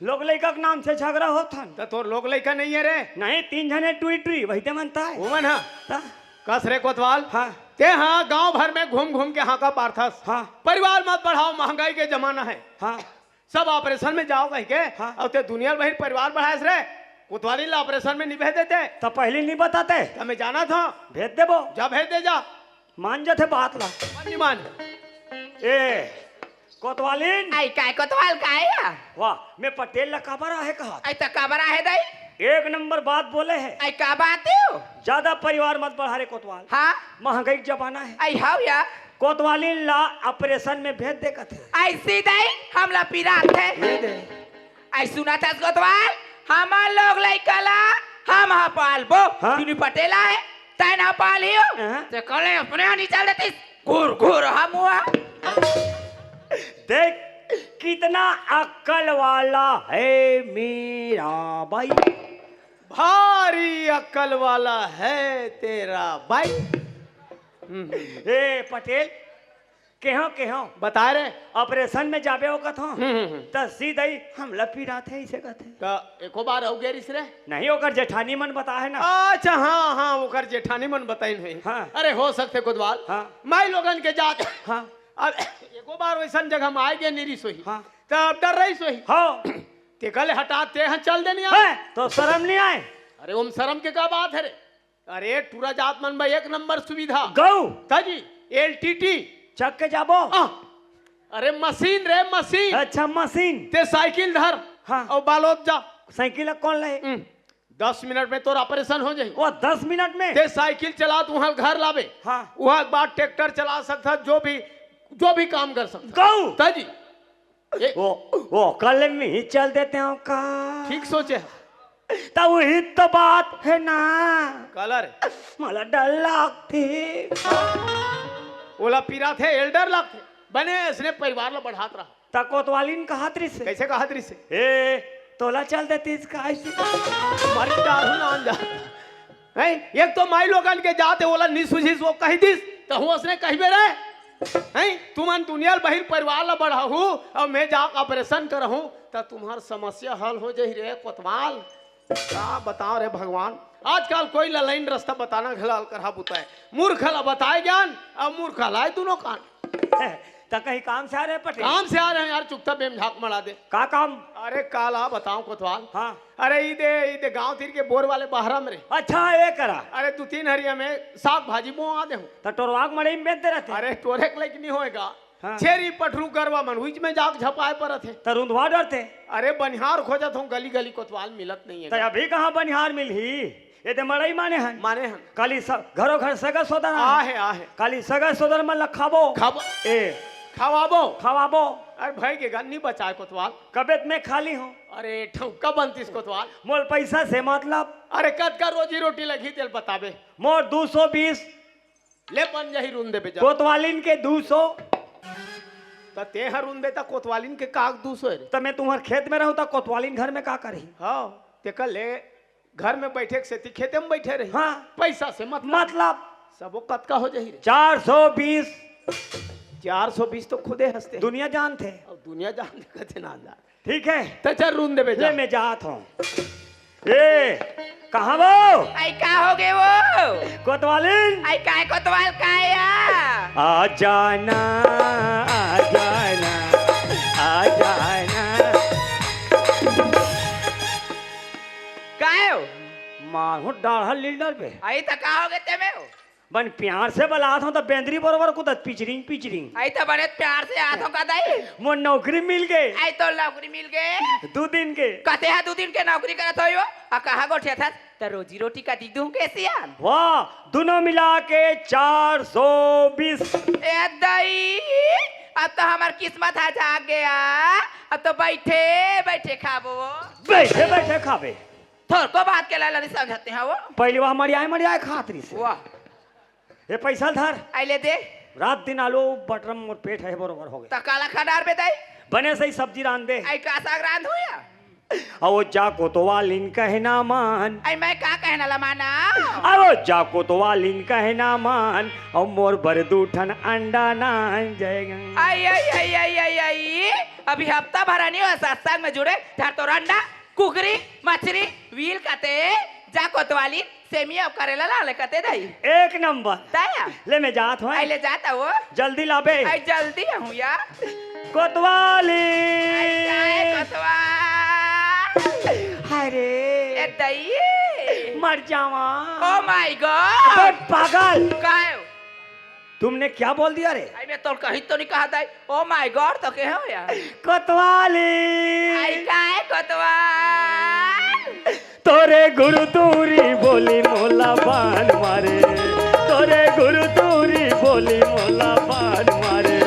लोग लइका के नाम से झगरा होत हन। त तोर लोग लइका नइ हे रे? नहीं, तीन झने टुई टुई, वही ते मन ताय। ओमन ह? त? कस रे कोतवाल। हाँ। ते ह गांव भर में घूम घूम के हांका पारथस। हाँ। परिवार मत बढ़ाओ, महंगाई के जमाना हे। हाँ। सब ऑपरेशन में जाव कहिके, हाँ। अउ ते दुनिया ल बहिर परिवार बढ़ाएस रे। कोतवालिन ला ऑपरेशन में नइ भेज देते। त पहिली नइ बताते। त मैं जानत हंव। भेज देबो। जा भेज दे जा। मान जाथे बात ला। मान नइ मान। ए, कोतवालिन। अई काय कोतवाल काय या? वाह, मैं पटेल ला काबर आहे कहत। अई त काबर आहे दई? एक नंबर बात बोले हे। अई का बात हे? ज्यादा परिवार मत बढ़ा रे कोतवाल। हाँ। महंगाई के जमाना हे। अई हव या। कोतवालिन ला ऑपरेशन में भेज दे कथे। अइसे दई हमला पिरात हे। ये दे। अई सुनत हस कोतवाल, हमर लोग लइका ला हम ह पालबो। हाँ? तुनी पटेल आहे, तैं न पालियो। हाँ? ते कले अपने ह नइ चल देतिस, घुर घुर ह मुआ। देख, कितना अक्कल वाला है मेरा भाई। भारी अक्कल वाला है तेरा भाई। हम्म। ए पटेल, केहो केहो। बता रे। ऑपरेशन में जाबे ओ कथो। हम्म, हम्म, हम्म। त सीधे ही हमला पिरात हे, इसे कथे। त एको बार अउ गेरिस रे? नहीं, ओकर जेठानी मन बताए हे ना। अच्छा, हाँ, हाँ, ओकर जेठानी मन बताइन हे। हाँ। अरे, हो सकथे कोतवाल। हाँ। माई लोगन के जात। हाँ। अब एको बार वइसन जगह में आए गे नइ रिस होही। हाँ। त अब डर रहिस होही। हाँ। तेकर ले हटा, ते ह चल दे नइ आए। हैं? त सरम नइ आए? अरे, ओम सरम के का बात हे रे? अरे, टूरा जात मन बर एक नंबर सुविधा। गऊ। त जी, एल टी टी। चक के जाबो। आ, अरे, मशीन रे, मशीन। अच्छा, मशीन। ते साइकिल धर। हाँ। अउ बालोद जा। साइकिल कोन ले? हम्म। दस मिनट में तोर ऑपरेशन हो जाही। वो दस मिनट में? ते साइकिल चला, त उहाँ घर लाबे। हाँ। उहाँ के बाद ट्रैक्टर चला सकत हस, जो भी, जो भी काम कर सकत हस। गऊ। त जी। ए- वो, वो कल में ही चल देते हो का? ठीक सोचे ह। त वही तो बात हे ना। कलर। मोला डर लागथे। ओला पिरात हे, एला डर लागथे। बने अइसने परिवार ला बढ़ात रहा। त कोतवालिन कहत रिस हे। कइसे कहत रिस हे? ए, तोला चल देतिस का अइसे? मर डारू नान जा। हैं? एक तो माई लोगन के जात हे, ओला नइ सुझिस, वो कहि दिस, त हूँ अइसने कहिबे रे। हैं? तुमन दुनिया ल बहिर परिवार ला बढ़ाहू, अउ मैं जाके ऑपरेशन करहूँ, त तुम्हर समस्या हल हो जाही रे कोतवाल। का बताओ रे भगवान, आजकल कोई ला लाइन रस्ता बताना घला अलकरहा बुता हे। मूर्ख ला बताए ज्ञान, अउ मूर्ख ला दुनों कान। त कहीं काम से आ रहे पटेल? काम से आ रहे हैं यार, चुकता बेमझाक मड़ा दे। का काम? अरे काला बताओ कोतवाल। हाँ। अरे ई दे, ई दे गांव तीर के बोर वाले बहरा में रे। अच्छा, ये करा। अरे दू तीन हरिया में साग भाजी बोआ दे हूँ। त टोरवा के मड़ई में बेच दे रहते। अरे टोरे के लायक नहीं होएगा। हाँ। छेरी पठरू गरवा मन उइच में जाके झपाए परत हे। त रुंधवा डरते। अरे बनिहार खोजत हूँ, गली गली कोतवाल मिलत नहीं त है। अभी कहाँ बनिहार मिलही? ये दे मड़ई माने हन। माने हन। काली स-, घरो घर सगा सोदर आए। आहे, आहे। काली सगा सोदर मन ला खाबो। खाबो। ए। खवाबो। खवाबो। अरे भाई के गन्नी बचाए कोतवाल। कबेत में खाली हूँ। अरे ठौका बनतीस कोतवाल। मोल पैसा से मतलब। अरे कतका रोजी रोटी लगही तेल बताबे। मोर दू सौ बीस। ले बन जाही रुन देबे जा। कोतवालिन के दू सौ। त ते ह रुन दे त कोतवालिन के काग दू सौ रे। त मैं तुम्हर खेत में रहूं त कोतवालिन घर में का करही? हाँ, तेकर ले घर में बैठे के सेती खेते में बैठे रही। हाँ। पैसा से मतलब। मतलब? सबो कतका हो जाही रे? चार सौ बीस। चार सौ बीस तो खुदे हंसते हैं। दुनिया जानते। अब दुनिया जानते कथे ना अंदाज। ठीक है। त चल रुन देबे ले जा। मैं जात हूँ। ए, कहाँ वो? आई का हो गए वो? कोतवालिन। आई काय कोतवाल काय या? आ जाना, आ जाना, आ जाना। काय हो? मारू डाढ़ा लील डरबे। आई त का हो गए ते में हो? बन प्यार से बलात हूँ त बेंदरी बरोबर कूदत पिचरिंग पिचरिंग। आई त बने प्यार से आत हूँ का दाई? मोर नौकरी मिल गए। आई तो नौकरी मिल गए। दू दिन के। कते हा दू दिन के नौकरी करत हो यो? आ कहाँ गोठिया था? त रोजी रोटी का दी दूँ के सियान? वाह, दोनों मिला के चार सौ बीस। ए दाई, अब तो हमार किस्मत हा जाग गया। अब तो बैठे बैठे खाबो। बैठे बैठे खाबे। थोरको बात के लाला नहीं समझते हैं वो। पहली बार मरियाए मरियाए खात रही से। वाह। ये पैसा धर। आई ले दे। रात दिन आलू बटरम मोर पेट है बरोबर हो गए। त काला खा डार बे दाई। बने सही सब्जी रांध दे। आई का साग रांध हो या? आओ जा कोतवालिन कहना मान। आई मैं का कहना ला माना? आओ जा कोतवालिन कहना मान। और मोर बर दू ठन अंडा ना जाएगा। आई आई आई आई आई आई। अभी हफ्ता भरा नहीं हो सत्संग में जुड़े, धर तो अंडा। कुकरी, मछरी, वील कते, जा कोतवाली, सेमी अउ करेला ला ले कते दई। एक नंबर। दया। ले मैं जात हूँ। आई ले जाता वो। जल्दी लाबे। आई जल्दी हूँ यार। कोतवाली। आई काय कोतवाल? अरे। ए दई। मर जावा। Oh my God। अबे पागल। काय? तुमने क्या बोल दिया रे? आई मैं तोर कहीं तो नहीं कहा था। Oh my God तो के हो यार? कोतवाली। आई काय कोतवाल? तोरे गुरु तूरी बोली मोला बान मारे। तोरे गुरु तूरी बोली मोला बान मारे।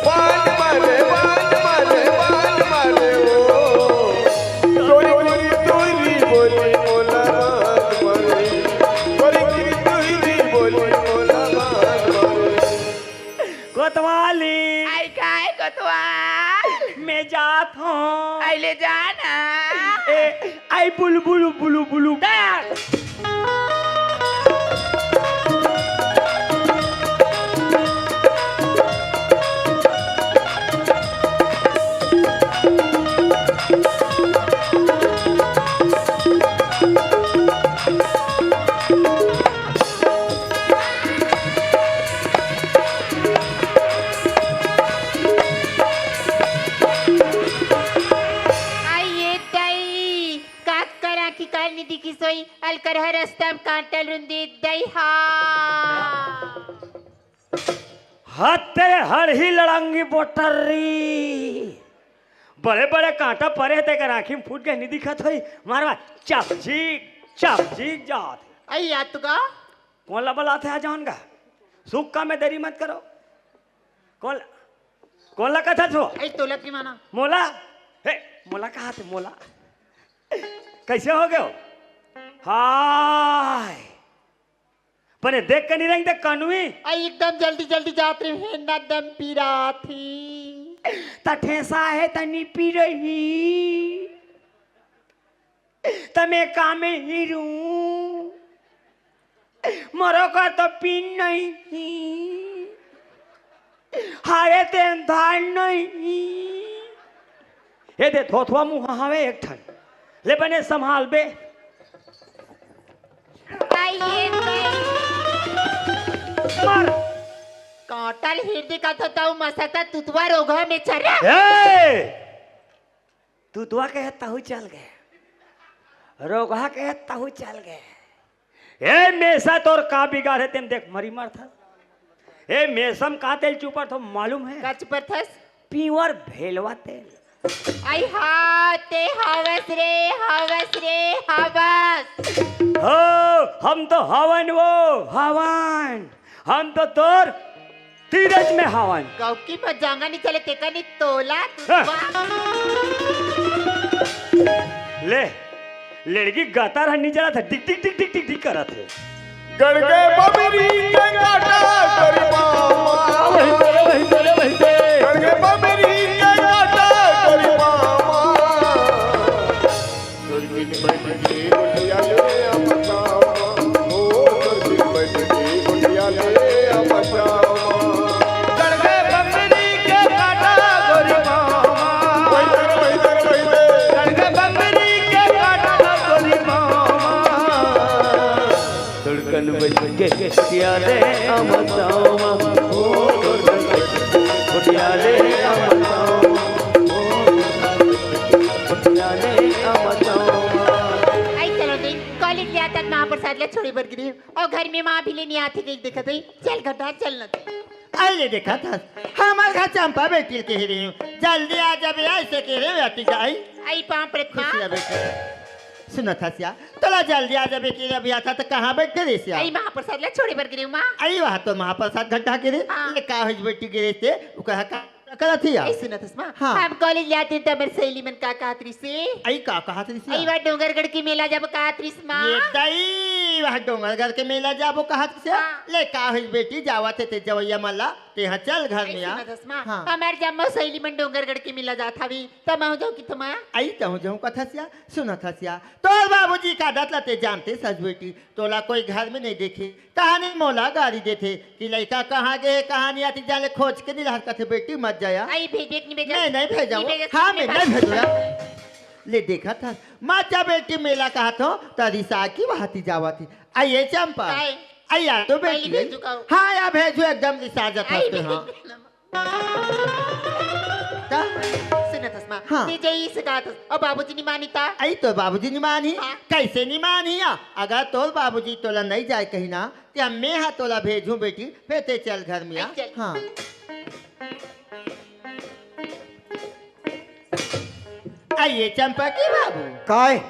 बान मारे, बान मारे, बान मारे ओ। तोरे गुरु तूरी बोली मोला बान मारे। तोरे गुरु तूरी बोली मोला बान मारे। कोतवाली। आई काय कोतवाल? मैं जात हूँ। आई ले जाना। ए, आई बुलु बुलु बुलु बुलु। दया। आइए दई, कात करा की काल निधि की सोई, अलकर हर रस्ता में कांटल रुंदी दई हा। हत्ते हड़ही लड़ंगी बोटरी। बड़े बड़े कांटा परे हे, तेकर आँखी में फूट गए, नहीं दिखत होई। मारवा चपचीक, चपचीक जात। आई याद तो का? कौन ला बलात हे आ जाओन का? सुख का में देरी मत करो। कौन, कौन ला कथा छो? आई तोला की माना। मोला? हे, मोला कहा थे मोला? कैसे हो गयो? हाय। बने देख के नहीं रेंग दे कानूई। आई एकदम जल्दी जल्दी जात रहे हैं, ना दम पीरा थी। त ठेसा है त नहीं पी रही। त मैं का में ही रूं। मरो का तो पीन नहीं ही। हारे तेन धान नहीं। ए दे, थोथवा मुहा हवे एक ठन। ले बने संभाल बे। आइए नहीं। मार। कांटा हिरदी का तो तऊ मसता तुतवा रोगहा में चरा। ए! तुतवा के तहू चल गे, रोगहा के तहू चल गे। ए मेसा, तोर का बिगाड़ हे तेम देख मरी मरथा। ए मेसम का तेल चुपर थो मालूम हे? का चुपर थस? प्योर भेलवा तेल। आई हा, ते हवस रे, हवस रे, हवस। हो, हम तो हवन वो, हवन। हम तो तोर तीरज में हवन। कौकी में जांगा नहीं चले, तेका नहीं तोला, हाँ। तुतवा। ले, लड़की गतर ह नहीं चला था, टिक टिक टिक टिक टिक टिक करत हे। गड़गे बबरी के काटा करी मामा। वही तेरे, वही तेरे, वही तेरे। गड़गे बबरी के काटा करी मामा। दुर्बिन बैठ के गुटिया ले आ बचावा। ओ दुर्बिन बैठ के गुटिया ले आ बचावा। गड़गे बबरी के काटा गोरी मामा। वही तेरे, वही तेरे, वही तेरे। गड़गे बबरी के काटा गोरी मामा। धड़कन बज के गुटिया ले अमतावा, ओ धड़कन बज के गुटिया ले अमतावा, ओ धड़कन बज के गुटिया ले अमतावा। आई चलो दे, कॉलेज ले आथस महाप्रसाद ला छोड़े बर गिरे, अउ घर में माँ भी ले नहीं आथे, कही देखत हे, चल घटा, चल न दे। अरे देखत हस, हमर घर चंपा बेटी ल कहे रहेंव, जल्दी आ जाबे, अइसे कहे रहेंव, अति जाई। आई पाँव पड़त माँ। खुशी रह बेटी। सुनत हस या, तोला जल्दी आ जाबे के अभी आथस त कहाँ बइठे रहिस या? आई महाप्रसाद ला छोड़े बर गिरे हँव माँ। आई वहाँ तो महाप्रसाद घटा के रे। हाँ। ले का होइस बेटी गिरे ते, उ कहा का करत हे या? आई सुनत हस माँ, हाँ। हम कॉलेज ले आथन त हमर सहेली मन का कहत रहिस हे? आई का कहत रहिस या? आई वहाँ डोंगरगढ़ के मेला जाबो कहत रहिस माँ। ये दई, वहाँ डोंगरगढ़ के मेला जाबो कहत रहिस या? हाँ। ले का होइस बेटी, जावत हे ते जवइया मन ला, तेहा चल घर में आ। सुनत हस माँ, हाँ। हमर जम्मो सहेली मन डोंगरगढ़ के मेला जात हवे, त महूँ जाहूँ कथों माँ। आई तहूँ जाहूँ कथस या, सुनत हस या। तोर बाबूजी का आदत ला ते जानत हस बेटी, तोला कोई घर में नहीं देखे, तहाने मोला गारी देथे कि लइका कहाँ गे हे, कहाँ नहीं आथे, जाने खोज के नहीं रहत, कथे बेटी मत जाया। आई भेजे कि नहीं भेजे? नहीं, नहीं भेजहूँ। नहीं भेजे, हाँ, नहीं मैं भेजे। नहीं भेजहूँ या। ले देखत हस, मत जा बेटी मेला कहत हों, त रिसा के वहाँ ती जावत हे। आई ये चंपा। काय? आई या तो पहले बेटी। भेजू का? हाँ या भेजहूँ, एकदम रिसा जात हस ते, हाँ। का? सुनत हस माँ, हाँ। ते जइसे कहत हस, अउ बाबूजी नहीं मानी त? आई तोर बाबूजी नहीं मानी? हाँ। कइसे नहीं मानी या? अगर तोर बाबूजी तोला नहीं जाए कही ना, ते मैं हा तोला भेजहूँ बेटी, फेर ते चल घर में आ। आई चल। हाँ। आई ये चंपा के बाबू। काय?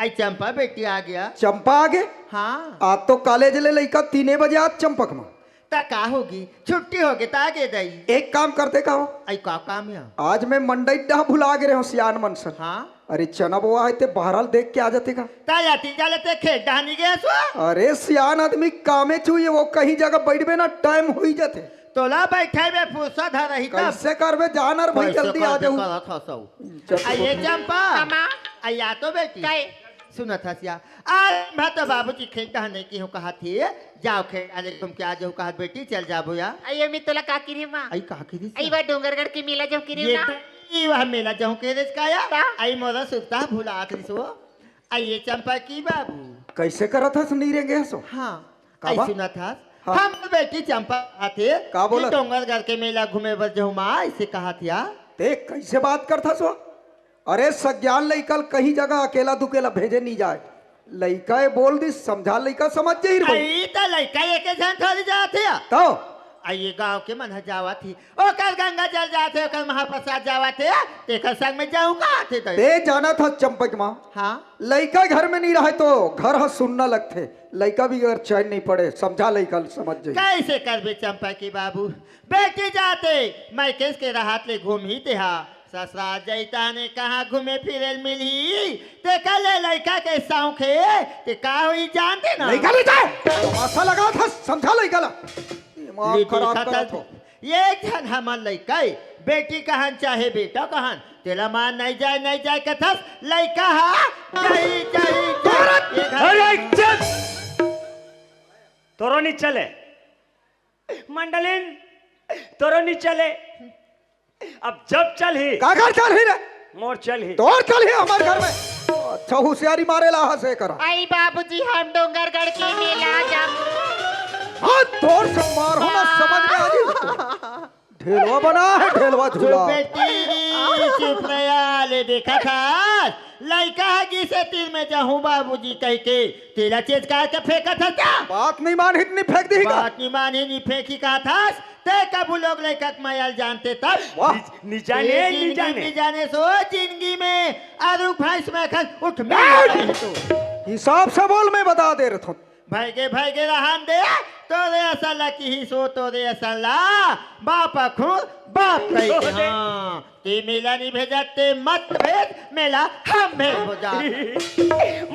आई चंपा बेटी आ गे। चंपा आ गे? हाँ। आज तो कॉलेज ले लइका तीने बजे आत चंपक माँ। त का होगे, छुट्टी होगे त आ गे दई। एक काम करते का हो? आई का काम हे? आज मैं मंडई डहा भुला गे रहेंव सियान मन सन। हाँ। अरे चना बोवा हे ते बहरल देख के आ जाते का? त आती जाले ते खेत डहा नहीं गे हस वो? अरे सियान आदमी कामे चुई हे, वो कहीं जगह बइठबे ना, टाइम होई जाथे। तोला बइठे में फुरसत ह रही तब। कइसे करबे, जा न रे भई, कइसे जल्दी आ करबे जाहू। करत हस वो। चल, आई ये चंपा। हाँ माँ। आई या तो बेटी। काय? सुनत हस या, आज मैं तो बाबूजी खेत डहा नहीं गे हों कहत हे, जाव खेत डहा ले घूम के आ जाहू कहत बेटी, चल जाबो या। आई ये मैं तोला का कहे रहेंव माँ? आई का कहे रहेंव? आई वहाँ डोंगरगढ़ के मेला जाहूँ कहे रहेंव ये ना? त-, ई वहाँ मेला जाहूँ कहे रहेंव का या? का? आई मोला सुरता भुलात रहिस वो। आई ये चंपा के बाबू। कइसे करत हस, नहीं रेंगे हस वो? हाँ। का आई बा? सुनत हस? हाँ। हमर बेटी चंपा आथे का कि बोलत? डोंगरगढ़ के मेला घूमे बर जाहूँ माँ, अइसे कहत हे या। ते कइसे बात करत हस वो? अरे सज्ञान लइका ल कहीं जगह अकेला दुकेला भेजे नहीं जाए। लइका ए बोल दिस, समझा, लइका समझ जाही रे भई। अरे त लइका एके झन थोड़ी जात हे। तो? अरे ये गाँव के मन ह जावत हे, ओकर गंगा जल जात हे, ओकर महाप्रसाद जावत हे, तेकर संग में जाहूँ कहत हे त। ते जानत हस चंपक माँ, हाँ। लइका घर में नहीं रहय तो घर ह सुन्ना लगथे। लइका भी अगर चैन नहीं पड़े, समझा लइका ल समझ जाही। कइसे करबे चंपा के बाबू? बेटी जाथे, मायकेच के रहत ले घूमही तेहा। ससुराल जाही तहाने कहाँ घूमे फिरे ल मिलही? तेकर ले लइका के सौंख हे, ते का होही जानते ना? लइका ले जाए, तमाशा लगावत हस, समझा लइका ला। दिमाग ले खराब देखा करत था, हो। एक झन हमर लइका ए, बेटी कहन चाहे बेटा कहन, तेला माँ नहीं जाए, नहीं जाए कथस, लइका हा, जाही, जाही, जाही। अरे, चुप! तोरो नहीं चले। मंडलिन, तोरो नहीं चले। अब जब चलही। काकर चलही रे? मोर चलही। तोर चलही हमर घर में। अच्छा होशियारी मारे ला हंसे करा। आई बाबूजी, हम डोंगरगढ़ के मेला जाबो। हाँ, तोर से मारहूँ ना, समझ में आ जी। ठेलवा बना है, ठेलवा झूला। चुप बेटी, चुप रहा, ले देखत हस, लइका ह गिसे तीर में जाहूं बाबूजी कहिके, तेला चेचका के फेंकत हस का? बात नहीं मानही त नहीं फेंक दिही का? बात नहीं मानही, नहीं फेंकही कहत हस, ते कभू लोग लइका के मया ल जानते तब। वाह। नि जाने, नि जाने। नि जाने सो जिंदगी में, अरु भैंस में खस उठ में ए! नहीं तो। हिसाब से बोल, मैं बता दे रहा हूँ। भइगे, भइगे रहन दे, तोरे असन ला किहिस ओ, तोरे असन ला, बाप अखुर, बाप कहिके। हाँ, ते मेला नहीं भेजत, ते मत भेज, मेला हम भेज हो जा।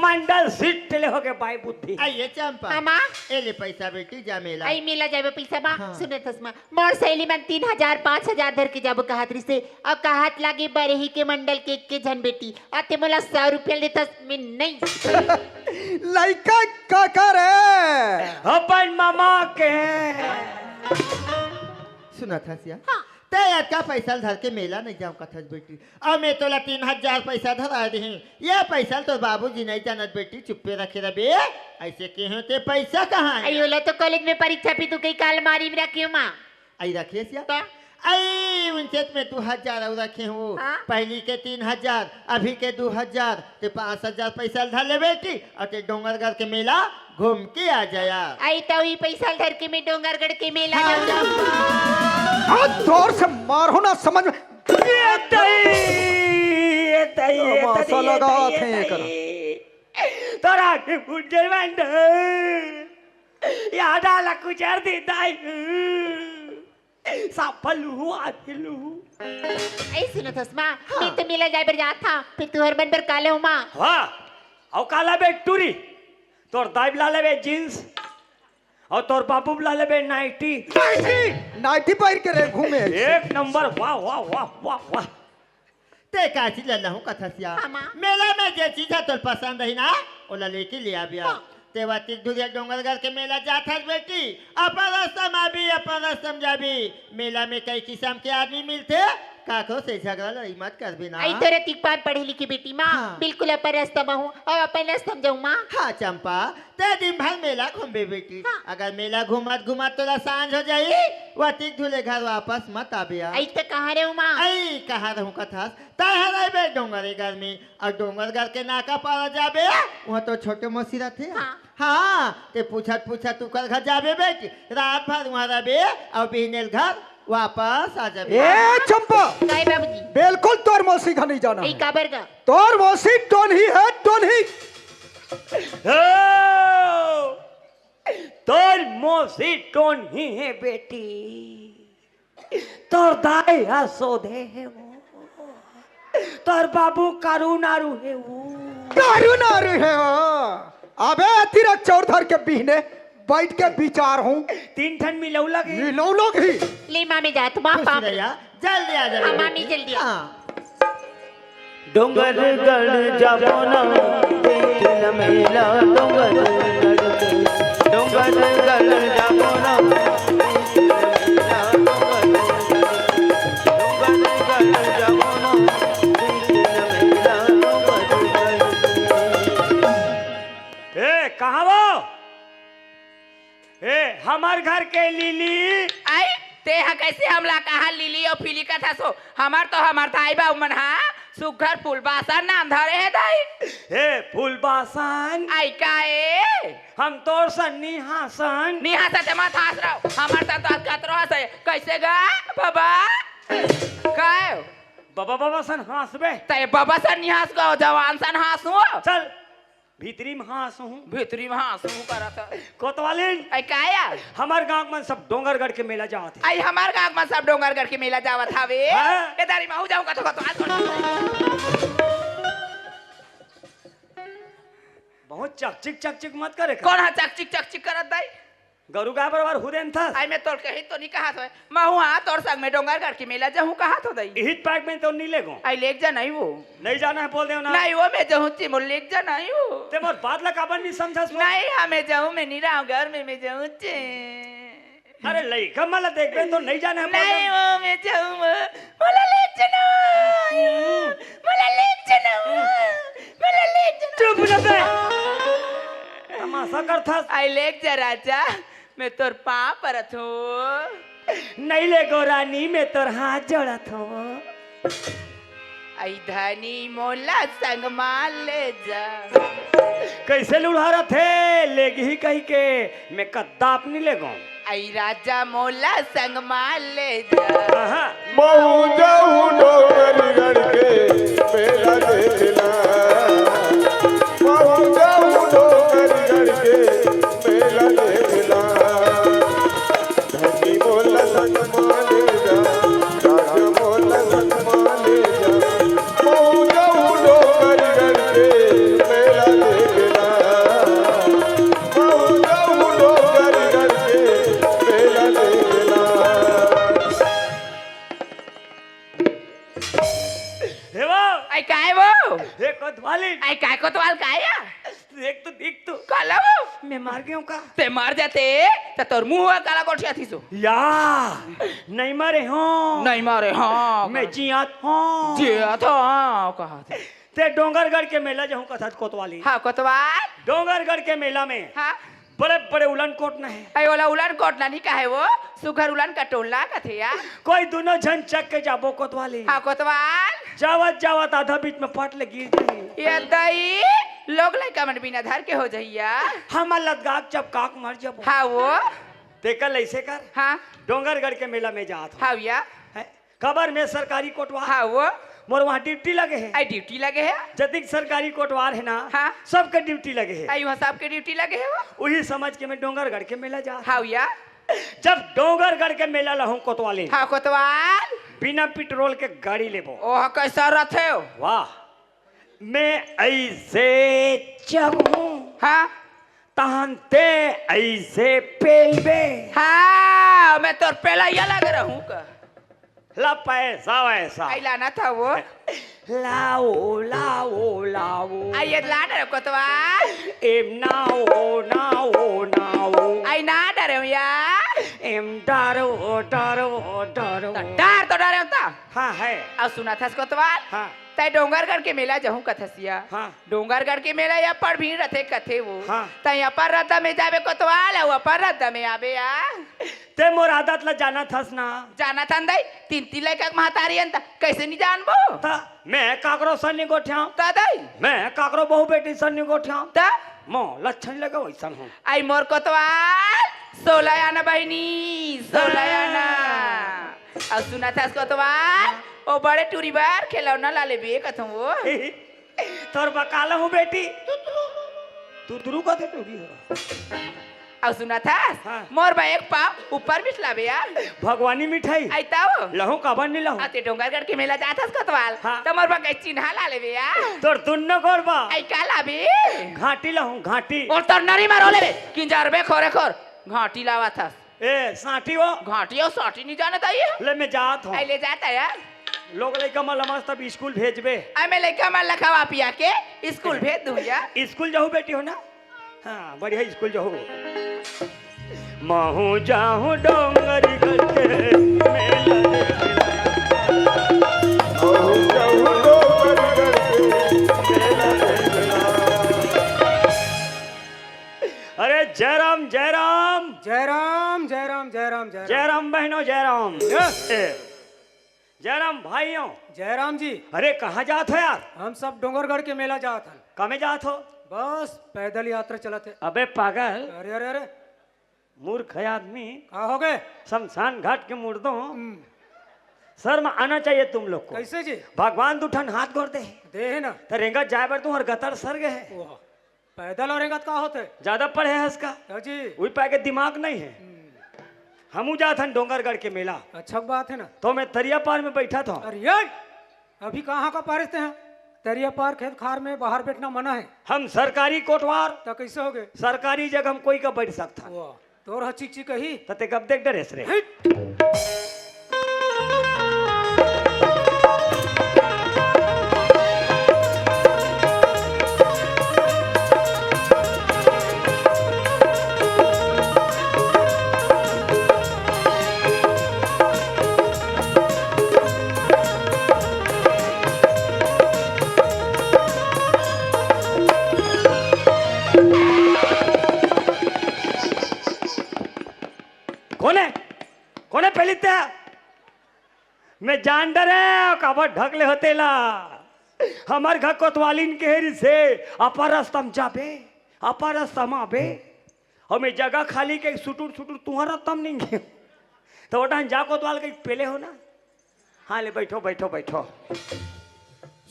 मंडल सिट्ट ले होगे बाई बुद्धि। आइए चंपा। हाँ, माँ। ए ले पैसा बेटी, जा मेला। आई मेला जाबे पैसा, माँ। हाँ। सुनत हस, माँ, मोर सहेली मन तीन हजार, पाँच हजार धर के जाबो कहत रिसे, अउ कहत लागे बरही के मंडल के एक के झन बेटी, अते मोला सौ रुपया लेथस, मैं नहीं। लइका काकर हे? अपन ममा के। सुनत हस या? हाँ। ते अतका पैसा ल धर के मेला नहीं जाऊं कथस बेटी। अब मैं तोला तीन हजार पैसा धरा दिही। ये पैसा ल तोर बाबूजी नहीं जानत बेटी, चुप्पे रखे रबे। ऐसे केहेंव ते पैसा कहाँ हे? अई ओला तो कॉलेज में परीक्षा पे तू कई का अलमारी में रखे हो माँ। आई रखे हस या? त? आई उनसे त मैं दू हजार अउ रखे हूँ। हाँ? पहली के तीन हजार, अभी के दू हजार, ते पाँच हजार पैसा ल धर ले बेटी, अउ ते डोंगरगढ़ के मेला घूम के आ जाया। आई त ई पैसा ल धर के मैं डोंगरगढ़ के मेला हाँ, जाऊँ। हाथ जोर से मारो ना समझ में। ये तई, ये तई, ये तमाशा तई, ये लगा तई, थे ये ये कर। तई। तोरा के फूट गई बंद। याद आला कुछ अर्थ देता है। साफा लूहू, आफी लूहू। ऐ सुनत हस माँ, हाँ। मैं तो मेला जाए बर जात हंव, फेर तुंहर मन बर का लेहूँ माँ? वाह, अउ का लाबे टूरी? तोर दाई बर ला लेबे जींस, अउ तोर बाबू बर ला लेबे नाइटी। नाइटी? नाइटी पहिर के रे घूमे ऐसे। एक नंबर, वाह, वाह, वाह, वाह, वाह। ते का चीज ल लहूं कथस या? हाँ, माँ। मेला में जे चीज ह तोर पसंद रही ना, ओला लेके ले आबे या। हाँ। ते वतिक धुरिया डोंगरगढ़ के मेला जात हस बेटी, अपन रस्ता म आबी, अपन रस्ता म जाबी। मेला में कई किसम के आदमी मिलथे, काखरो से झगड़ा लड़ाई मत करबे ना। आई तोरे तिकपान पढ़े लिखे बेटी माँ, हाँ। बिल्कुल अपन रस्ता म हूँ अउ अपन रस्ता म जाऊँ माँ। हाँ चंपा, ते दिन भर मेला घूमबे बेटी। हाँ। अगर मेला घूमत घूमत तोला सांझ हो जाही, वतिक धुले घर वापस मत आबे या। आई त कहाँ रहूँ माँ? आई कहाँ रहूँ कथस? तैं ह रहिबे डोंगरगढ़ में, अउ डोंगरगढ़ के नाका पार जाबे, उहाँ तो छोटे मौसी रथे। हाँ। हाँ, ते पूछत पूछत ओकर घर जाबे बेटी, रात भर उहाँ रहबे, अउ बिहने ल घर वापस आ जाबे। ए चंपा, काय बाबूजी? बिल्कुल तोर मौसी घर नहीं जाना ए, हे। काबर गा? तोर मौसी टोनही हे, टोनही। हो, तोर मौसी टोनही हे बेटी। तोर दाई ह सोधे हे वो। तोर बाबू कारू नारू हे वो। कारू नारू हे वो। अबे अतिरक चौर धर के बिहने बइठ के बिचारहूँ। तीन ठन मिलऊ लगे। मिलऊ लगे। ले मामी जात, माँ खुश पाँव रह जा, जल्दी आ जा हाँ, बेटी। मामी जल्दी आ। हाँ। डोंगरगढ़ जाबो ना, देख न मेला डोंगरगढ़ के। डोंगरगढ़ जाबो ना, देख न मेला डोंगरगढ़ के। डोंगरगढ़ जाबो ना, देख न मेला डोंगरगढ़ के। ए, कहाँ वो? ए, हमर घर के लिली। आई, ते ह कइसे हमला कहा लिली अउ फिली कथस ओ? हमर तो हमर दाई बाबू मन ह सुग्घर फूल बासन नान धरे हे दाई। हे फूल बासन। आई का ए? हम तोर सन निहासन। निहासन ते मत हास रहो। हमर सन तो आज कतरो हंसे। कइसे गा बाबा? काय? बाबा, बाबा सन हांसबे। ते बाबा सन निहास गो, जवान सन हांसू। चल। भीतरी म हाँसहूँ। भीतरी म हाँसहूँ करत ह। कोतवालिन। अई का या? हमर गाँव मन सब डोंगरगढ़ के मेला जावत हे। अई हमर गाँव मन सब डोंगरगढ़ के मेला जावत हवे। हाँ। ए दारी महू जाऊँ कथो कथो। बहुत चकचिक चकचिक मत करे कर। कोन ह चकचिक चकचिक करत दाई? गरू गाय बरोबर हुरेन थस। अई मैं तोर कही तो नी कहत होय। महू हा तोर संग में डोंगरगढ़ के मेला जहूँ कहत हो दई। इहित पाक में तो नी लेगो। अई लेग जा नहीं वो। नहीं जाना है बोल देव ना। नहीं वो मैं जहूँ ची मोर लेग जा नहीं वो। ते मोर बात ला काबर नी समझस वो? नहीं हा मैं जहूँ मैं नी रहूँ घर में मैं जहूँ ची। अरे लइका मला देखबे तो नहीं जाना है बोल नहीं देव। वो मैं जहूँ वो। मोला लेग जा ना वो। हम्म। मोला लेग जा ना वो। हम्म। मोला लेग जा ना। चुप रह बे। तमाशा करथस। अई लेग जा राजा। मैं तोर पाँव परत हूँ। नहीं लेगों रानी, मैं तोर हाथ जोड़त हंव। अई धनी मोला संग मा ले जा। कइसे लुढ़ारत हे, लेगही कहिके, मैं कद्दाप नइ लेगों। अई राजा मोला संग मा ले जा। आहा। महूं जाहूं डोंगरगढ़ के मेला देखे ला। महूं जाहूं डोंगरगढ़ के मेला देखे ला। धनी मोला संग मा ले जा, राजा मोला संग मा ले जा। महूं जाहूं डोंगरगढ़ के मेला देखे ला। महूं जाहूं डोंगरगढ़ के मेला देखे ला। हे वो। अई काय वो? हे कोतवाली। अई काय कोतवाल काय या? देख तो, देख तो। काला वो? मैं मर गेंव का? तें मर जाते, त तोर मुंह काला गोठियातिस ओ। या, नइ मरे हंव। नइ मरे हंव। मैं जियत हंव। जियत हंव, कहा थे। तें डोंगरगढ़ के मेला जाहूं कथस कोतवाली। हां, कोतवाल। डोंगरगढ़ के मेला में हां। बड़े-बड़े उलन कोटना हे। अई ओला उलन कोटना नइ कहे वो, सुघर उलन कटोलना कथे या। कोई दूनों झन चघ के जाबो कोतवाली। हां, कोतवाल। जावत-जावत आधा बीच में पट ले गिर जाही। ए दई, लोग लइका मन बिना धर के हो जही या। हमन लदगा के चपका के मर जाबो। हां वो। तेकर ले अइसे कर। हां। डोंगरगढ़ के मेला में जात हंव। हां या। हैं? काबर मैं सरकारी कोटवार। हां वो। मोर उहां ड्यूटी लगे हे। अई ड्यूटी लगे हे। जतिक सरकारी कोटवार हे ना, हां। सबके ड्यूटी लगे हे। अई उहां सबके ड्यूटी लगे हे वो। उही समझ के मैं डोंगरगढ़ के मेला जात हंव। हां या। जब डोंगरगढ़ के मेला ल जाहूं कोतवाली। हां, कोतवाल। बिना पेट्रोल के गाड़ी लेबो। ओह, कइसे रथे ओ? वाह। मैं अइसे चघहूं। हां। तहन तें अइसे पेलबे। हां, मैं तोर पेलइया लगे रहूं का? ला पैसा वैसा। अई लानत हंव वो। लाओ, लाओ, लाओ। अई ए ला डरेंव कोतवाल। एम नाओ, नाओ, नाओ। अई ना डरेंव या। एम डरो, डरो, डरो। त डर तो डरेंव त। हां, हे। अउ सुनत हस कोतवाल? हां। तें डोंगरगढ़ के मेला जाहूं कथस या। हां। डोंगरगढ़ के मेला या अब्बड़ भीड़ रथे कथे वो। हां। तें अपन रद्दा में जाबे कोतवाल, अउ अपन रद्दा में आबे या। तें मोर आदत ला जानत हस ना। जानत हंव दई, तीन-तीन लइका के महतारी अंता, कइसे नइ जानबो? त मैं काकरो संग नइ गोठियावं। त दई। मैं काकरो बहू बेटी संग नइ गोठियावं। त? मोर लक्षण लगे वइसन हंव। अई मोर कोतवाल, सोला आना बहिनी, सोला आना। अउ सुनत हस कोतवाल, ओ बड़े टूरी बर खेलौना ला लेबे कथंव वो। तोर बर का लाहूं बेटी? तुतरू कथे टूरी हो। अउ सुनत हस? हां। मोर बर एक पांव ऊपर बिठलाबे या। भगवानी मिठाई? अई तव। लाहूं, काबर नइ लाहूं? अते डोंगरगढ़ के मेला जात हस कोतवाल। हां। त मोर बर एक चिन्हा ला लेबे या। तोर दुन्नो गोड़ बर। अई का लाबे? घांटी लाहूं, घांटी। अउ तोर नरी मरो लेबे। किंजरबे खोरे खोर। घांटी लावत हस। ए, सांटी वो। घांटी अउ सांटी नइ जानत हस। ले, मैं जात हंव। अई ले जात हस या। लोग लइका मन ला मस्त अब स्कूल भेजबे। अई मैं लइका मन ला खवा पिया के स्कूल भेज दूं या। स्कूल जाहू बेटी हो ना? हां, बढ़िया स्कूल जाहू। महूं जाहूं डोंगरगढ़ के मेला देखे ला। महूं जाहूं डोंगरगढ़ के मेला देखे ला। अरे जय राम, जय राम। जय राम, जय राम, जय राम, जय राम। जय राम बहनों, जय राम। जय। ए, जय राम भाइयों। जय राम जी। अरे कहां जात हो यार? हम सब डोंगरगढ़ के मेला जात हन। कामे जात हो? बस पैदल यात्रा चलत हे। अबे पागल। अरे, अरे, अरे। मूर्ख है आदमी। का हो गे? शमशान घाट के मुर्दों। हम्म। शर्म आना चाहिए तुम लोग को। कइसे जी? भगवान दू ठन हाथ गोड़ दे हे। दे हे ना। त रेंगत जाए बर तुंहर गतर सर गे हे। वाह। पैदल अउ रेंगत का होथे? जादा पढ़े हस का? हाँ जी। उही पाय के दिमाग नइ हे। हम्म। हमू जात हन डोंगरगढ़ के मेला। अच्छा बात हे ना। त मैं तरिया पार में बइठत हंव। अरे यार, अभी कहां का पारिस तें हा? तरिया पार खेत खार में बाहर बइठना मना हे। हम सरकारी कोटवार। त कइसे हो गे? सरकारी जगह हम कोई का बइठ सकथन। वाह। तोर ह चिकचिक ही। त तें कब देख डरेस रे? हिट। कोन हे? कोने पेली ते? मैं जान डरे काबर ढक ले होते ला। हमर घर कोतवालिन के हेरी से, अपर रस्तम जाबे, अपर रस्तम आबे। अउ मैं जगह खाली के सुटुर सुटुर तुहर रस्तम नहीं गे। तो ओटन जा कोतवाल के पेले हो ना। हाँ, ले बैठो, बैठो, बैठो।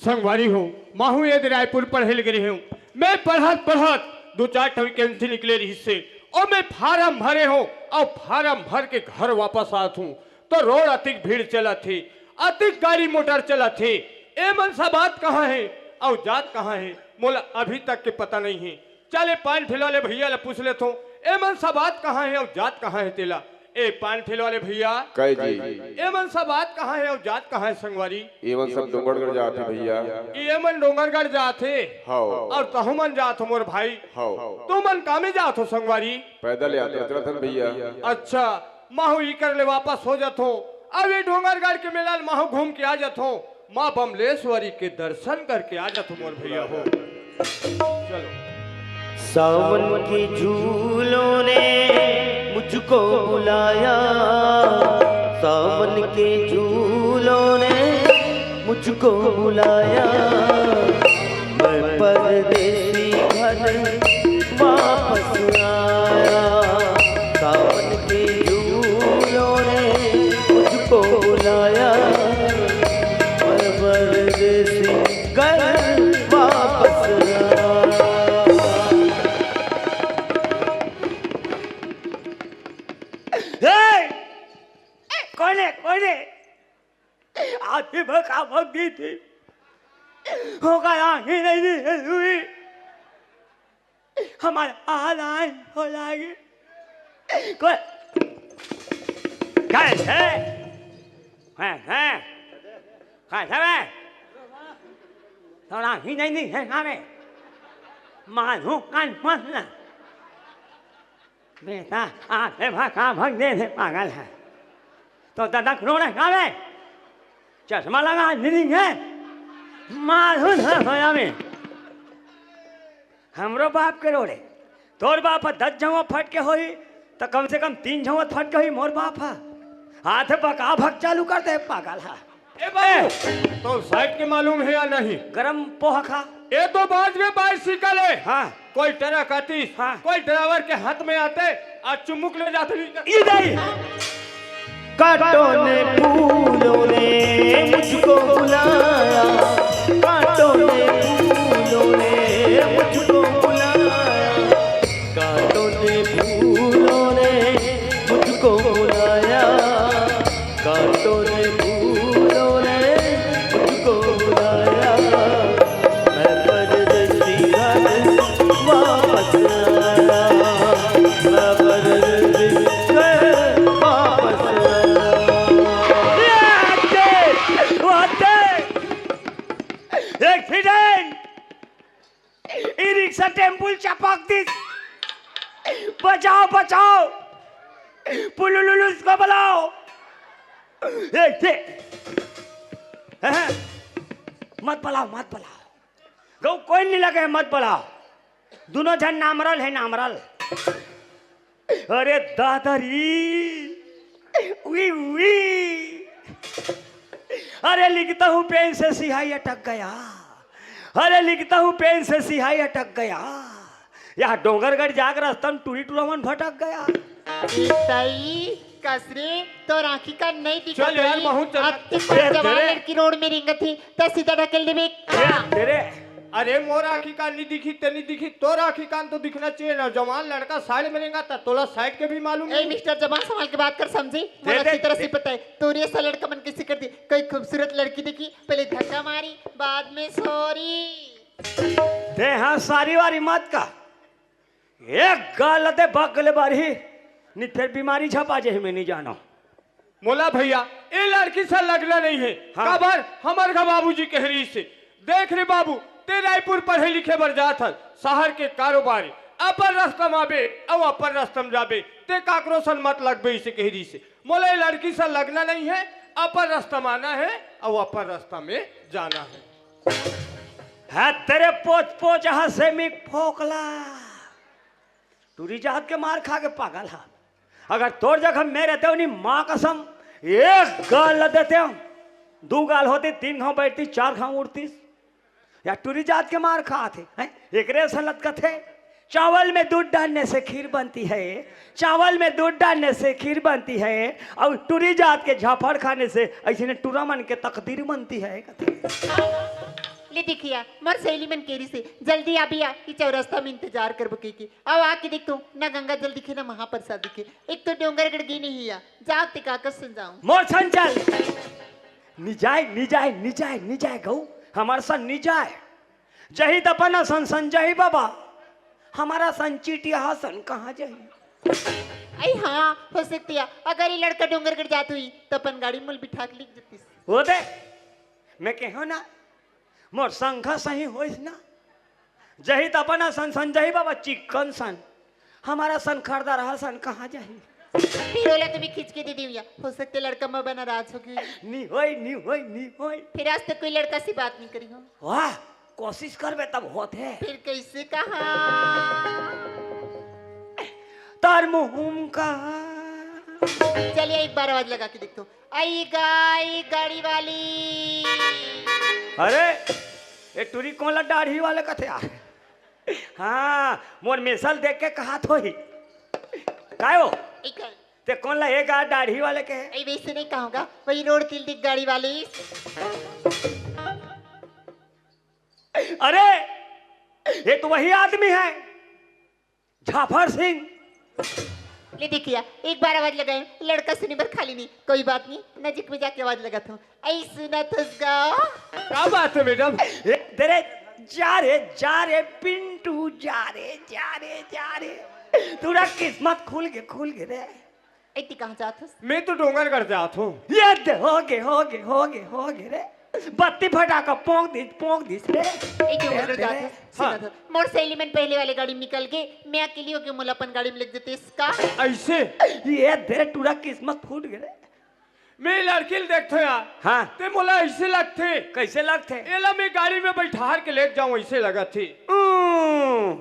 संगवारी हो, महू ये रायपुर पढ़े लगे रहे हूँ। मैं पढ़त पढ़त दो चार ठो वैकेंसी निकले रही से, और मैं फार्म भरे हूँ, और फार्म भर के घर वापस आत हूँ, तो रोड अतिक भीड़ चलत हे, अतिक गाड़ी मोटर चलत हे। ए मन सब आत कहाँ हे, और जात कहाँ हे, मोला अभी तक के पता नहीं हे। चल, ए पान ठेला वाले भैया ला पूछ लेथों, ए मन सब आत कहाँ हे अउ जात कहाँ हे तेला? ए पान ठेला वाले भैया, कहे जी। ए मन सब आत कहाँ हे अउ जात कहाँ हे संगवारी? ये मन सब डोंगरगढ़ जात हे भैया। ए मन डोंगरगढ़ जात हे। हव। अउ तहू मन जात हो मोर भाई। हव। तू मन कामे जात हो संगवारी? पैदल यात्रा चलत हन भैया। अच्छा, महू इकर ले वापस हो जाथों। अब ये डोंगरगढ़ के मेला ल महू घूम के आ जाथों। माँ बमलेश्वरी के दर्शन करके आ जाथों मोर भैया हो। चलो। सावन के झूलों ने मुझको बुलाया, सावन के झूलों ने मुझको बुलाया, मैं परदेसी घर वापस आया। सावन के झूलों ने मुझको बुलाया, मैं परदेसी घर वापस आया। ए! कोने, कोने? आदमी भर का भग दी थी। होगा, आही नहीं दी है हुई। हमारा हाल आए हो लागे। कोई कैसे? हैं, हैं? कैसे बे? थोड़ा ही नहीं दी है सारे। मारू कान मत ना। बेटा, आदमी भर का भग दे दे, पागल है। तो दादा करोड़ है का बे? चश्मा लगा, नींद है। मारू ना होया में। हमरो बाप करोड़ हे। तोर बाप ह दस झौंवा फटके होही, त कम से कम तीन झौंवा फटके होही मोर बाप ह। हाथ बका भक चालू कर दे, पागल ह। ए बाबू, तो साइड के मालूम हे या नहीं? गरम पोहा खा। ए तो बाज में बाइसिकल हे। हाँ। कोई ट्रक आतिस, हाँ। कोई ड्राइवर के हाथ में आते, आज चुमुक ले जाते नहीं। ये नहीं। कांटों ने फूलों ने मुझको बुलाया, कांटों ने फूलों ने मुझको बुलाया, कांटों ने फूलों ने मुझको बुलाया, कांटों ने फूलों ने मुझको बुलाया, मैं परदेसी घर वापस आया, मैं परदेसी घर वापस आया। ये आते, वो आते। एक्सीडेंट। ई रिक्शा टेम्पू ल चपक दिस। बचाओ, बचाओ। पुलुलुलुस को बुलाओ। ए, ए। हैं, हैं। मत बुलाओ, मत बुलाओ। गऊ कोई नहीं लगे, मत बुलाओ। दोनों झन नामरल हे, नामरल। अरे दादा री, उई, उई। अरे लिखता हूँ पेन से सिहाई अटक गया, अरे लिखता हूँ पेन से सिहाई अटक गया, यहाँ डोंगरगढ़ जाकर रस्ता में टूरी टूरा मन भटक गया। ई तई कसरे, तोर आँखी का नहीं दिखत चल यार, रही। बहुत चला। अत्ती ए, जवान तेरे लड़की रोड में रेंगत ही, त सीधा ढकेल देबे। ए, तेरे अरे मोर आँखी कान नी दिखी, ते नी दिखी, तोर आँखी कान तो दिखना चाहिए ना। जवान लड़का साइड में रेंगा त तोला साइड के भी मालूम ए नहीं। मिस्टर, जबान संभाल के बात कर, समझे? दे, मोला दे, अच्छी तरह से दे। पता है, तोर ये सा लड़का मन कैसे कर दी। कोई खूबसूरत लड़की देखी, पहले धक्का मारी, बाद में सॉरी। ते हाँ सारी वारी मत का। एक गाल दे बगल बारी, नी फेर बीमारी झपा जे मैं नी जानो। मोला भैया, ए लड़की से लगना नहीं है। हाँ। काबर हमर घर बाबूजी कह रही से, देख रे बाबू, ते रायपुर पढ़े लिखे बर जात हस, शहर के कारोबारी, अपन रास्ता में आबे, अउ अपन रास्ता में जाबे, ते काकरो सन मत लगबे, इसे कह रही से। मोला ए लड़की से लगना नहीं है, अपन रास्ता में आना है, अउ अपन रास्ता में जाना है। है तेरे पोच पोच हंसे में फोकला। टूरी जात के मार खा के पागल हा। अगर तोर जगह मैं रहते हो नी, माँ कसम, एक गाल ल देते हो, दू गाल होती, तीन घाव बैठती, चार घाव उड़ती। या टूरी जात के मार खात हे, हैं? एकरे असन लतकत हे। चावल में दूध डालने से खीर बनती है, चावल में दूध डालने से खीर बनती है, और टूरी जात के झापड़ खाने से ऐसे ने टूरा मन के तकदीर बनती है, कथे। ले देखिया, मोर सहेली मन केरी से जल्दी आबिया, ई चौरस्ता में इंतजार करबो के के। अब आके देख तो, ना गंगा जल दिखे, ना महाप्रसाद दिखे। एक तो डोंगरगढ़ गे नहीं हिया, जाव ते का कसन जाऊं। मोर संचल, निजाय, निजाय, निजाय, निजाय गऊ, हमार सन निजाय। जही त अपन सन सन जही बाबा, हमार सन चीटिया सन कहाँ जही? अई हाँ, हो सकती है, अगर ये लड़का डोंगरगढ़ जात हुई, तो अपन गाड़ी में बिठा के लेग जतिस। हो दे, मैं कहो ना, मोर संखा सही होइस ना, जही त अपन सन सन जही बाबा, चिक्कन सन, हमार सन खरदा रहा सन कहाँ जही? फिर ओला तुम्हें खींच के दे दिया, हो सकते लड़का में बना राज हो गई। नी होई, नी होई, नी होई। फिर आज तक कोई लड़का से बात नहीं करी हो। वाह, कोशिश करबे तब होत है। फिर कैसे कहा? तार मुहुम का। चलिए, एक बार आवाज लगा के देख तो। आई गा, आई गाड़ी वाली। अरे, ये टूरी कोन ला दाढ़ी वाले कथे यार? हाँ, मोर मेसल देख के कहात होही। काय हो? एक ते कोन ला ए गा दाढ़ी वाले के? ए, वैसे नहीं कहूंगा, वही रोड तिल दिख गाड़ी वाली। अरे, ये तो वही आदमी है, झाफर सिंह। ले देखिया, एक बार आवाज लगाए, लड़का सुने बर खाली नहीं। कोई बात नहीं, नजीक में जाके आवाज लगात हूँ। ऐ सुनत हस गा? का बात है मैडम? ए, दे रे, जा रे, जा रे पिंटू, जा रे, जा रे, जा रे। तोरा किस्मत खुल गे, खुल गे रे। ए, ती कहाँ जात हस? मैं तो डोंगरगढ़ जात हूँ। ये दे, हो गे, हो गे, हो गे, हो गे रे। बत्ती फटाका पोंक दिस, पोंक दिस रे। ए, डोंगरगढ़ जात हस? हाँ। सुनत हस? मोर सहेली मन पहले वाले गाड़ी में निकल गे, मैं अकेली हो गे, मोला अपन गाड़ी में लेग जतिस का? ऐसे? ये दे, टूरा किस्मत फूट गे रे। मैं लड़की ल देखथो यार। हाँ। ते मोला ऐसे लगथे। कैसे लगथे? एला मैं गाड़ी में बैठार के लेग जाऊं, ऐसे लगत हे। ऊं,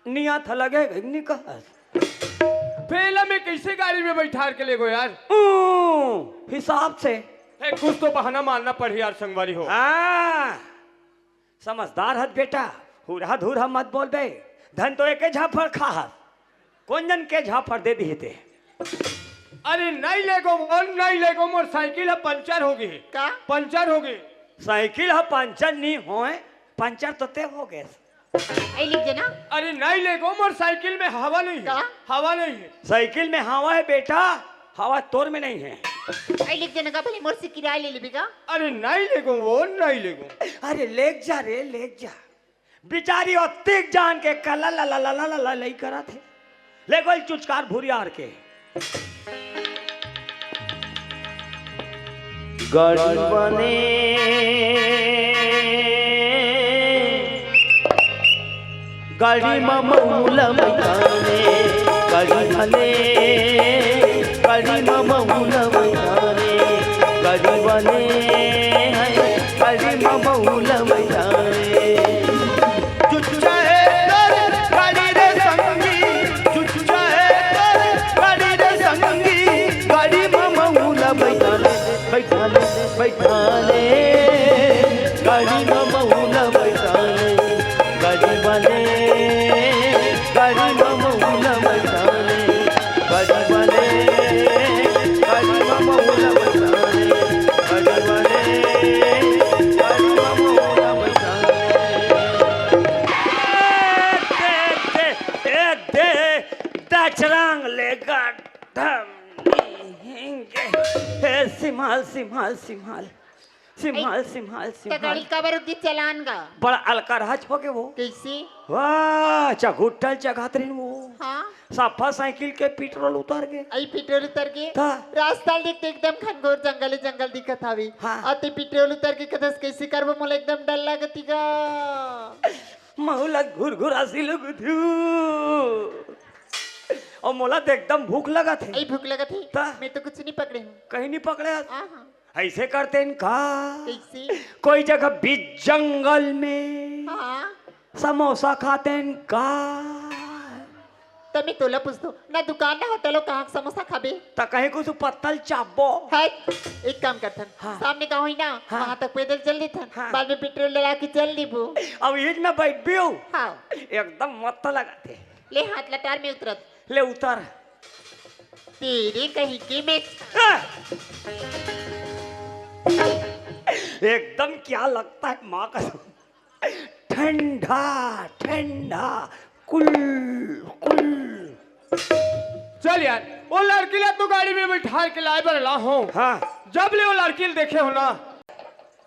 नियत ह लगे, निकस। फेला में कैसे गाड़ी में बैठार के ले गो यार? ऊ, हिसाब से। हे, कुछ तो बहाना मारना पड़ही यार संगवारी हो। हाँ, समझदार हत बेटा, हुरहा धुरहा मत बोलबे। धन तो एके झापड़ खा हस, कोन जन के झापड़ दे दिही ते। अरे नहीं लेगो, वो नहीं लेगो, मोर साइकिल ह पंचर हो गे। का? पंचर हो गे। साइकिल ह पंचर नहीं होए, पंचर तो ते हो गे। ऐ लिख देना। अरे नहीं लेगो, मोर साइकिल में हवा नहीं है। का? हवा नहीं है। साइकिल में हवा है बेटा, हवा तोर में नहीं है। ऐ लिख देना का, भले मोर से किराया ले लेबे का? अरे नहीं लेगो, वो नहीं लेगो। अरे लेग जा रे, लेग जा। बिचारी ओत्तिक जान के कला ला ला ला ला ला ला लई करत हे। ले गोल चुचकार भुरियार के। गाड़ी बने, गाड़ी म मऊला बइठाने, गाड़ी भले, गाड़ी म मऊला बइठाने, गाड़ी बने, गाड़ी म मऊला बइठाने। चुच्चा हे तोर गाड़ी रे संगी, चुच्चा हे तोर गाड़ी रे संगी, गाड़ी म मऊला बइठाने, बइठाने, बइठाने, गाड़ी म मऊला बइठाने, गाड़ी वाले, गाड़ी म मऊला बइठाने, गाड़ी वाले, गाड़ी म मऊला बइठाने, गाड़ी वाले, गाड़ी म मऊला बइठाने। ए दे, ए दे, दचरंग ले गड्ढम। हे सिमाल, सिमाल, सिमाल। सिमाल, ए, सिमाल, त सिमाल। गाड़ी काबर रुकी चलान गा? बड़ा अलकरहच हो गे वो। कैसे? वाह, चघुट्टल चघात रहिन वो। हाँ। सफा साइकिल के पेट्रोल उतर गे। आई पेट्रोल उतर गे? त? रास्ता ल देख त एकदम घनघोर जंगल ही जंगल दिखत हावे। हाँ। अउ ते पेट्रोल उतर गे कथस, कैसे करबो, मोला एकदम डर लगत हे गा। महू ल घुरघुरासी लगत हे। अउ मोला त एकदम भूख लगत हे। आई भूख लगत हे? त? मैं तो कुछ नहीं पकड़े हूँ। कहीं नहीं पकड़े हस? हाँ, हाँ। ऐसे करतेन का? कैसे? कोई जगह बीच जंगल में हाँ। समोसा खातेन का? त मैं तोला पूछथों ना, दुकान ना होटल हो, कहाँ के समोसा खाबे? त कहीं कुछ पत्तल चाबो। है, एक काम करथन, हाँ। सामने का होई ना, हाँ। वहाँ तक पैदल चल देथन, हाँ। बाद में पेट्रोल डला के चल देबो। अब ये ना बैठ भी हो। हाँ। एकदम मस्त लगा थे। ले हाथ लटार में उतरत। ले उतर। तेरे कहीं के मैं। आ! एकदम क्या लगता है माँ का ठंडा, ठंडा, कुल, कुल। चल यार, वो लड़की ला तू गाड़ी में बैठार के लाए बर ला हो। हाँ। जब ले वो लड़की ला देखे हो ना।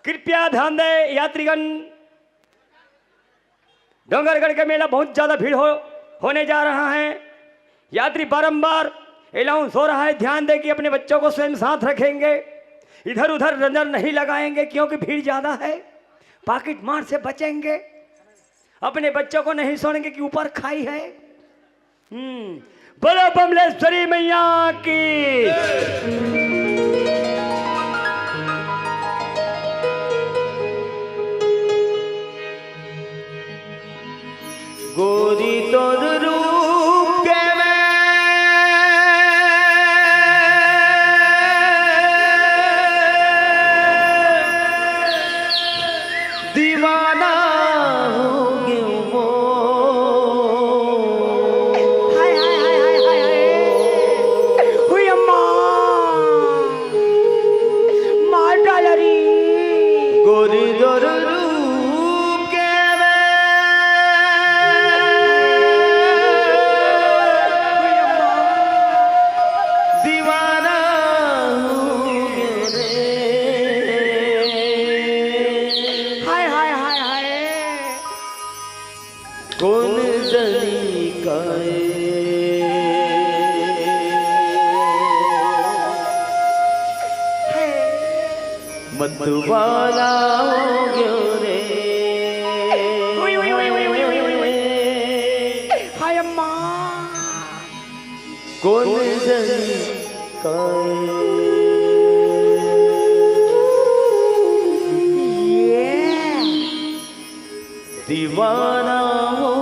कृपया ध्यान दे यात्रीगण, डोंगरगढ़ का मेला बहुत ज्यादा भीड़ हो, होने जा रहा है। यात्री बारंबार अनाउंस हो रहा है, ध्यान दें कि अपने बच्चों को स्वयं साथ रखेंगे, इधर उधर नजर नहीं लगाएंगे क्योंकि भीड़ ज्यादा है। पॉकेट मार से बचेंगे, अपने बच्चों को नहीं सोनेंगे कि ऊपर खाई है। हम्म, बोलो बमलेश्वरी मैया की। गोरी तोर रूप के मैं दीवाना हो गयो। हाय, हाय, हाय, हाय, हाय, हाय। हुई अम्मा। मार डाला रे। गोरी तोर रूप के मैं दीवाना हूँ रे। हाय, हाय, हाय, हाय। कौन जनी काए मत वाला हो गयो रे। हाय अम्मा। कौन जनी काए दीवाना हो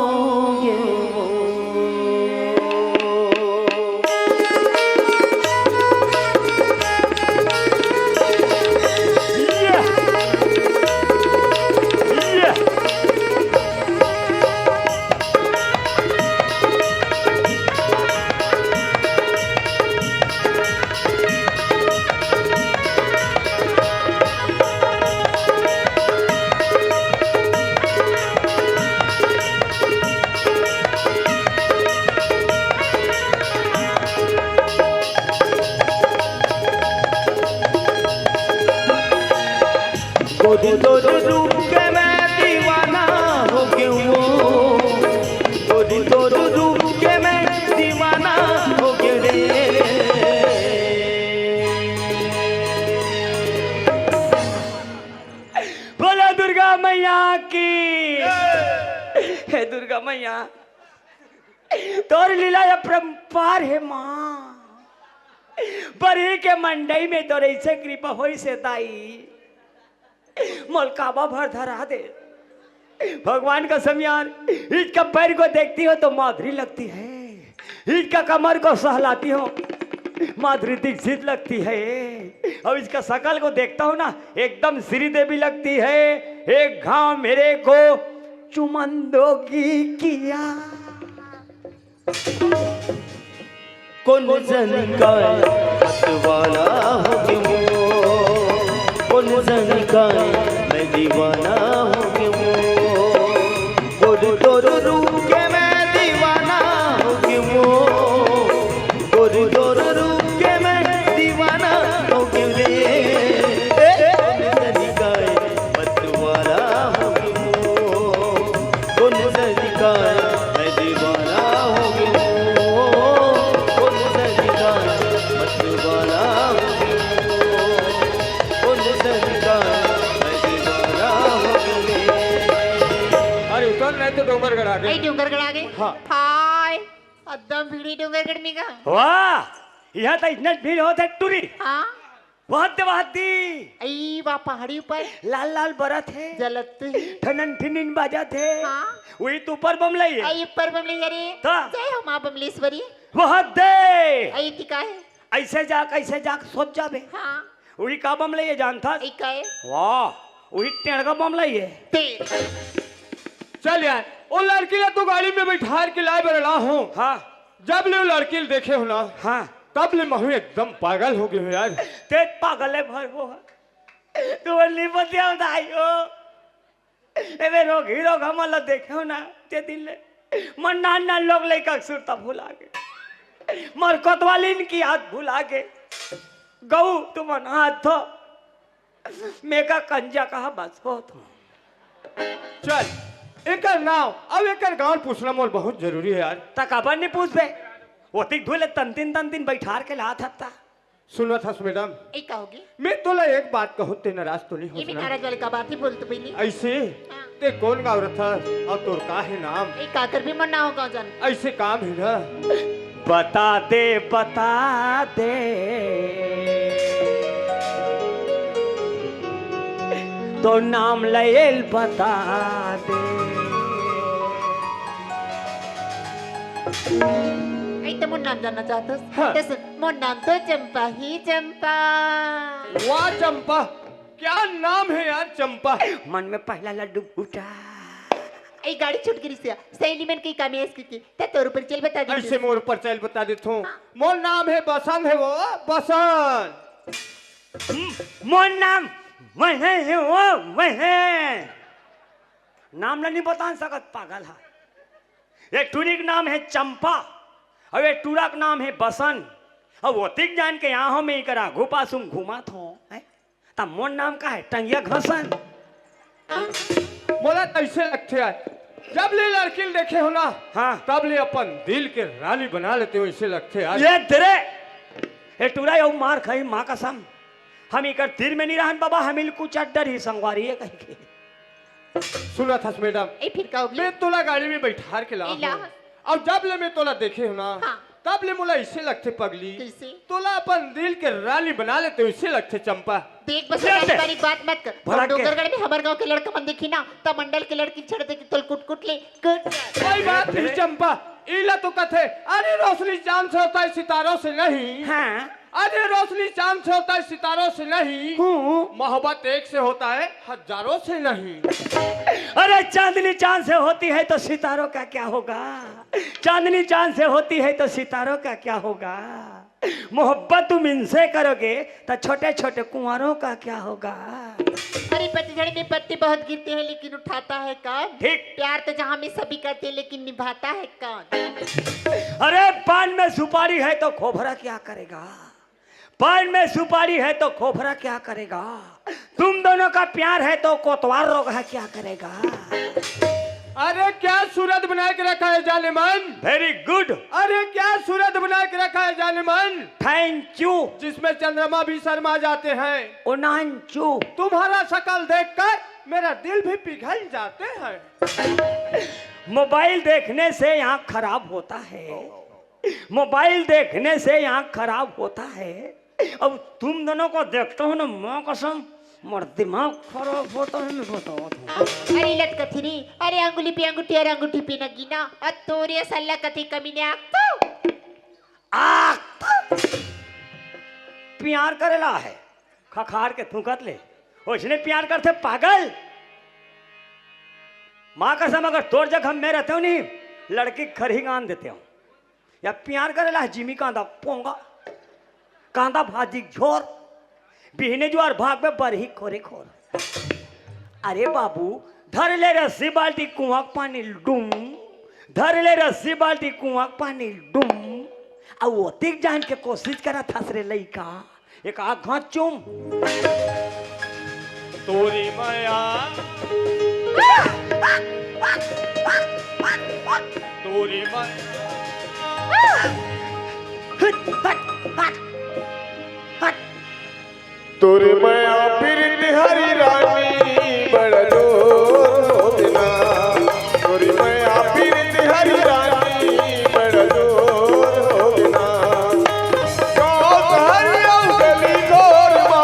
गयो। गोरी तोर रूप के मैं दीवाना हो गयो। गोरी तोर रूप के मैं दीवाना हो गयो रे। बोलो दुर्गा मैया की। हे दुर्गा मैया, तोर लीला अपरंपार हे माँ। बरही के मंडई में तोर ऐसे कृपा होइस हे दाई, मोल काबा भर धरा दे। भगवान कसम यार, इसका पैर को देखती हो तो माधुरी लगती है, इसका कमर को सहलाती हो माधुरी दीक्षित लगती है। अब इसका शकल को देखता हूँ ना, एकदम श्रीदेवी लगती है। एक घाव मेरे को चुमन दोगी किया। कौन जनी काए मत वाला हो गयो, कौन जनी काए मैं दीवाना हो गयो। गोरी तोर रूप के मैं दीवाना हो गयो, गोरी तोर रूप के मैं दीवाना हो गयो रे। ए, कौन जनी काए मत वाला हो गयो। कौन जनी काए मैं दीवाना हो गयो। कौन जनी काए मत वाला हो गयो। कौन जनी काए मैं दीवाना हो गयो। अरे उतर नहीं तो डोंगरगढ़ आ गए। ए, डोंगरगढ़ आ गए। हाँ। हाय, एकदम भीड़ी डोंगरगढ़ में का। वाह, यहाँ तो इतना भीड़ होता है टूरी। हाँ। वहत दे, वहत दे। अई, वहाँ पहाड़ी ऊपर लाल लाल बरत हे। जलत हे। ठनन ठिनिन बाजत हे। हाँ। वही तो ऊपर बमलई हे। अई, ऊपर बमलई हे रे। त? जय हो माँ बमलेश्वरी। वहत दे। अई, ती का हे? ऐसे जा, कैसे जा, सोच जाबे। हाँ। वही का बमलई हे जानथस? अई, का हे? वाह, वही टेढ़ का बमलई हे। ते। चल यार, वो लड़की ला तो गाड़ी में बैठार के लाए बर ला हूँ। हाँ। जब ले वो लड़की ला देखे हो ना, हाँ। तब ले महू एकदम पागल हो गए हो यार। ते पागल हे भर वो। तू नहीं बतिया दाई हो। एबे रोग ही रोग हमन ला देखे हो ना, ते दिन ले मन नान नान लोग लइका के सुरता भुला गे। मोर कोतवालिन के याद भुला गे। गऊ तुमन हाथ धो। मेका कंजा कहा बस हो तुम। चल, एकर नाम अउ एकर गांव पूछना मोर बहुत जरूरी हे यार। त काबर नहीं पूछबे? ओतिक धुले तन दिन तन दिन बैठार के लात हत्ता। सुनत हस मैडम? ए, का होगे? मैं तोला एक बात कहूँ, ते नाराज तो नहीं हो ये भी ना? नाराज वाले का बात ही बोलत बहिनी। ऐसे? हाँ। ते कौन गाँव रथस अउ तोर का हे नाम? ए, का करबे, मोर नाव गाँव जान। ऐसे काम हे ना? बता दे, बता दे, तो नाम लयल बता दे। ए, तो मोर नाम जानना चाहत हस? हाँ। तो सुन, मोर नाम तो चंपा ही चंपा। वाह चंपा, क्या नाम हे यार चंपा। मन में पहला लड्डू फूटा। ए, गाड़ी छूट गिरी से, सहेली मन के का मेस की, की, ते तोर ऊपर चल बता दे। ऐसे मोर ऊपर चल बता देत हूँ। हाँ। मोर नाम हे बसंत हे वो, बसंत। हम्म, मोर नाम वहे हे वो, वहे। नाम ला नहीं बता सकत, पागल हा। एक टूरी के नाम हे चंपा, अउ एक टूरा के नाम हे बसंत। अउ ओतिक जान के यहाँ हो, मैं इकर आघू पासू में घूमत हूँ, हैं? त मोर नाम का हे? टंगिया घसन। मोला तइसे लगथे यार, जब ले लड़की ल देखे हो ना, हाँ। तब ले अपन दिल के रानी बना लेते हो, ऐसे लगथे यार। ये तेरे, ए टूरा, यो मार खाई माँ कसम। हम इकर तीर में नहीं रहन बाबा, हम इल कुछ डर ही संगवारी है कहीं के। सुनत हस मैडम, ए, फिर का होगे? मैं तोला गाड़ी में बैठार के ला ए, ला। हूँ। अउ जब ले मैं तोला देखे हो ना, हाँ। तब ले मोला इसे लगथे पगली, कैसे? तोला अपन दिल के रानी बना लेते हो, इसे लगथे चंपा। देख बस, ये बारीक बारीक बात मत कर। भड़क के। डोंगरगढ़ में हमर गांव के लड़का मन देखी ना, त मंडल के लड़की छेड़ दे कि तोल कुट कुट ले, कुट। कोई बात नहीं चंपा, इला तो कथे, अरे रोशनी चांद से होता है, सितारों से नहीं। हाँ। अरे रोशनी चांद से होता है, सितारों से नहीं। हूँ। मोहब्बत एक से होता है, हजारों से नहीं। अरे चांदनी चांद से होती है तो सितारों का क्या होगा? चांदनी चांद से होती है तो सितारों का क्या होगा? मोहब्बत तुम इनसे करोगे तो छोटे छोटे कुंवारों का क्या होगा? अरे पतझड़ में पत्ते बहुत गिरते हैं लेकिन उठाता है कौन? ठीक। प्यार तो जहाँ में सभी करते हैं लेकिन निभाता है कौन? अरे पान में सुपारी है तो खोपरा क्या करेगा? पान में सुपारी है तो खोपरा क्या करेगा? तुम दोनों का प्यार है तो कोतवाल रोगहा क्या करेगा? अरे क्या सूरत बना के रखा है जानेमन। Very good। अरे क्या सूरत बना के रखा है जानेमन। Thank you। जिसमें चंद्रमा भी शर्मा जाते हैं। उनांचू। तुम्हारा शकल देखकर मेरा दिल भी पिघल जाते हैं। मोबाइल देखने से आँख खराब होता है। मोबाइल देखने से आँख खराब होता है। अब तुम दोनों को देखता हूँ ना, माँ कसम, मोर दिमाग खराब होता है, मैं बतावत हूँ। अरे लटकथी नी, अरे अंगुली पे अंगूठी, अरे अंगूठी पे नगीना, अ तोरे सल्ला कथी कमी ने आख तो। आख तो। प्यार करेला है, खखार के थूकत ले, ओइसने प्यार करथे पागल। माँ कसम, अगर तोर जगह में रहते हो नहीं, लड़की खरही गान देते हो। या प्यार करेला जिमी कांदा पोंगा, कांदा भाजी झोर, बिहने जुआर भाग में बरही खोरे खोर। अरे बाबू, धर ले रस्सी बाल्टी कुआं के पानी डुम, धर ले रस्सी बाल्टी कुआं के पानी डुम। अउ ओतिक जान के कोशिश करत हस रे लइका, एक आध घांच चूम। तोरी मया, तोरी मया। हट, हट, हट, हट। तोरे मया पीरित हरी रानी बड़ा जोर हो बिना। तोरे मया पीरित हरी रानी बड़ा जोर हो बिना। गाँव घर अउ गली घोर मा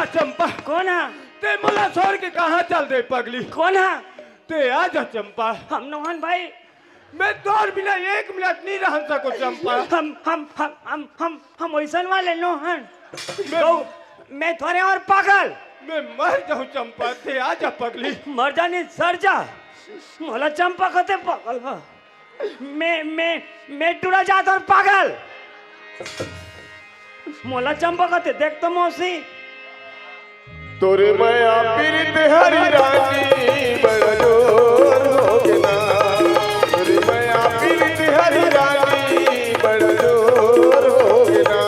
चंपा। कौन हा? ते मोला छोड़ के कहाँ चल दे पगली? कौन हा? ते आ जा चंपा। हम नोहन भाई। मैं तोर बिना एक मिनट नहीं रह सको चंपा। हम हम हम हम हम हम वैसन वाले नोहन। मैं गौ, मैं थोरे और पागल। मैं मर जाऊं चंपा, ते आ जा पगली। मर जा नहीं सर जा। मोला चंपा कथे पागल हा। मैं मैं मैं टूरा जात और पागल। मोला चंपा कथे देख तो मौसी। तोरे मया पीरित हरी रानी बड़ा जोर हो गे ना। तोरे मया पीरित हरी रानी बड़ा जोर हो गे ना।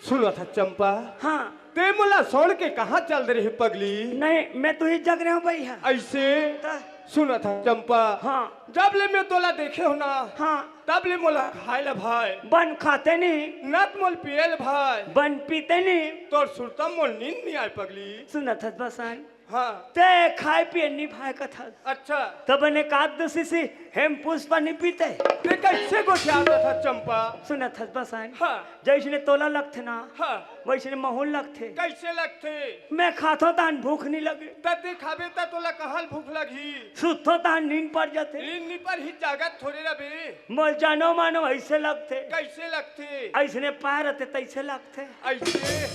सुनत हा चंपा। हाँ। ते मोला छोड़ के कहाँ चल दे रहे पगली? नहीं, मैं तो ही जग रहे हूँ भाई। हाँ। ऐसे? त? सुनत हा चंपा। हाँ। जब ले मैं तोला देखे हो ना, हाँ। तब ले मोला खाए ला भाई। बन खाते नहीं। नत मोल पिए ला भाई। बन पीते नहीं। तोर सुरता मोल नींद नहीं आए पगली। सुनत हस बसान। हाँ। ते खाए पिए नहीं भाई कथस। अच्छा। तब ने एकादशी से हेम पुष्पा नहीं पीते। ते कैसे गोठियात हा चंपा? सुनत हस बसान। हाँ। जैसने तोला लगथे ना, हाँ। वैसने महूल लगथे। कैसे लगथे? मैं खाथो तान भूख नहीं लगे। त ते खाबे त तोला कहाँ भूख लगही? सुतथो तान नींद पर जाथे। नींद नहीं पर ही जागत थोरे रबे। मोर जानो मानो ऐसे लगथे। कैसे लगथे? ऐसने पाए रहते तैसे लगथे। ऐसे?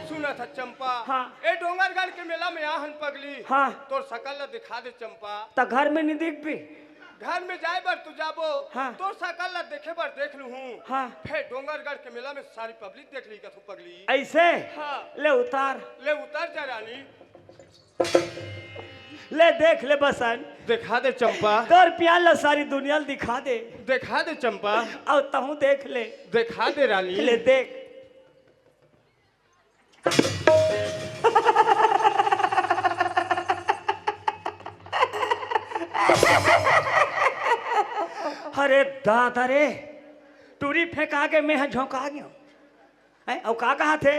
सुनत हा चंपा। हाँ। ए डोंगरगढ़ के मेला में आहन पगली। हाँ। तोर सकल ला दिखा दे चंपा। त घर में नहीं दिखबी? घर में जाए बर तो जाबो, हाँ। तोर सकल ला देखे बर देख लूहूँ। हाँ। फेर डोंगरगढ़ के मेला में सारी पब्लिक देख ली कथू पगली। ऐसे? हाँ। ले उतार। ले उतार जा रानी। ले देख ले बसन। दिखा दे चंपा। तोर प्यार ला सारी दुनिया ला दिखा दे। दिखा दे चंपा। अउ तहूँ देख ले। दिखा दे रानी। ले देख। अरे दादा रे, टूरी फेंका के मैं ह झोंका गयो। हैं, अउ का कहा थे?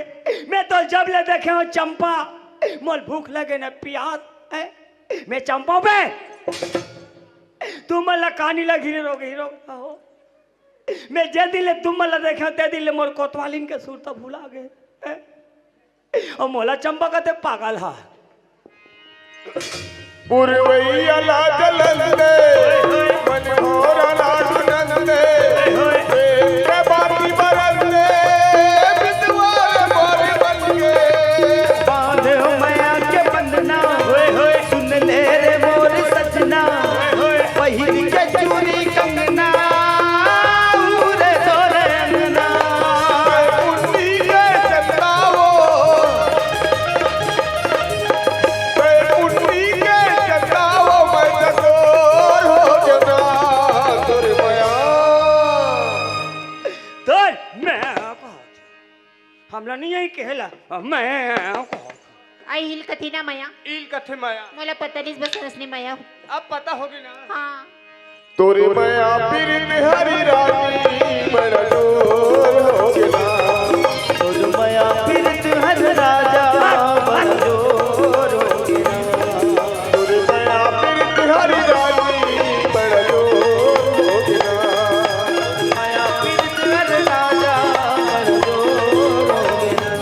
मैं तो जब ले देखे हूँ चंपा, मोल भूख लगे न पियास। हैं, मैं चंपा बे, तू मन ला कानी लगी रे रोग ही रोग हो। मैं जे दिन ले तुम मन ला देखे हूँ, ते दिन ले मोर कोतवालिन के सुरता भुला गए। हैं? अउ मोला चंपा कथे पागल हा। पुरवैया ला जलन दे, मन भोरा ला सुनन दे, प्रेम के बाती बरन दे, बिसवार मोर बन के। बांधे हो मया के बंधना, होए होए, सुन ले रे मोर सजना, होए होए, पहिर के चूरी कंगना, उरे तोरे अंगना। पुन्नी के चंदावो, पुन्नी के चंदावो, मैं चकोर हो जना, तोर मया। तोर मैं हमला नहीं यही कहला, मैं आई हिल कथी ना मया। ईल कथे मया। मोला पता नहीं बस हंसने मया। अब पता होगी ना। हाँ। तोरे मया पीरित हरी रानी बड़ा जोर हो गेला। तोरे मया पीरित हरी राजा बड़ा जोर हो गेला। तोरे मया पीरित हरी रानी बड़ा जोर हो गेला। मया पीरित हरी राजा बड़ा जोर हो गेला।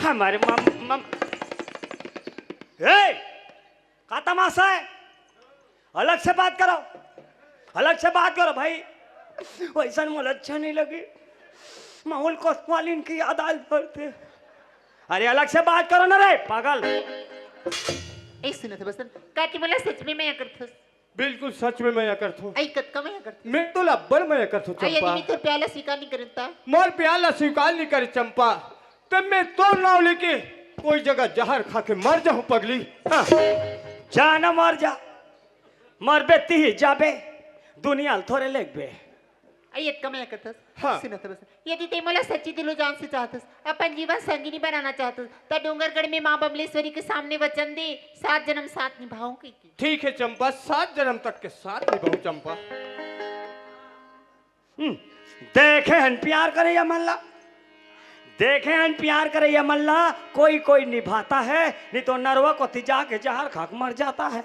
हमारे मम, मम, ए! का तमाशा है? अलग से बात करो, अलग से बात करो भाई। वैसन मोला अच्छा नहीं लगे। माहौल कोतवालिन की याद आल पड़ते। अरे अलग से बात करो ना रे पागल। ए सुनत बसन, काकी मोला सच में मया करथस। बिल्कुल सच में मया करथो। आई कतका मया करथस। मैं तो लब्बड़ मया करथो आई चंपा। आदमी तोर प्यार ला स्वीकार नहीं करता। मोर प्यार ला स्वीकार नहीं करे चंपा। तब मैं तोर नाव लेके कोई जगह जहर खा के मर जाहूं पगली। हाँ। जा ना मर जा, मरबे तिही जाबे, दुनिया ल थोरे लेगबे। अई अतका मैं कहत हस। हाँ। सुनत बस, यदि ते मोला सच्ची दिलो जान से चाहत हस, अपन जीवन संगिनी बनाना चाहत हस, त डोंगरगढ़ में माँ बमलेश्वरी के सामने वचन दे, सात जन्म साथ निभाऊं कहिके। ठीक है चंपा, सात जन्म तक के साथ निभाऊं चंपा। हम्म, देखे हन प्यार करइया मन ला, देखे हन प्यार करइया मन ला, कोई कोई निभाता है, नहीं तो नरवा कोती जाके जहर खाके मर जाता है।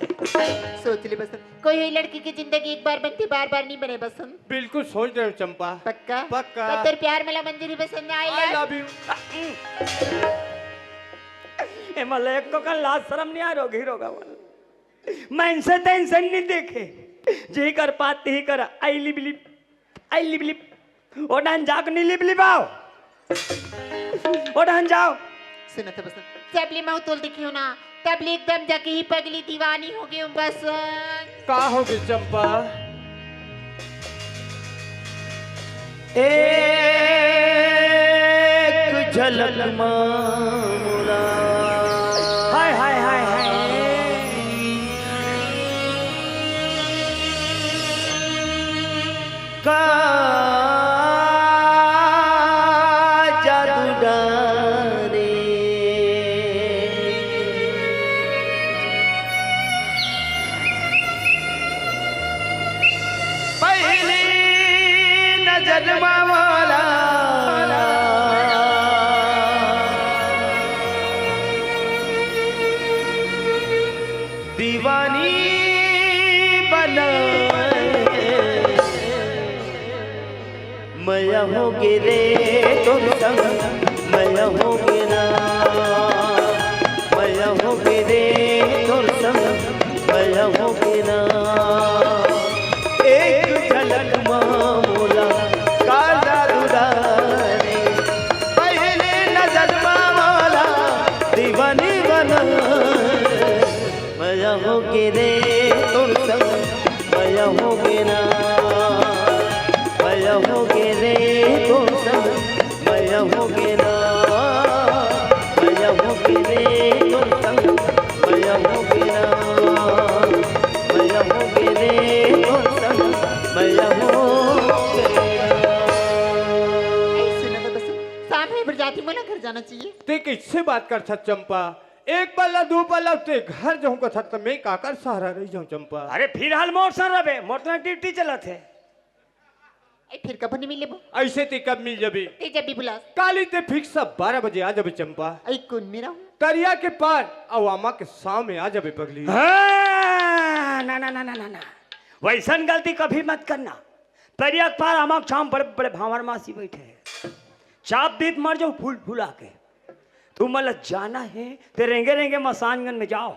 सोच ले बसंत, कोई हुई लड़की की जिंदगी एक बार बनती, बार बार नहीं बने बसंत। बिल्कुल सोच रहे हो चंपा। पक्का? पक्का। तो तेरे प्यार मला मंजूरी बसंत, I I love love you। ए मला एक तो कन लाज शरम नहीं आ रहा, घिरोगा मन। मैं इनसे टेंशन नहीं देखे, जी कर पाती ही कर, आई लिप लिप, आई लिप लिप। ओ डहन जाके नहीं लिप लिपाओ। ओ डहन जाओ। सुनत बसंत, जब ले मैं तोल देखी हूँ ना, तब ले एकदम जाके ही पगली दीवानी हो गई हूँ बसंत। का हो गई चंपा? एक झलक मामुला। हाय, हाय, हाय, हाय। का जादू डारे। पहली नजर मा वाला दीवानी बना। मया हो गे रे तोर संग, मया हो गे ना, मया हो गे रे तोर संग, मया हो गे ना। एक झलक मा मोला काला दुलारे, पहली नजर मा मोला दीवानी बना। मया हो गे रे तोर संग, मया हो गे ना, मया हो गे रे तोर संग, मया हो गे ना, मया हो गे रे तोर संग, मया हो गे ना, मया हो गे रे तोर संग, मया हो गे ना। ए, सुन ना बस, शाम हे, बर जाती, मोला घर जाना चाहिए। ते कैसे बात करथस चंपा? एक पल्ला, दू पल्ला, ते घर जाहूं कथस त मैं काकर सहारा रह जाहूं चंपा? अरे फिर हाल मोर संग रबे, मोर तो ड्यूटी चलत हे। ए, फिर कब नहीं मिलबो? ऐसे ते कब मिल जाबे? ते जब भी बुलास। काली ते फिक्स बारह बजे आ जाबे चंपा। ए, कौन मेरा हूँ? तरिया के पार अउ आमा के छांव में आ जाबे पगली। हाँ, ना, ना, ना, ना, ना, ना। वैसन गलती कभी मत करना। तरिया के पार आमा के छांव बड़े बड़े भांवर मासी बैठे हैं। चाप दीत मर जाओ फूल फुला के। तू मला जाना है, ते रेंगे रेंगे मसानगंज में जाओ।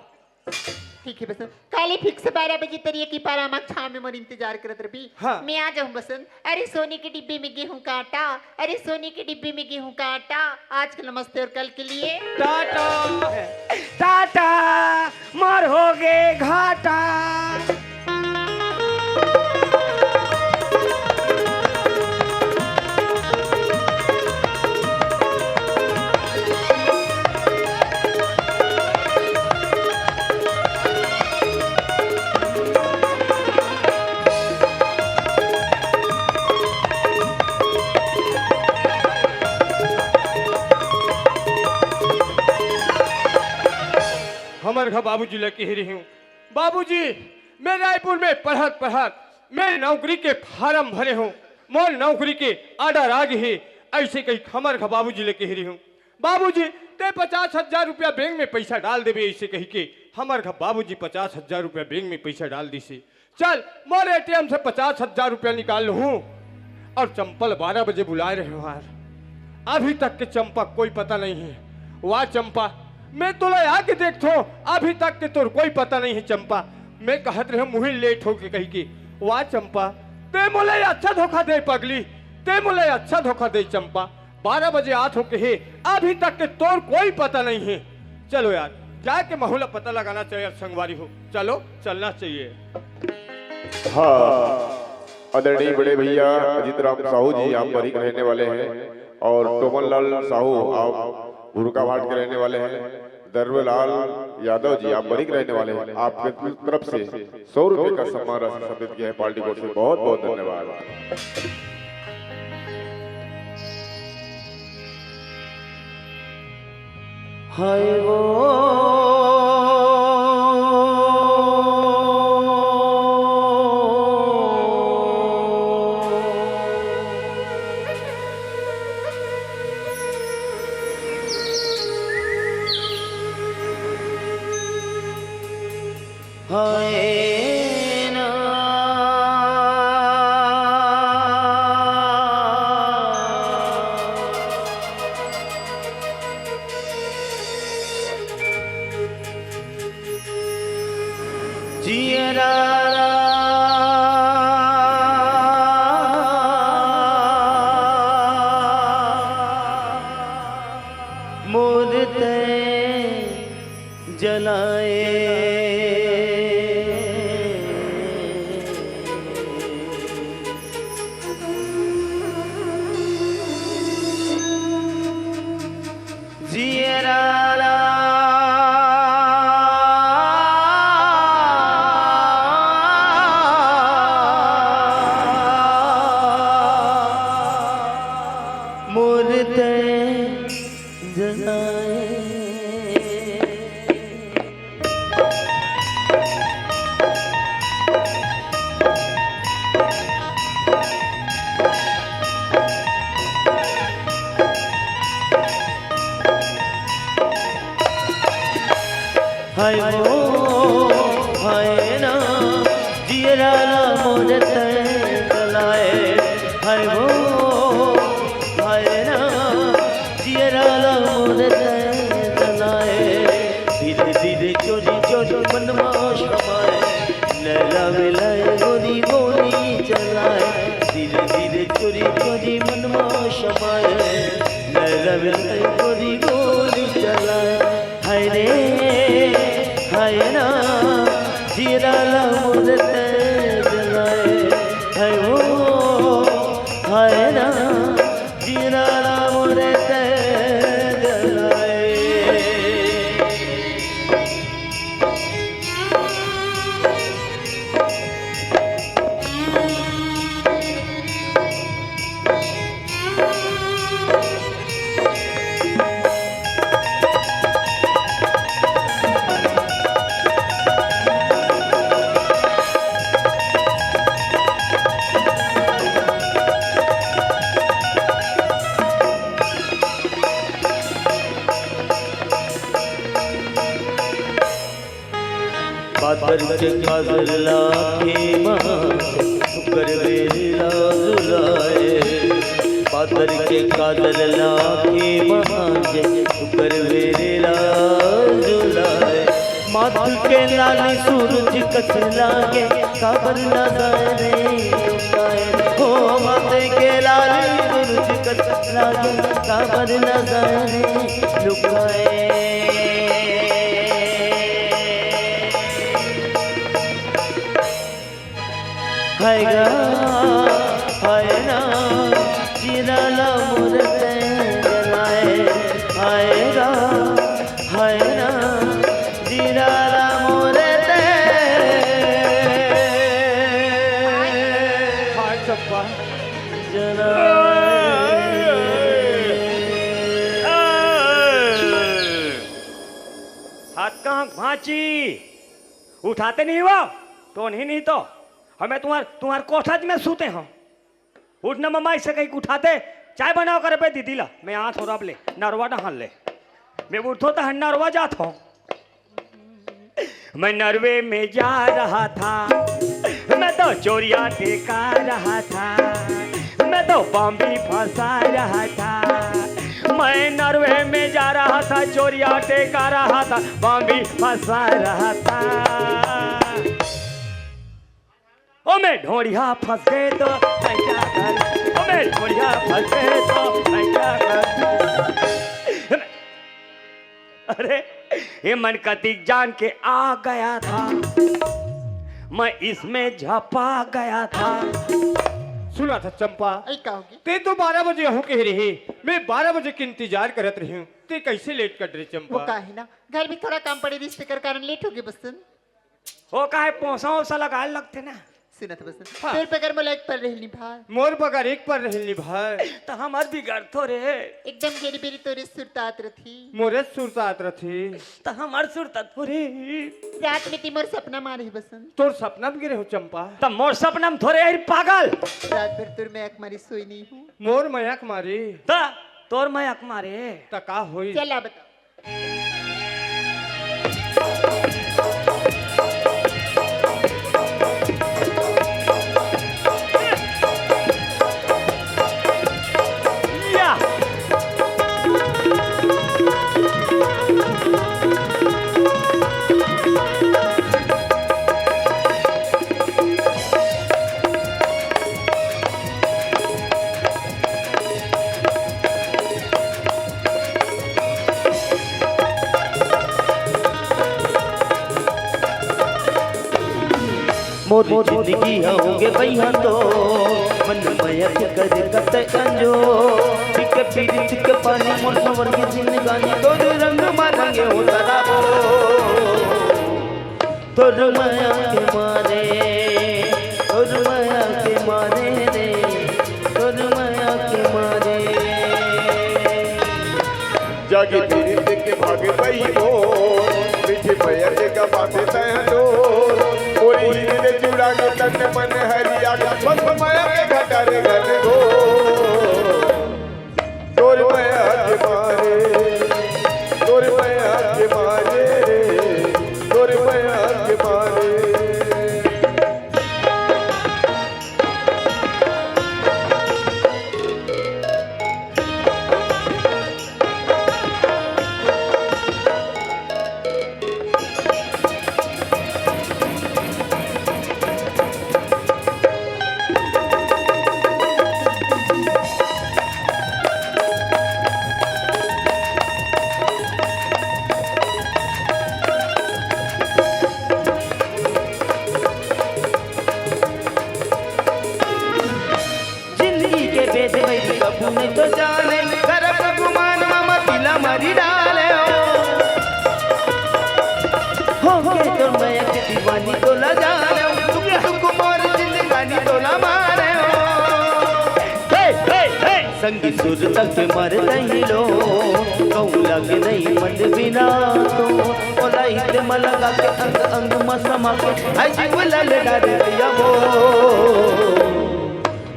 ठीक है बस, काली फिक्स बारह बजे तरिया के पार आमा के छांव में मोर इंतजार करत रबी। हाँ। मैं आ जाऊं बसंत। अरे सोने के डिब्बे में गेहूं का आटा, अरे सोने के डिब्बे में गेहूं का आटा, आज के नमस्ते और कल के लिए टाटा। टाटा, मोर हो गे घाटा। हमर घर बाबूजी ल कहे रहे हूँ, बाबूजी, मैं रायपुर में पढ़त पढ़त मैं नौकरी के फारम भरे हूँ, मोर नौकरी के आर्डर आ गे हे, ऐसे कही हमर घर बाबूजी ल कहे रहे हूँ, बाबूजी, ते पचास हजार रुपया बैंक में पैसा डाल देबे, ऐसे कही के हमर घर बाबूजी पचास हजार रुपया बैंक में पैसा डाल दिसे। चल, मोर एटीएम से पचास हजार रुपया निकाल लूँ। और चंपा ल बारह बजे बुलाए रहे हूँ यार, अभी तक के चंपा कोई पता नहीं है। वाह चंपा, मैं तोला आके देखथों, अभी तक के तोर कोई पता नहीं है चंपा। मैं कहत रहे हूँ मुही लेट हो गे कही के। वाह चंपा, ते मोला अच्छा धोखा दे पगली, ते मोला अच्छा धोखा दे चंपा। बारह बजे आत हों कहे, अभी तक के तोर कोई पता नहीं है। चलो यार, जाके महू ल पता लगाना चाहिए यार संगवारी हो। चलो, चलना चाहिए। हाँ, आदरणीय बड़े भैया अजीत राम साहू जी आमबरी के रहने वाले हैं और टोमन लाल साहू आप भुरका भाट के रहने वाले हैं, दरवेलाल यादव जी आमबरी के रहने वाले हैं। आपके तरफ से सौ रुपये का सम्मान राशि समर्पित किया है पार्टी कोर्ट से। बहुत बहुत धन्यवाद। हाय वो। हाय ना। जियरा मोर तैं जलाए। जियरा ला मोर तैं जलाए। हाय वो, हाय ना, जियरा ला मोर तैं जलाए। हाय वो, हाय ना, जियरा ला मोर तैं जलाए। धीरे धीरे चोरी चोरी मन मा समाए, नैना मिलाए गोरी गोली चलाए। धीरे धीरे चोरी चोरी मन मा समाए, नैना मिलाए गोरी गोली चलाए। हाय रे, हाय ना, जियरा ला मोर तैं जलाए। हाय वो, हाय ना, जियरा ला मोर तैं जलाए। पातर के काजल ला आँखी मा, सुकर बेरी ला जुलाए। पातर के काजल ला आँखी मा, सुकर बेरी ला जुलाए। माथ के लाली सूरज कस लागे, काबर न जाए रे लुकाए। हो माथ के लाली सूरज कस लागे, काबर न जाए रे लुकाए। हाय गा, हाय ना, जियरा ला मोर तैं जलाए। हाय गा, हाय ना, जियरा ला मोर तैं हाय चंपा। जलाए। हाथ कहाँ भांची? उठाते नहीं हो, तो नहीं, नहीं तो हमें तुम्हार, तुम्हार कोठा में सूते हो। उठना मम्मा, इसे कहीं उठाते, चाय बनाओ कर बे दीदी ला, मैं हाथ हो रब ले, नरवा डहान ले। मैं उठो तो हन्ना नरवा जात हो। मैं नरवे में जा रहा था, मैं तो चोरिया टेका रहा था, मैं तो बम भी फंसा रहा था। मैं नरवे में जा रहा था, चोरिया टेका रहा था, बम भी फंसा रहा था। ओ मैं ढोड़िया फंस गए तो मैं क्या करूं? ओ मैं ढोड़िया फंस गए तो मैं क्या करूं? अरे, ये मन कतिक जान के आ गया था, मैं इसमें झपा गया था। सुना था चंपा, ऐ का होगे? ते तो बारह बजे आहूं कहे रहे, मैं बारह बजे के इंतजार करत रहे हूं, ते कैसे लेट कर रहे चंपा? वो का है ना, घर में थोड़ा काम पड़े रहिस, तेकर कारण लेट होगे बस। वो का है, पोसा ओसा लगाए लगते ना। सुनत बसंत, हाँ। तोर बगर मोला एक पल रहिल निभाय। मोर बगर एक पल रहिल निभाय। त हमर बिगड़ थोरे। एकदम गेरी बेरी तोरे सुरतात रथी। मोरे सुरतात रथी। त हमर सुरतात थोरे। रात में ती मोर सपना मारे हे बसंत। तोर सपना में गिरे हो चंपा। त मोर सपना में थोरे हे पागल। रात भर तोर मया के मारे सोई नहीं हूँ। मोर मया के मारे। त तोर मया के मारे। त का होई? चला बता। या। मोर जिंदगी ह होगे बइहा तो, मन मया के करे कतय अंजो। पीके पीरित के पानी मोर संवर के जिंदगानी, तोर रंग मा रंगे हो तालाबो। तोर मया के मारे, तोर मया के मारे रे, तोर मया के मारे। जागे पीरित के भागे बही मोर, मीठे मया के गवाथे तैं डोर। मोरी हीर ले जुड़ा के तन मन हरिया के, बस मया के घटा रे घन घोर। तोर मया के मारे, तोर मया के मारे रे, तोर मया के मारे। जिंदगी के भेद में कभू नहीं तो जाने, करब गुमान मामा दिला मारी डाले हो। हो के तो मैं एक दीवानी तो ला जाने, तुक तुक मोर जिंदगानी तो ला मारे हो। हे, हे, हे। संगी सुर तक मर नहीं लो, कहूँ लग नहीं मन बिना तो, ओला इते में लगा के अंग अंग में समा के, आई जीव लल डारे भैया वो।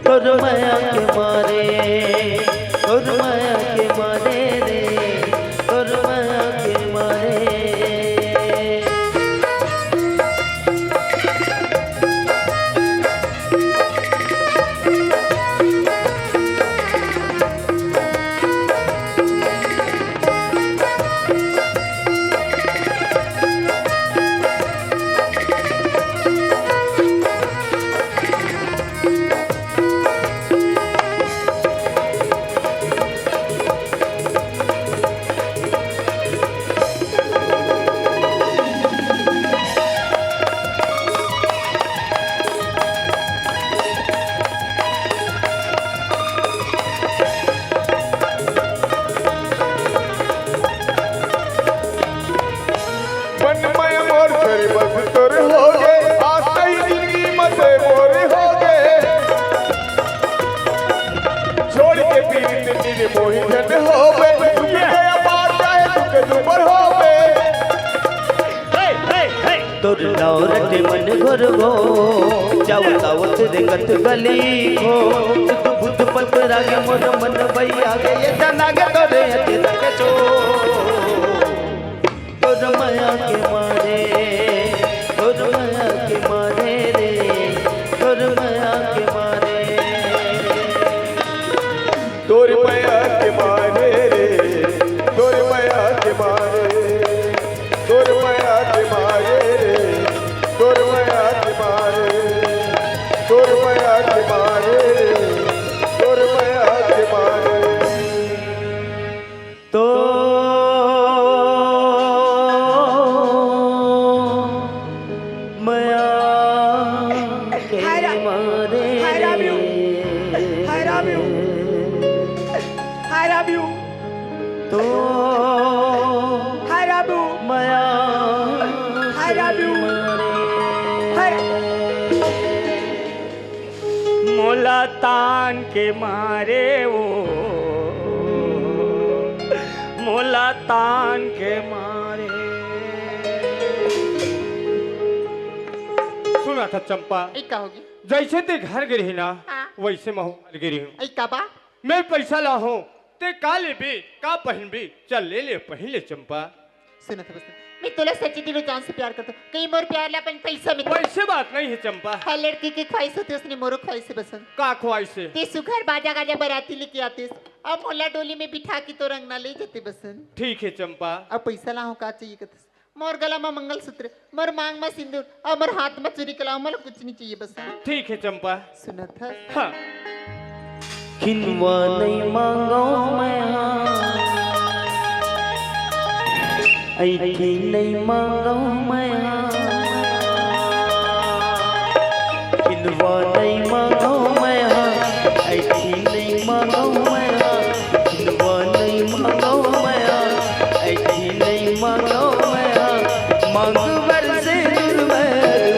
तोर मया के मारे, तोर मया के मारे रे, तोर मया के मारे। मन मय मोर छोरी बस तोर होगे, आस ही जिंदगी में से मोर होगे। छोड़ के पीरित निर्मोही झन होवे, दुख गया पार चाहे दुख दुबर होवे। हे, हे, हे। तोर नाव रटे मन घोरगो, जावत आवत रेंगत गली खो। सुध बुध पतरा गे मोर मन बइया गे, ये तना गे तोरे अचरक चो। तोर मया के मारे, तोर मया के मारे रे, तोर मया के मारे। तोर मया के मारे रे, तोर मया के मारे, तोर मया के मारे रे, तोर मया के मारे, तोर मया के मारे रे, तोर मया के मारे। तो मया के हाय रा-, मारे हाय राम यू। हाय राम यू। हाय राम यू। तो हाय राम यू। मया हाय राम यू। के मारे। हाय रा-, तान के मारे वो, मोला तान के मारे। सुनथस चंपा, ई का होगे? जइसे तें घर गे रहे ना, हाँ। वइसे महूँ घर गे रहेंव। ई का बा? मैं पइसा लाहूँ, तें का लेबे, का पहिनबे, चल ले ले, पहिन ले चंपा। सुनथस बसंत, मैं तोला सच्चे दिलो जान से प्यार करथों। कहीं मोर प्यार ला अपन पइसा में दे। वइसे बात नइ हे चंपा। हर लड़की के ख्वाहिश होथे, ओइसने मोरो ख्वाहिश हे बसंत। का ख्वाहिश हे? तें सुघर बाजा गाजा बराती लेके आतेस, अब मोला डोली में बिठा के तोर अंगना ले जाते बसंत। ठीक हे चंपा। अब पइसा लाहूँ, का चाहिए कथस? मोर गला में मंगलसूत्र, मोर मांग में सिंदूर अउ मोर हाथ में चूरी के अलावा मोला कुछ नइ चाहिए बसंत। ठीक हे चंपा। सुनथस? हाँ। किनवा नइ मांगों मैं हा, अइठी नइ मांगों मैं हा, किनवा नइ मांगों मैं हा, अइठी नइ मांगों मैं हा, किनवा नइ मांगों मैं हा, अइठी नइ मांगों मैं हा, मांग बर सिंदूर मैं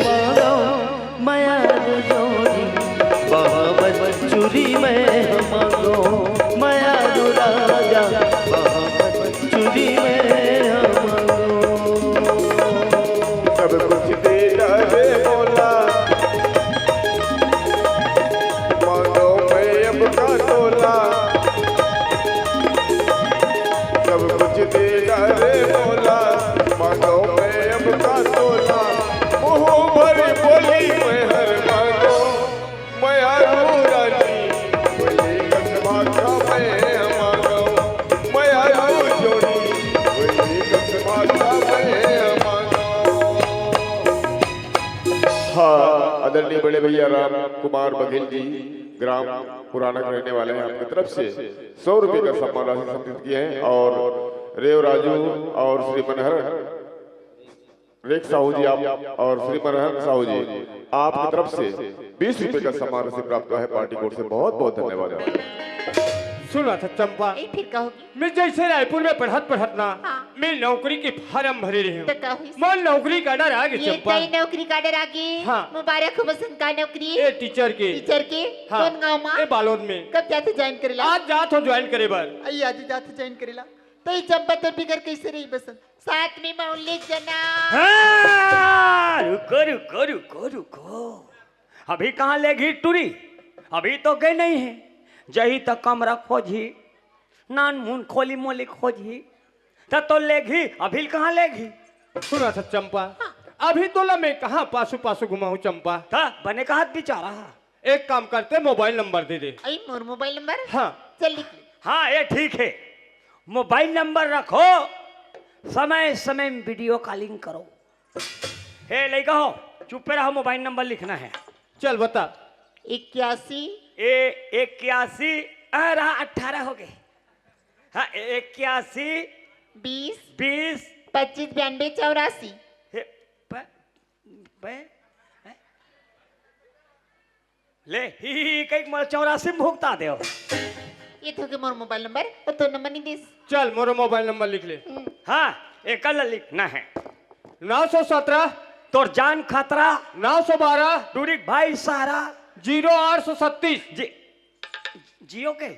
मांगों। मया दू जोड़ी बहावत चूरी मैं मांगों, मया दू राजा बहावत चूरी मैं मांगों। सब कुछ दे डारे मोला, मांगों मैं अब का तोला। सब कुछ दे डारे मोला, मांगों मैं अब का तोला। मुँह भर बोली मैं हर मांगों, मया दू रानी, वही कसमा का मैं मांगों। मया दू जोड़ी, वही कसमा का मैं मांगों। हाँ, आदरणीय बड़े भैया राम कुमार बघेल जी, ग्राम पुराना के रहने वाले हैं, आपकी तरफ से सौ रुपये का सम्मान राशि समर्पित किए हैं। और रेव राजू और श्री मनहर रेख साहू जी आप और श्री मनहर साहू जी, आपकी तरफ से बीस रुपये का सम्मान राशि प्राप्त हुआ है। पार्टी कोर्ट से बहुत बहुत धन्यवाद। सुनथस चंपा, ए, फिर कहोगे? मैं जइसे रायपुर में पढ़त पढ़त ना, हाँ। मैं नौकरी के फार्म भरे रहेंव। त का होइस? मोर नौकरी का order आगे ये चंपा। तई नौकरी का order आगे? हाँ। मुबारक हो बसंत का नौकरी। ए, टीचर के। टीचर के? हाँ। कोन गाँव मा? ए, बालोद में। कब जाथे join करेला? आज जात हों join करे बर। अई, आज जाथे join करेला। त ये चंपा तोर बिगर कइसे रही बसंत? साथ में मौली जना। हाँ, रुको, रुको, रुको, रुको। अभी कहाँ लेगही टूरी? अभी तो गे नइ हे। जही त कमरा खोजही, नानमुन खोली मोली खोजही, त तो लेगही, अभी कहाँ लेगही? सुनथस चंपा, हाँ। अभी तोला मैं कहाँ पासू पासू घुमाहूँ चंपा? त बने कहत बिचारा। एक काम करते, mobile number दे दे। अई मोर mobile number? हाँ। चल लिख ले। हाँ, ये ठीक हे, mobile number रखो, समय समय में video calling करो। हे लइका हो, चुप्पे रहो, mobile number लिखना हे। चल बता। इक्यासी। ए, इक्यासी, आ रहा, अठारह होगे। हाँ, ए-, इक्यासी। बीस। बीस। पच्चीस बयानबे चौरासी। हे, प-, बे-, हैं? ले, ही, ही, ही, कहीं मोर चौरासी में भुगता देव। ये तो के मोर mobile number, अउ तोर number नइ दिस। चल, मोर mobile number लिख ले। हम्म। हाँ, एकर ला लिखना हे। नौ सौ सत्रह। तोर जान खतरा। नौ सौ बारह। टूरी भाई सारा। ज़ीरो आठ सौ सत्तीस। जी, जियो के?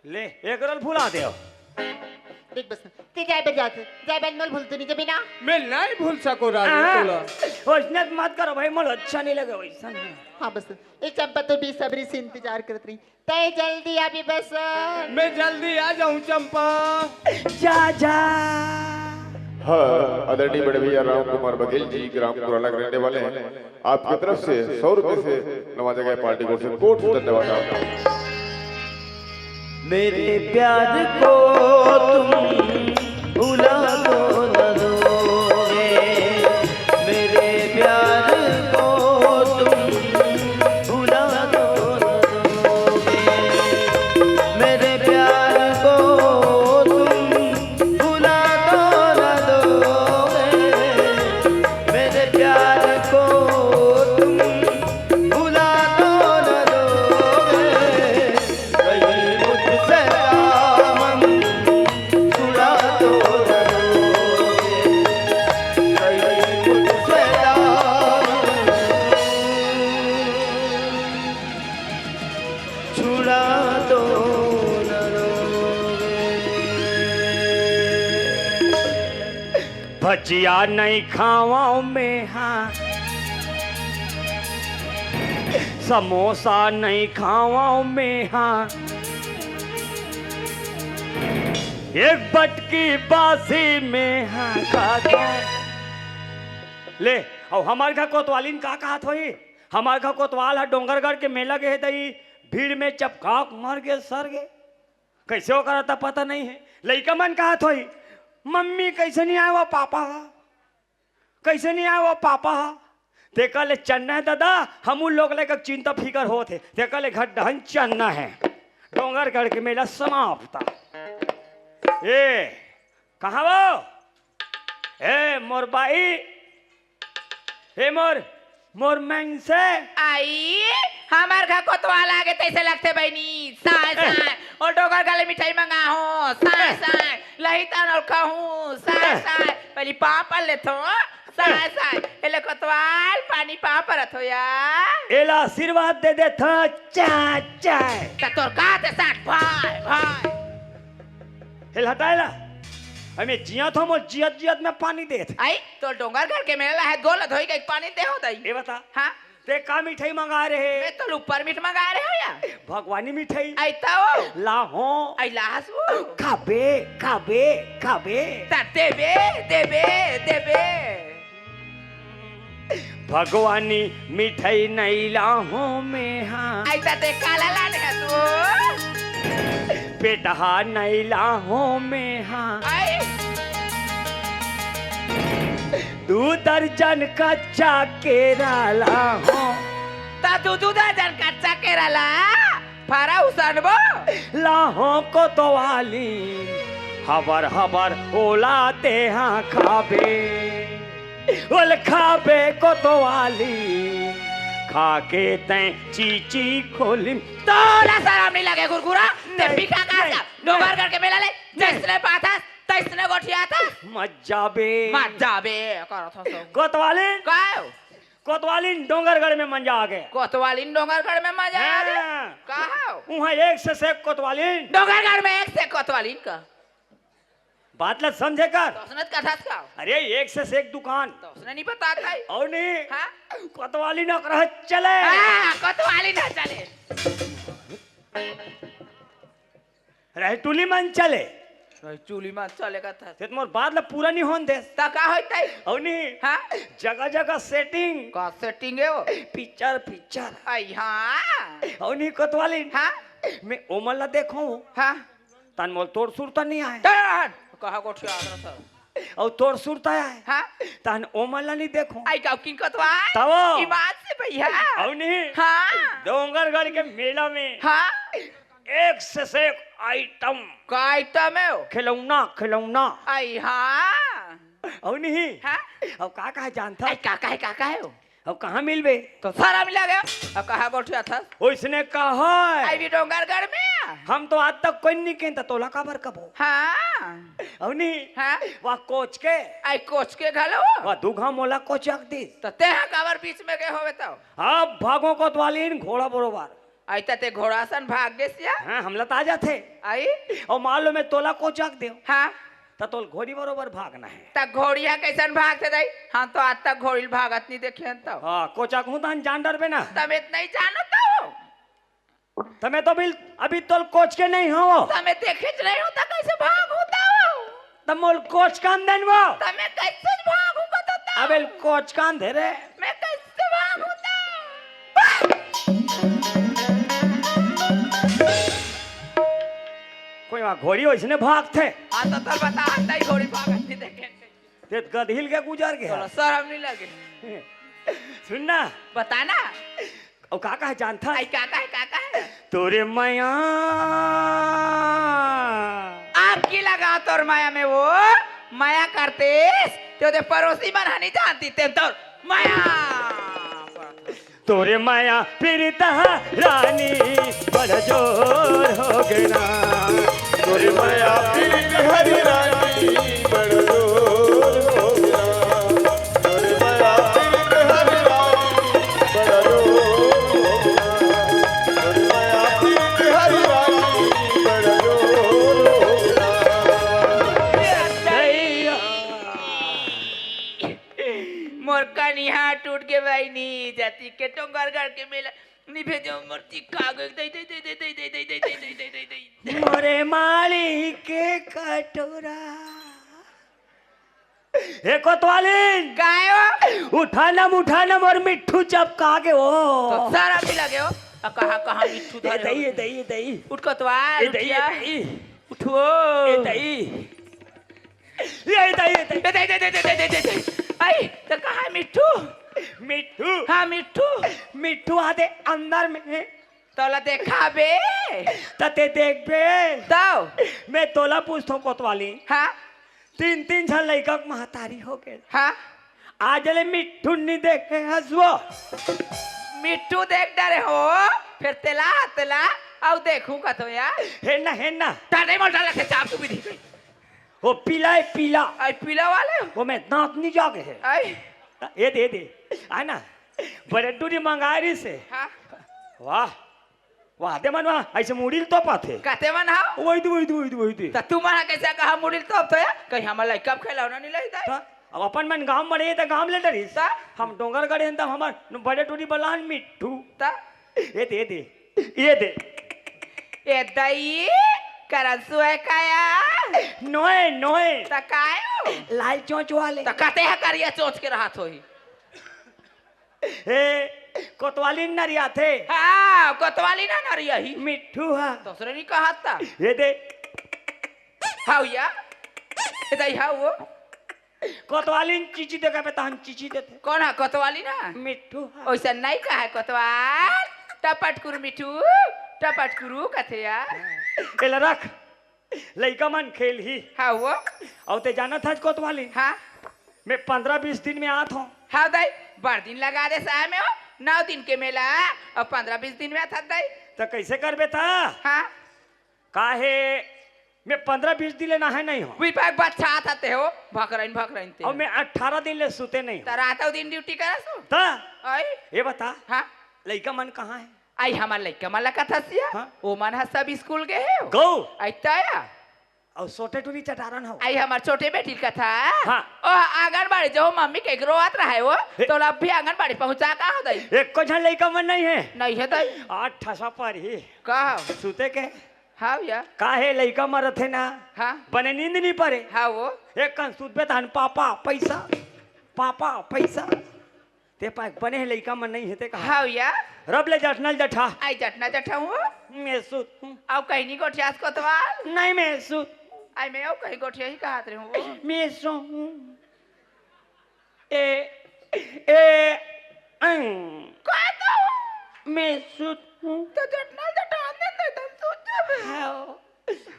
ले, एक रोल भुला देव। देख बस, तें जाय बर जात हे, जाय बर मोला भूल तो नइ जबे ना? मैं नइ भूल सकों रानी हाँ। तोला। वइसने मत करो भाई, मोला अच्छा नइ लगे वइसन। हाँ बस, ए चंपा तो बेसब्री से इंतजार करत रही, तें जल्दी आबे बस। मैं जल्दी आ जाहूँ चंपा। जा, जा। हाँ, आदरणीय बड़े भैया राम कुमार बघेल जी ग्राम कुराला के रहने वाले हैं। आपकी तरफ से सौ रुपए से नवाजा गया पार्टी को, कोट से धन्यवाद आपका। मेरे प्यार को तुम भुला दो न दोगे, मेरे प्यार को तुम भुला दो न दोगे, मेरे प्यार को तुम भुला दो न दोगे, मेरे प्यार को तुम भुला दो न दोगे, कहीं मुझसे दामन जिया नहीं खावाओ में हाँ, समोसा नहीं खावाओ में हाँ, एक बटकी बासी में हाँ खा दो। ले, अउ हमर घर कोतवालिन का कहत होही? हमर घर कोतवाल ह डोंगरगढ़ के मेला गे हे दई, भीड़ में चपका के मर गे सर गे। कइसे ओकर त पता नहीं हे। लइका मन कहत होही, "मम्मी कइसे नहीं आए वो पापा ह? कइसे नहीं आए वो पापा ह?" तेकर ले चलना हे ददा, हमू लोग ले चिंता फिकर होत हे। तेकर ले घर डहन चलना हे। डोंगरगढ़ के मेला समाप्त। ए, कहाँ वो? ए, मोर बाई, ए, मोर, मोर मंगसे। आई, हमर घर कोतवाल आगे तइसे लगथे बहिनी। साय, ए। साय, ओ डोंगरगढ़ ले मिठाई मंगाहूँ। साय, ए। साय, लही तन अउ कहूँ। साय, ए। साय, पहिली पाँव पर लेथों। साय, ए। साय, एले कोतवाल पानी पाँव परत हो या। एला आशीर्वाद दे देथों, चाय, चाय। त तोर का ते साथ भाई, भाई। हेल हटाए ला। अमे जियत हो, मोर जियत जियत में पानी देत। आई, तो डोंगरगढ़ के मेला ला है, गोला धोई के पानी दे हो दई। ए बता। हाँ? ते का मिठाई मंगा रहे? मैं तो ऊपर मीठ मंगा रहे हो या। भगवानी मिठाई। आई तो। ला हो। आई लास वो। खाबे, खाबे, खाबे। ता देबे, देबे, देबे। भगवानी मिठाई नहीं लाहूं मैं हाँ। ऐसा ते काला लाने का तू। पेटहा नहीं लाहूं मैं हाँ। आई। दू दर्जन कच्चा केरा लाहूं। ता दू दू दर्जन कच्चा केरा ला। फरा उसनबो। लाहूं कोतवाली, हबर हबर ओला तेहा खाबे। ओल खाबे कोतवाली, खाके तैं चीची खोली। तोला शरम नहीं लगे गुरगुरा? ते नहीं, बिका का नहीं, का? डोंगरगढ़ के मेला ले, नहीं। जैसने पाथस, तैसने गोठियाथस। मत जाबे। मत जाबे, करत हस। कोतवाली। काय? कोतवालिन डोंगरगढ़ में मंजा आगे। कोतवालिन डोंगरगढ़ में मंजा आगे? हाँ। कहा? उहाँ एक से सेक कोतवालिन। डोंगरगढ़ में एक से कोतवालिन का? बात ला समझे कर। तोसने कथस का? अरे एक से सेक दुकान। तोसने नहीं पता था। अउ नहीं। हाँ? कोतवालिन अकरह चले। हाँ, कोतवालिन चले। रहटुली मन चले। रहटुली मन चले का था। ते मोर बात ला पूरा नहीं होन देस। ता का होई तई? अउ नहीं। हाँ? जगह जगह सेटिंग। का सेटिंग है वो? Picture, picture. आई हाँ। अउ नहीं कोतवालिन। हाँ? मैं ओमन ला देखूं। हाँ। तन मोल तोर सुरता नहीं आए। तन कहा गोठिया आदर सर। अउ तोर सुरता आए। हाँ। तन ओमन ला नहीं देखूं। आई का किन कोतवाल? तब। ईमान से भैया। अउ नहीं। हाँ। डोंगरगढ़ के मेला में। हाँ। एक से एक आइटम। का आइटम है वो? खिलौना, खिलौना। आई हाँ। अउ नहीं। हाँ? अब का कहा जानता? आई का कहे, का कहे वो? अब कहाँ मिलबे? तो सारा मिला गया। अब कहाँ गोठिया था? ओइसने कहा है। आई भी डोंगरगढ़ में। हम तो आज तक कोई नहीं कहता, तोला काबर कबो। हाँ। अउ नहीं। हाँ? वह कोच के। आई कोच के घलो। वह दू घा मोला कोचक दी। तो ते हा काबर बीच में गए होवे तो? अब भागो कोतवालिन घोड़ा बरोबर। आई त ते घोड़ा सन भाग गेस या? हाँ, हमला त आ जाथे। आई? अउ मान लो मैं तोला कोचक देव। हाँ। त तोल घोड़ी बरोबर भागना है। त घोड़ी हा कैसन भागथे दाई? हम तो आज तक घोड़ी ल भागत नहीं देखे हन तो। हाँ, कोचक हूँ तहन जान डरबे ना। तमे त नहीं जानो तो। तमे तो बिल, अभी तोल कोच के नहीं हो। तमे देखे च नहीं हो त कैसे भाग होता हो? त मोल कोच काम देन वो। तमे कैसे भाग हो बता तो? अबे कोच काम दे रे। मैं कैसे भाग होता? कोई वहाँ घोड़ी वैसने भागथे। हाँ तो तोल बता, हम नहीं घोड़ी भागत नहीं देखे। ते गदहिल के गुजर गया। तोला शर्म नहीं लगे? सुन ना। बता ना। अउ का कहे जानथा? आई का कहे, का कहे? तोरे मया। आग की लगा तोर मया में वो मया करतेस, ते ओदे पड़ोसी मन ह नहीं जानती, ते तोर मया। तोरे मया पीड़ित ह रानी बड़ जोर हो गे ना। तोरे मया पीड़ित हर रानी बड़ जोर हो गे ना। तोरे मया पीड़ित हर रानी बड़ जोर हो गे ना। तोरे मया पीड़ित हर रानी बड़ जोर हो गे ना। दैया। मोर कनिहा टूट के बहिनी, जाति के डोंगरगढ़ के मेला, नी भेजो मोर चिक्का गो, दई, दई, दई। मोरे मालिक के कटोरा। हे कोतवालिन! काय हो? उठा ना, उठा ना, मोर मिट्ठू चपका के हो। तो सारा भी लगे हो। आ, कहाँ, कहाँ मिट्ठू ए धरे दई, हो? ए दई, ए दई। उठ कोतवाल, ए दई, उठिया। ए दई। उठो। ए दई। ए दई, ए दई। ए दई, ए दई, ए दई, ए दई, ए दई। आई, तो कहाँ है मिट्ठू? मिट्ठू? हाँ, मिट्ठू। मिट्ठू आते अंदर में। तोला देखाबे। त ते देखबे। तब? मैं तोला पूछथों कोतवाली। हाँ? तीन, तीन झन लइका के महतारी हो गे। हाँ? आज ले मिट्ठू नी देखे हस वो। मिट्ठू देख डरे हो, फिर तेला, तेला, अउ देखूं कथों यार। हे ना, हे ना। ताने मोटा लखे चाप तू भी दी। वो पीला है, पीला। आई पीला वाले? वो में दांत नी जागे हे। आई। ए दे, ए दे। आय ना। बड़े टूरी मंगाय रहिसे। हाँ। वाह। वाह, दे मन वाह, अइसे मुड़ी ल तोपत हे। कते मन हाव? वही दे, वही दे, वही दे, वही दे। त तू मन कइसे कहा मुड़ी ल तोपत हो या? कहीं हमर लइका के खिलौना नी लही दाई? त अब अपन मन गांव म रहे त गांव ले डरिस। त? हम डोंगरगढ़ हन त हमर बड़े टूरी बलान मिट्ठू। त? ए दे, ए दे। ए दे। ए दई, करंसू है काया? नोए, नोए। त काय हो? लाल चोंच वाले। त कते ह करिया चोंच के रहत होही? हे, कोतवाली नरिया थे। हाँ, कोतवाली ना नरिया ही। मिट्ठू हा। दूसरे नी कहत ता। ए दे। हाव या। ए दई हाव वो। कोतवाली न चीची दे कहबे तहन चीची देथे। कौन है कोतवाली ना? मिट्ठू हा। ओइसा नहीं कहा है कोतवाल। टपट कुरु मिट्ठू, टपट कुरु कथे यार। एला रख। लइका मन खेलही। हाँ वो। अउ ते जानत हस कोतवाली? हाँ। मैं पंद्रह बीस दिन में आत हों। हाँ दई, बड़ दिन लगा दे साय में हो। नौ दिन के मेला, अउ पंद्रह बीस दिन में आत हस दई। त कइसे करबे त? हाँ। काहे मैं पंद्रह बीस दिन ले नहाय नहीं हों। वी भाग बच्चा आत हते हो, भकरइन, भकरइन ते। अउ मैं अठारह दिन ले सुते नहीं हों। त रात अउ दिन ड्यूटी करस हो? त? आई? ये बता, हाँ। लइका मन कहाँ हे? आई हमर लइका मन ला कथस या? हाँ। ओ मन ह सब स्कूल गे हे हो। गो। आई तया। अउ छोटे टूरी चटारन हो। आई हमर छोटे बेटी ल कथा। हाँ। ओ आंगनबाड़ी जो मम्मी के रोवत रहे हो, हे। तोला अभी आंगनबाड़ी पहुंचा का हो दई? एको झन लइका मन नहीं हे। नहीं हे दई। आठ ठसा पर ही। का हो? सुते के। हाव या। काहे लइका मरत हे ना? हाँ। बने नींद नी परे। हाँ वो। एक कन सुतबे तहन पापा पैसा, पापा पैसा। ते पाए बने हे लइका मन नहीं हे ते कहा। हाव या। रब ले जटनल जठा। आई जटना जठा हूँ। मैं सुत हूँ। अउ कहीं नी गोठियास कोतवाल। नहीं मैं सुत। आई मैं अउ कहीं गोठिया ही कहत रहे हूँ। मैं सो हूँ। ए, ए, अंग। का तो? मैं सुत हूँ। तो जटना जठा दे दे, तुम सुत जाबे। हाव।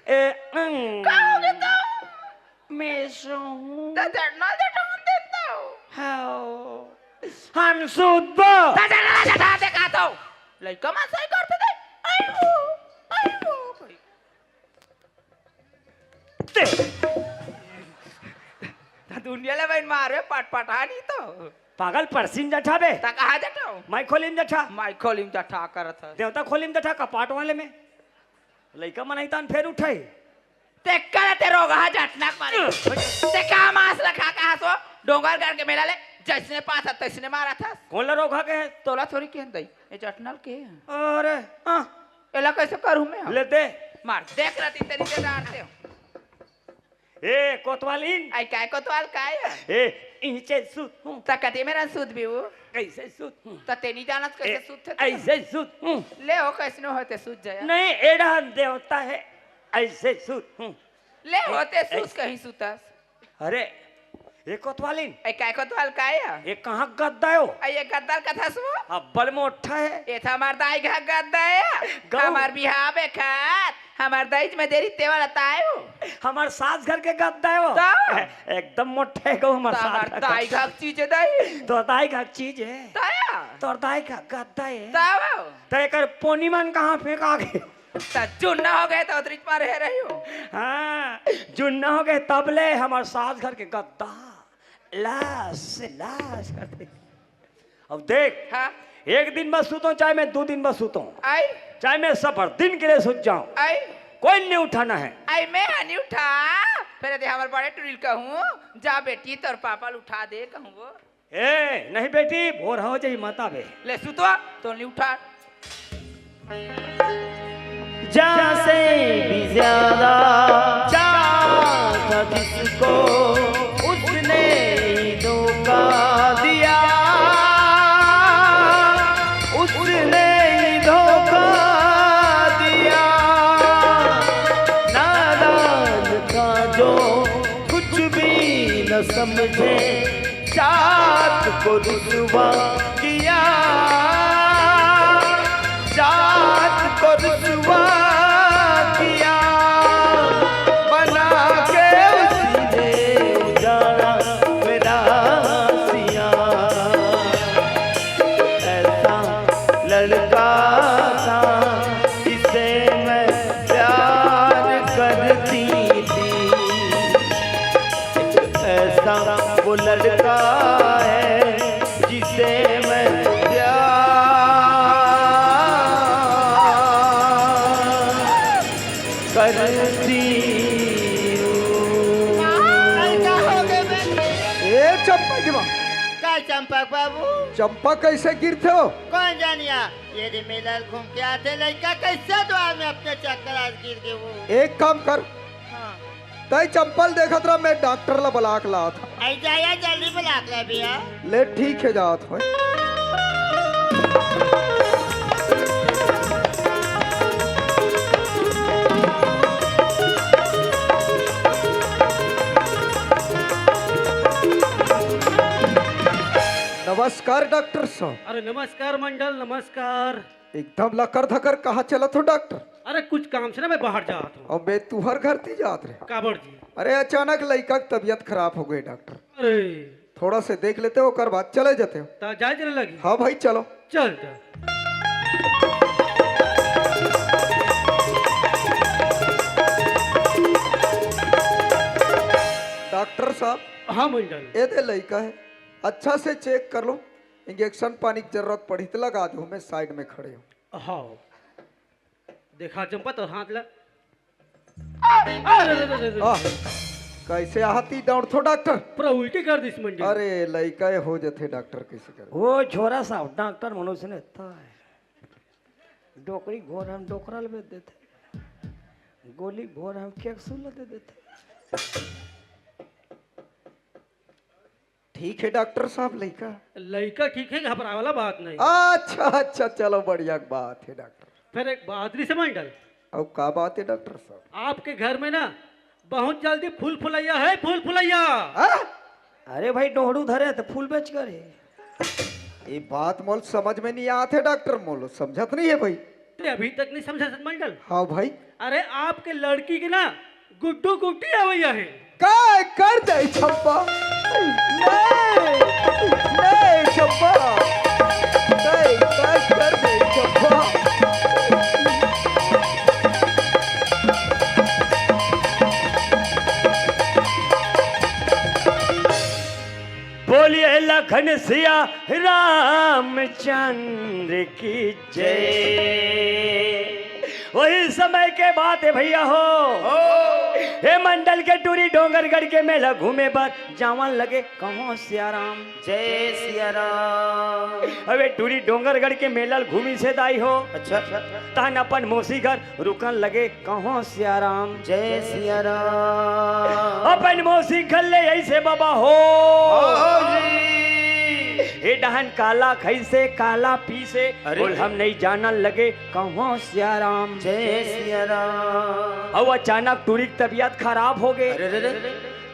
ए, अंग। का हो गे तो? मैं सो हूँ। तो जटना जठा दे दो। हाव। हम सुतबो। तो जटना जठा दे का तो? लइका मन सही करते दे। आई हो, आई हो, भाई। ते। त दुनिया ले बहिन मारे पटपटा नहीं तो। पागल परसिन जठा बे। त कहा जठा हो? मैं खोलिम जठा। मैं खोलिम जठा करत है। देवता खोलिम जठा कपाट वाले में। लइका मन अइतन फेर उठे। ते करे ते रोगहा जटना मारे। ते का मांस रखा कहा सो? डोंगरगढ़ के मेला ले जैसने पास है तैसने मारा था। कौन ला रोगहा के है? तोला थोड़ी केहेन दई। ए जटनल के है। अरे, हाँ। एला कैसे करूँ मैं? ले दे। मार, देख रहती तेरी दे डालते हो। ए, कोतवालिन। आई काय कोतवाल काय है? ए, इहिंचे सुत हूँ। त कते मेरा सुत भी वो? कैसे सुत हूँ? त तेनी जानत कैसे ए, सुत थे? ऐसे सुत हूँ। ले हो, कैसनो होते सुत जाया। नहीं, एड़ा देवता है, ऐसे सुत हूँ। ले ए, होते सुत ऐसे। कहीं सुतस। अरे, ए कोतवालिन। ए, काय कोतवाल काय है? ए कहाँ गद्दा हो? ए, ये गद्दा कथस वो? अब्बड़ मोटा है। ए था हमार दाई घर गद्दा है। गौ। हमार बिहाव है खात। हमार दाई में देरी तेवल तायो। हमार सास घर के गद्दा हो। तो? एकदम मोटे गो हमार तो सास हमार घर का। दाई घर चीज है दाई। तो दाई घर चीज है। ताया। तो दाई घर गद्दा है। तावा। तो एकर पोनी मन कहाँ फेंका गए? त जुन्ना हो गए त उतरी पर हे रही हो। हाँ, जुन्ना हो गए तब ले हमार सास घर के गद्दा लाश से लाश करते। अब देख, हाँ। एक दिन बस सुतों, चाहे मैं दो दिन बस सुतों, आई। चाहे मैं सफर दिन के लिए सुत जाऊं, आई। कोई नहीं उठाना है। आई मैं नहीं उठा। फिर यदि हमारे बड़े टुरी ल कहूँ, जा बेटी तोर पापा ल उठा दे कहूँ वो। ए, नहीं बेटी, भोर हो जाही, मत आबे। ले सुतवा, तो नहीं उठा। जहाँ से भी ज्यादा चाहा था जिसको, उसने ही धोखा दिया, उसने ही धोखा दिया। नादान था जो कुछ भी न समझे, जात को रुसवा किया, जात को रुसवा किया, बना के उसने उजाड़ा मेरा सिया। ऐसा लड़का था जिसे मैं प्यार करती थी, ऐसा वो लड़का है जिसे मैं प्यार करती हूँ। ए चंपा की माँ। का चंपक बाबू? चंपा कैसे गिरथे हो? कौन जानिया? ये दे मेलल घूम के आथे लइका, कैसे द्वार में अपने चक्कर आज गिर गे वो? एक काम कर, हाँ। तय चंपल देखत रह, मैं डॉक्टर ला बलाक लात हँव। आई जाया, जल्दी बलाक ला भैया। ले ठीक है, जात होय। नमस्कार डॉक्टर साहब। अरे नमस्कार मंडल, नमस्कार। एकदम लकर धकर कहाँ चलत हो डॉक्टर? अरे कुछ काम से ना मैं बाहर जात हँव। अउ मैं तुहर घर ती जात रहेंव। काबर जी? अरे अचानक लइका के तबीयत खराब हो गे डॉक्टर। अरे। थोड़ा से देख लेते हो, ओकर बाद चले जाते हो। त जाए चले लगी। हाँ भाई चलो। चल जा। डॉक्टर साहब। हाँ मंडल। ए दे लइका है, अच्छा से चेक कर लो। इंजेक्शन पानी की जरूरत पड़ी त लगा दो, मैं साइड में खड़े हँव। हाँ। देखा चंपा, तोर हाथ ला। अरे, अरे, अरे, अरे, अरे। आह, कैसे हाथी दौड़थो डॉक्टर? पूरा उल्टी कर दिस मंडी। अरे, लइका ए हो जथे डॉक्टर, कैसे करे? वो छोरा साहब, डॉक्टर मनुष्य ने था है। डोकरी घोर हम डोकरा ल बेच देथे। गोली घोर हम कैप्सूल ल दे देथे। ठीक है डॉक्टर साहब, लइका। लइका ठीक है, घबराए वाला बात नहीं। अच्छा, अच्छा, चलो बढ़िया बात है डॉक्टर। फिर एक बात नहीं समझ डल। अब का बात है डॉक्टर साहब? आपके घर में ना बहुत जल्दी फूल फुलैया है, फूल फुलैया। हाँ? अरे भाई, डोहरू धरे त फूल बेच कर है। ये बात मोल समझ में नहीं आत है डॉक्टर, मोल समझत नहीं है भाई। ते अभी तक नहीं समझा सत मंडल? हाँ भाई। अरे आपके लड़की के ना गुड्डू गुड्डी अवैया है। काय कर दे छप्पा? नहीं, नहीं छप्पा। नहीं, काय कर दे छप्पा? बोलिए लखन सिया रामचंद्र की जय। वही समय के बात है भैया हो। हो। हे मंडल के टूरी डोंगरगढ़ के मेला घूमे बर जावन लगे, कहो सिया राम। जय सिया राम। अबे टूरी डोंगरगढ़ के मेला घूमी से दाई हो। अच्छा। तहन अपन मौसी घर रुकन लगे, कहो सिया राम। जय सिया राम। अपन मौसी घर ले ऐसे बाबा हो। हो जी। हे डहन काला खैसे, काला पीसे, अरे। बोल हम नहीं जानन लगे, कहो सिया राम। जय सिया राम। अउ अचानक टूरी के तबीयत खराब हो गे। अरे रे रे।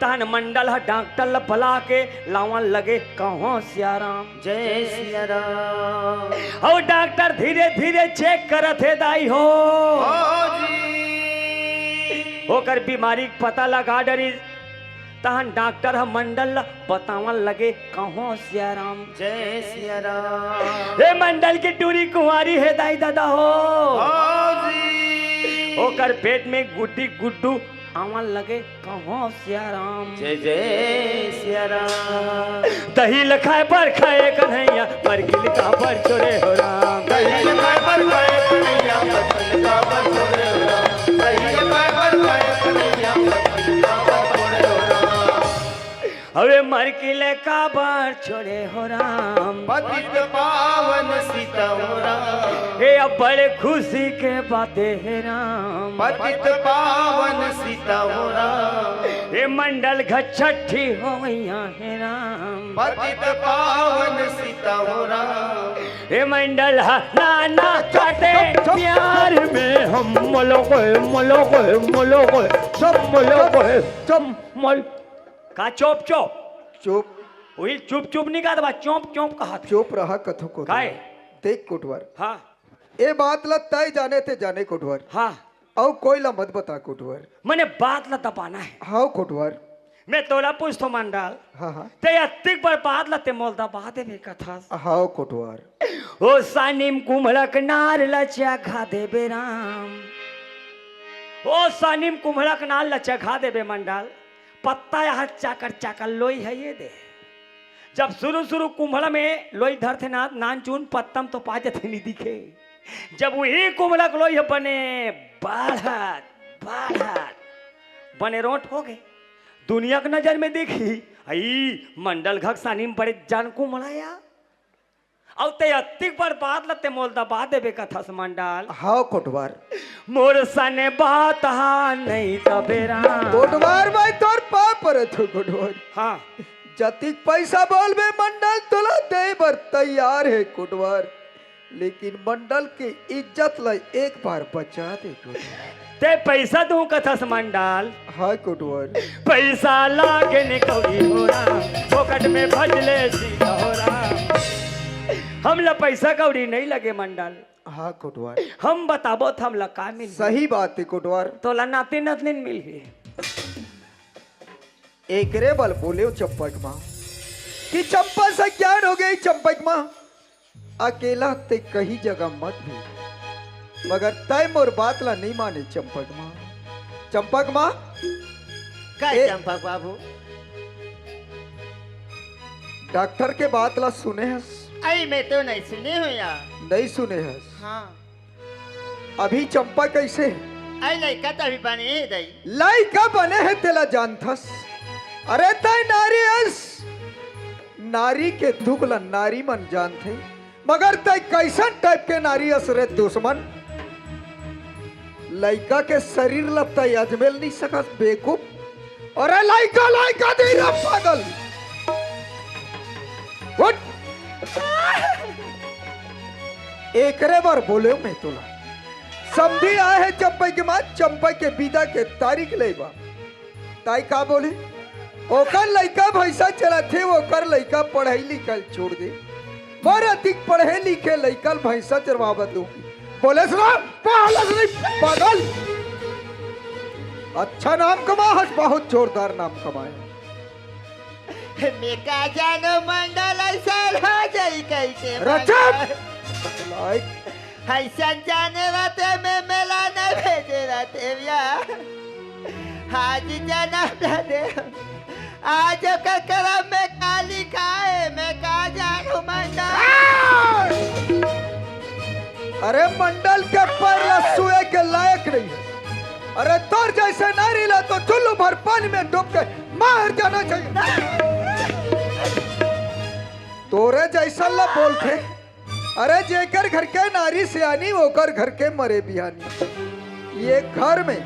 तहन मंडल ह डॉक्टर ल बला के लावन लगे, कहो सिया राम। जय सिया राम। अउ डॉक्टर धीरे धीरे चेक करत हे दाई हो। हो जी। ओकर बीमारी के पता लगा डरिस। तहन डॉक्टर ह मंडल ल बतावन लगे, कहो सिया राम। जय सिया राम। ए मंडल के टूरी कुंवारी हे दाई ददा हो। हो जी। ओकर पेट में गुड्डी गुड्डू आवन लगे, कहो सिया राम। जय जय सिया राम। दही ल खाए बर खाए कन्हैया, पर गिल का बर छोड़े हो राम। दही ल खाए बर खाए कन्हैया, पर गिल का बर छोड़े हो राम। दही ल खाए बर खाए कन्हैया, पर गिल का बर छोड़े हो राम। अबे हर किले काबर छोड़े हो राम। पतित पावन सीता हो राम। हे अब बड़े खुशी के बातें है राम। पतित पावन सीता हो राम। हे मंडल घछट्ठी हो गया है राम। पतित पावन सीता हो राम। हे मंडल ह-, ना ना काटे प्यार में हम मलो गए, मलो गए, मलो गए, सब मलो गए, सब मल। का चुप चुप? चुप। वही चुप चुप नहीं कहत बा, चौंप चौंप कहत। चुप रहा कथो को। काय? देख कोटवर। हाँ। ए बात ला तय जाने ते जाने कोटवर। हाँ। अउ कोई ला मत बता कोटवर। मने बात ला दबाना है। हाँ कोटवर। मैं तोला पूछथो मंडल। हाँ, हाँ। ते अतिक बड़ बात ला ते मोल दबा देबे कथस। हाँ कोटवर। ओ सानिम कुम्हड़क नार ला चघा देबे राम। ओ सानिम कुम्हड़क नार ला चघा देबे मंडल। पत्ता यहाँ चाकर चाकर लोई है ये दे। जब शुरू शुरू कुम्हड़ा में लोई धरथे ना, नान चून पत्तम तो पा जथे नहीं दिखे। जब वही कुम्हड़ा के लोई ह बने बाढ़त, बाढ़त, बने रोंट हो गए। दुनिया के नजर में देखी, आई मंडल घक सानी में बड़े जान कुम्हड़ा या। अउ ते अतिक बड़ बात ल ते मोल दबा देबे कथस मंडल। हाँ कोटवार। मोर सने बात हा नहीं तबेरा। कोटवार भाई तोर पाँव परत हो कोटवार। हाँ। जतिक पैसा बोलबे मंडल तोला दे बर तैयार है कोटवार। लेकिन मंडल के इज्जत ला एक बार बचा दे कोटवार। ते पैसा दूं कथस मंडल। हाँ कोटवार। पैसा लागे ने कौड़ी हो राम, फोकट में भजले सीधा हो राम। हमला पैसा कौड़ी नहीं लगे मंडल। हाँ कोटवार। हम बताबो त हमला का मिल? सही बात है कोटवार। तोला नाती नतनीन मिलही। एकरे बल बोले चंपक माँ कि चंपा से ज्ञान हो गई चंपक माँ। अकेला ते कहीं जगह मत भी, मगर तय मोर बात ला नहीं माने चंपक माँ। चंपक माँ, का ए- चंपक बाबू? डॉक्टर के बात ला सुने हस? आई मैं तो नहीं सुने हूँ यार। नहीं सुने हस? हाँ। अभी चंपा कैसे है? आई लइका तो अभी बने है दई। लइका बने है तेला जानथस? अरे तय नारी अस। नारी के दुख ला नारी मन जानथे, मगर तय कैसन टाइप के नारी अस रे दुश्मन? लइका के शरीर ला तय अजमेल नहीं सकस बेवकूफ। अरे लइका लइका दे रे पागल। उठ। एकरे बर बोले मैं तोला। समधी आए है चंपई के माँ, चंपई के बिदा के तारीख लेबा। ताई का बोले? ओकर लइका भैंसा चराथे, ओकर लइका पढ़ाई लिखाई छोड़ दे। मोर अतिक पढ़े लिखे लइका ल भैंसा चरवावत दूं। बोले सुना, पहले से नहीं पागल। अच्छा नाम कमा हस, बहुत जोरदार नाम कमाए। मैं का जानो मंडल ऐसा हो जाई कैसे रचत। मंडल। लाइक। ऐसा जाने रहते मैं मेला नहीं भेजे रहते भैया। आज जन्म दे दे। आज ओकर करम में का लिखा है, मैं का जानू मंडल। अरे मंडल के पैर ला सुए के लायक नहीं है। अरे तोर जैसे नारी ला तो चुल्लू भर पानी में डूब के मार जाना चाहिए। तोरे जैसा ला बोलथे। अरे जेकर घर के नारी सियानी, ओकर घर के मरे बिहानी। ये घर में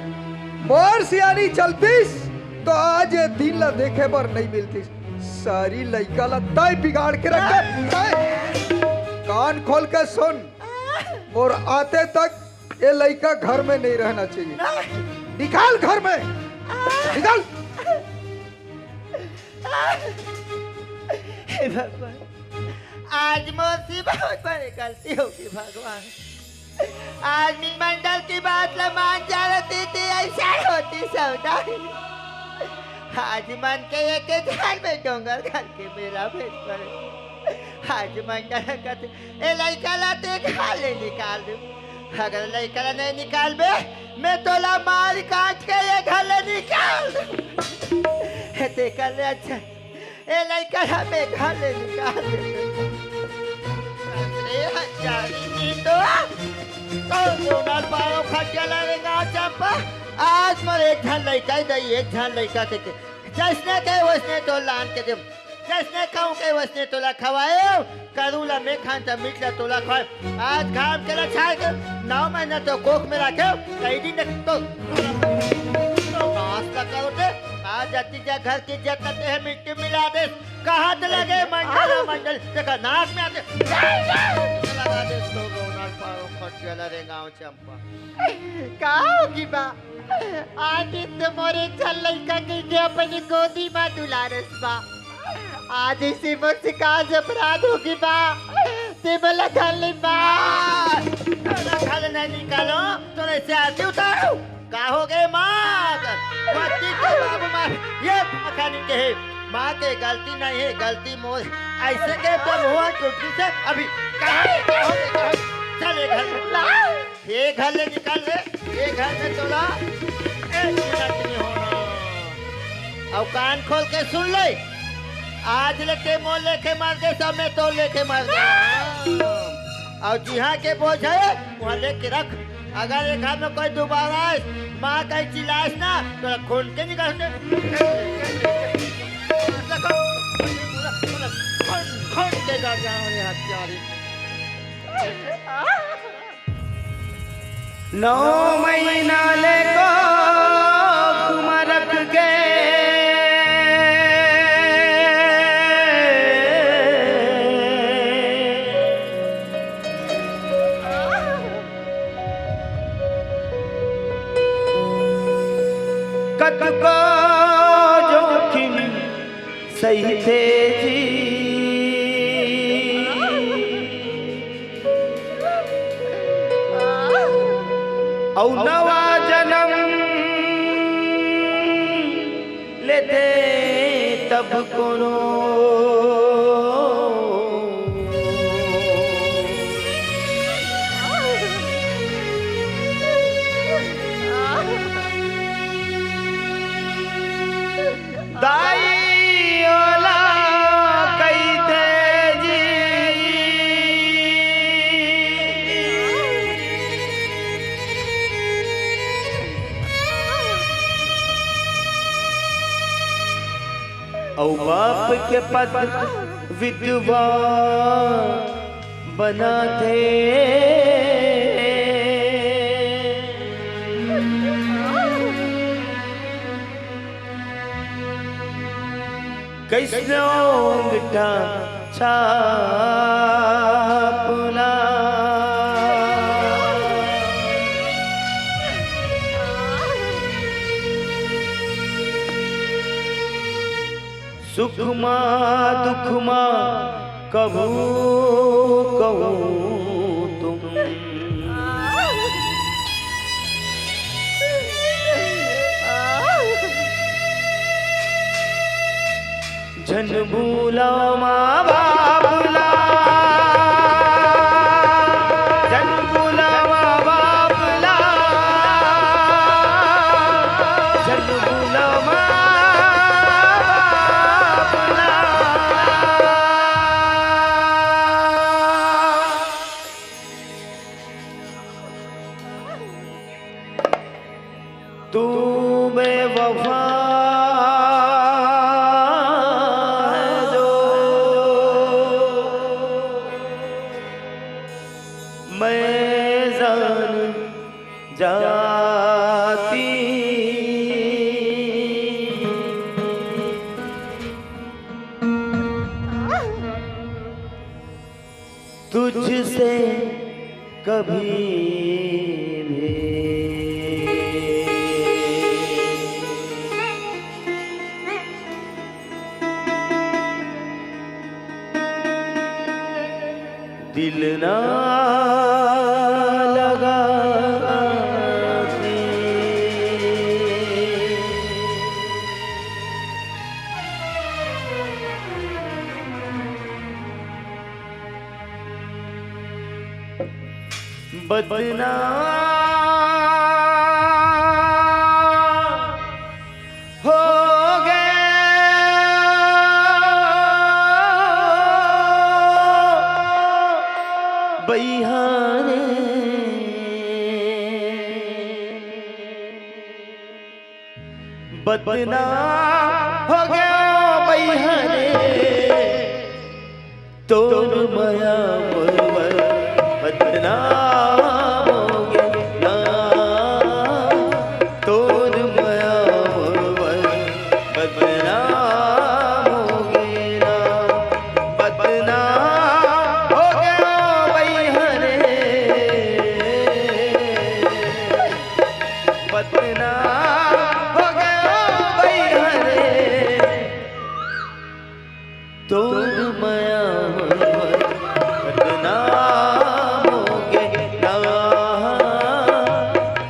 मोर सियानी चलतीस, तो आज ये दिन ला देखे बर नहीं मिलतीस। सारी लइका ला तय बिगाड़ के रख दे। तय। कान खोल के सुन, मोर आते तक ये लइका घर में नहीं रहना चाहिए। निकाल घर में, निकाल। हे भगवान, आज मोर से बहुत बड़ी गलती होगी भगवान। आज मैं मंडल की बात ला मान जा रहती थी, ऐसा होती सौदा। आज मन के एक झाल में डोंगर घर के मेला भेज पड़े। आज मंडल कहते, ए लइका ला ते घर ले निकाल दू। अगर लइका ला नहीं निकालबे, मैं तोला मार काट के ये घर ले निकाल दू। हे ते कर ले अच्छा। ए लइका ला मैं घर ले निकाल दे। अरे हजारी जी तो, तो सोनल पारो खटिया ला रे गाँव चंपा। आज मोर एक झन लइका ही दई, एक झन लइका के, के। जैसने के वैसने तो लान के दे। जइसने कहूं के वइसने तोला खवाएंव। करू ला मैं खांव त मीठ ला तोला खवाएंव। आज घाम के ला छाय के नौ महीना तोर कोख में राखेंव। कई दिन तक तो तो घास ला करो ते। आज अति जा घर के इज्जत ला तेह मिट्टी मिला देस। कहां ते लगे मंडल, मंडल तेकर नाक में आते। लगा देस तो रोनल पारो खटिया ला रे गांव चंपा। का होगे बा? आखिर ते मोर एक झन लइका के, के अपन गोदी म दुलारेस बा। आज अइसे मोर से का अपराध होगे बा? ते मोला घर ले बा। तोला घर नहीं निकालों, तोरे से आरती उतारों। का होगे माँ? पति के बाबू माँ, ये मखानी के हे। माँ के गलती नहीं हे, गलती मोर। अइसे के तो हुआ टूटी से अभी कहाँ ले, कहाँ ले, कहाँ ले? चल ये घर में। ये घर ले निकल रे, ये घर में तोला एक मिनट नहीं होना। अउ कान खोल के सुन ले, आज ले ते मोर लेखे मर गे, सब मैं तोर लेखे मर गे। अउ जिहां के बोझ हे, उहां लेके रख। अगर ये घर में कोई दोबारा आइस, माँ कहीं चिल्लाइस ना, तो खून के निकल दे। खून, खून के कर जाओ ये हत्यारी। नौ महीना ले कोख म रख के कतको जोखिम सहिथे जी। अउ नवा जनम लेथे तब कोनो दाई ओला कहिथे जी। अउ बाप के पद विधवा बनाथे। कइसनो अंगठा छाप ला। सुख मा दुख मा कभू कहूँ तुम। झन भूला माँ बाप ला, झन भूला माँ बाप ला, झन भूला माँ बाप ला। तू बेवफा जो मैं जान जाती। तुझसे कभी भी दिल ना लगाती। बदनाम हो गया बइहाने। बदनाम हो गया बइहाने। तोर मया मोर बर बदनाम होगे ना। तोर मया मोर बर बदनाम होगे ना। बदनाम होगे ओ बइहा रे। बदनाम होगे ओ बइहा रे। तोर मया मोर बर बदनाम होगे ना।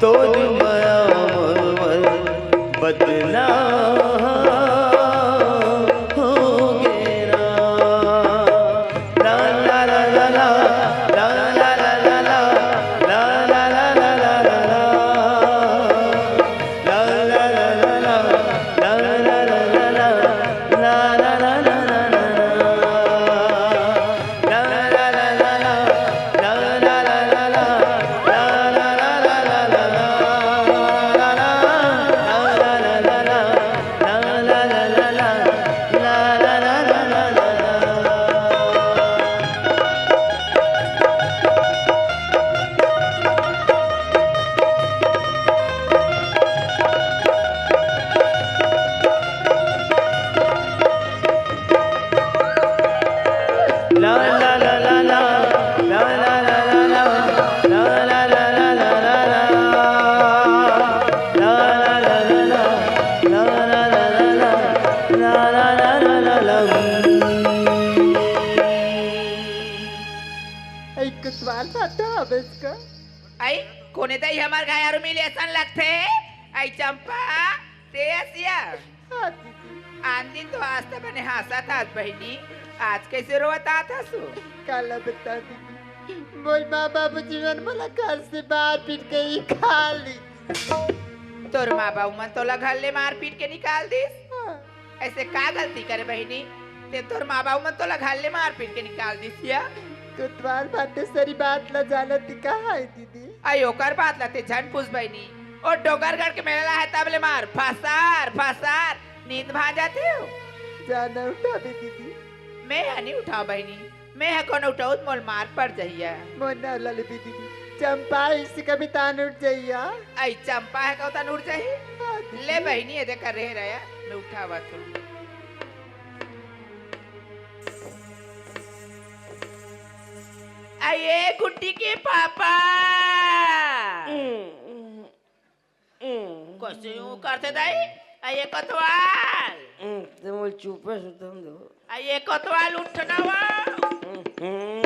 तोर मया मोर बर बदनाम होगे ना। ला ला ला ला ला, ला ला ला ला ला, ला ला ला ला ला ला। अई कुतवाल बात हवस का? अई कोने दई हमर गाय आरू मिले असन लगथे। अई चंपा, ते असिया। हाँ दीदी। आन दिन तो हंसत बने हंसत हस बहिनी, आज कइसे रोवत आत हसु? काला बता दीदी, मोर माँ बाबूजी मन मोला घर से बाहर पीट के निकाल दी। तोर माँ बाबू मन तोला घर ले मार पीट के निकाल दिस? हाँ। अइसे का गलती करे बहिनी, ते तोर माँ बाबू मन तोला घर ले मार पीट के निकाल दिस या? कोतवाल बातेश्वरी बात ला जानत ही का है दीदी? अई ओकर बात ला ते झन पूछ बहिनी, ओ डोंगरगढ़ के मेला ला है तब ले मार फसार फसार नींद भाग जाथे हो। जाना उठाबे दीदी। मैं हा नी उठाव बहिनी, मैं हा कोनो उठाउत मोल मार पड़ जहिया। मोर नाव ला लेबे दीदी, चंपा इसी कभी तान उठ जहिया। अई चंपा है कहो तान उठ जही? हाँ दीदी। ले बहिनी, एदे कर रहे रहा, मैं उठावत हूँ। अई ए गुड्डी के पापा। कइसे यूं करथे दाई? अई ए कोतवाल। हम्म, ते मोल चुपे सुतन दो। अई ए कोतवाल उठ ना वा। हम्म।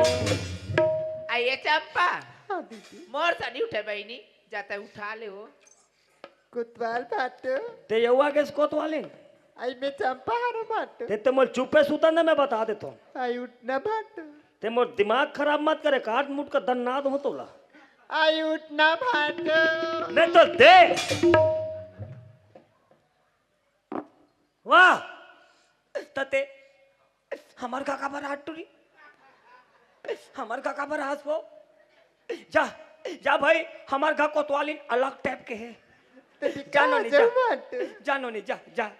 अई ए चंपा। हाँ दीदी। मोर से नी उठे बहिनी, जाते उठा ले हो। कोतवाल भाटो। ते यउवा के कोतवालिन? अई मैं चंपा हरो भाटो। ते, ते मोल चुपे सुतन दे, मैं बता देथों। अई उठ ना भाटो। ते मोर दिमाग खराब मत करे, काट मुट का दन्ना दो तोला। अई उठ ना भाटो। मैं तो दे। वाह, तते हमर घर काबर हांसत हस? हमर घर काबर हांसबो? जा, जा भाई, हमर घर कोतवालिन अलग टाइप के हे। तो जा नोनी, जा। जा नोनी, जा, जा।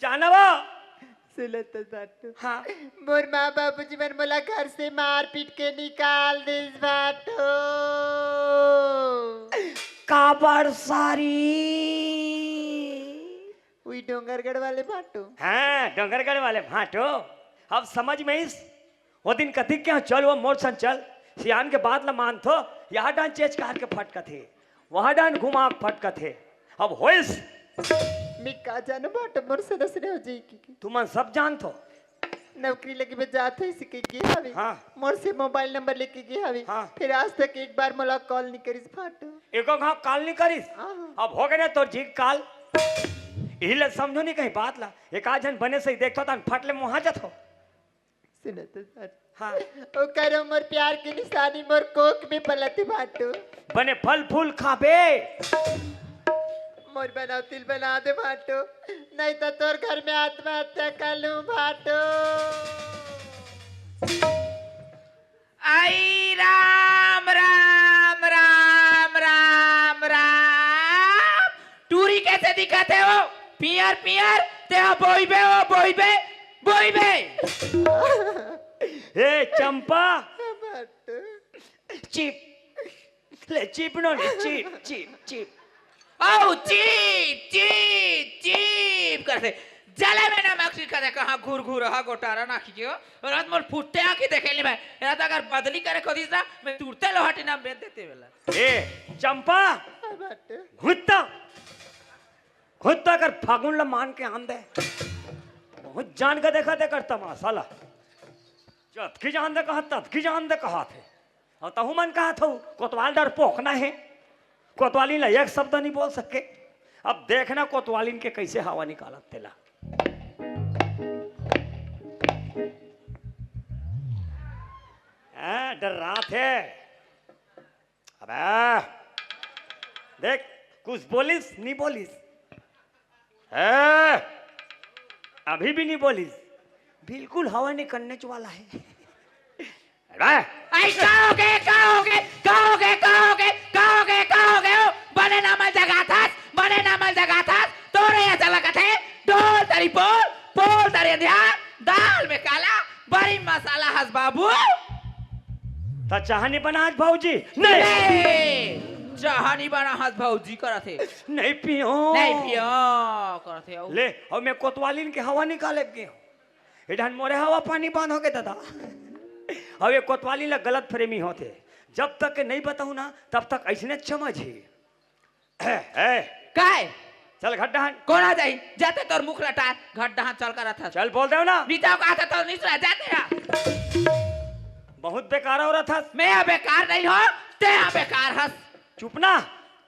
जा ना वो। सुनत हस भाटो। हाँ। मोर माँ बाबूजी मन मोला घर से मार पीट के निकाल दिस भाटो। काबर सारी? उही डोंगरगढ़ वाले भाटो। हाँ, डोंगरगढ़ वाले भाटो। अब समझ में आइस? ओ दिन कतिक के, चल वो मोर संग चल, सियान के बात ल मान तो, यहाँ डान चेच कार के फटकत हे, वहाँ डान घुमा के फटकत हे। अब होइस? मैं का जानों भाटो, मोर से नसरे हो जाई कि। तुमन सब जानथो। नौकरी लगे बर जात होइस कहिके गे हवे। हाँ। मोर से मोबाइल नंबर लेके गे हवे। हाँ। फिर आज तक एक बार मोला कॉल नी करिस भाटो। एको घांव कॉल नी करिस? हाँ। अब हो गे ना तोर जी के काल। इही ला समझो नी कहीं बात ला। एक आध झन बने सही देखथो तहन फट ले मुहा जथो। सुनत हस भाटो। हाँ। ओकर मोर प्यार के निशानी मोर कोख में पलत हे भाटो। बने फल फूल खाबे। मोर बनौतिल बना दे भाटो, नहीं तो तोर घर में आत्महत्या कर लूं भाटो। आई राम, राम, राम, राम, राम। टूरी कइसे दिखत हे वो? पियर, पियर, ते हा बोइबे, वो बोइबे, बोइबे। हे चंपा, चिप, ले चिप नो ले, चिप, चिप, चिप। औ चिप, चिप, चिप करथे। जले में नमक छिड़कथे, कहाँ घुर घुर हा गोटारा नाखी के हो। रात मोर फुट्टे आँखी देखे ले मैं। रात अगर बदली करे खोदिस ना, मैं तुरते लोहा टीना बेच देते वेला। ए चंपा, घुत्ता, घुत्ता कर फागुन ला मान के आन दे। बहुत जान के देखा दे कर तमाशा ला। जतकी जान दे कहा, ततकी जान दे कहा थे। अउ तहू मन कहा थव, कोतवाल डरपोक ना हे। कोतवालिन ला एक शब्द नहीं बोल सके। अब देखना कोतवालिन के कैसे हवा निकालत तेला। हाँ, डर्राथे। अबे, देख, कुछ बोलिस, नहीं बोलिस। ए, अभी भी नहीं बोलिस। बिल्कुल हवा निकलने वाला है। अरे! आई, का होगे, का होगे, का होगे, का होगे, का होगे, का होगे, ओ? बने नामल जगाथस, बने नामल जगाथस, तोरे ऐसा लगत है, ढोल तरी पोल, पोल तरी अंधियार, दाल में काला, बड़ी मसाला हस बाबू। त चाह नहीं बनास भौजी? नहीं। नहीं, चाह नहीं बनास भौजी करत हे। नहीं पियो। नहीं पियो करत हे। ले, अउ मैं कोतवालिन के हवा निकाले के हूँ। ए ढान मोरे हवा पानी बंद होगे दादा। अउ ये कोतवालिन ला गलत फहमी होथे। जब तक के नहीं बताऊँ ना, तब तक ऐसने समझही। ए, ए। काय? चल घट डहान। कोन आ जाही? जाते तोर मुख लटा, घट डहान चल कर रथस। चल बोल देव ना। नीचा का था तो नीचा जाते या। बहुत बेकार औरत हस। मैं बेकार नहीं हो, ते बेकार हस। चुप ना।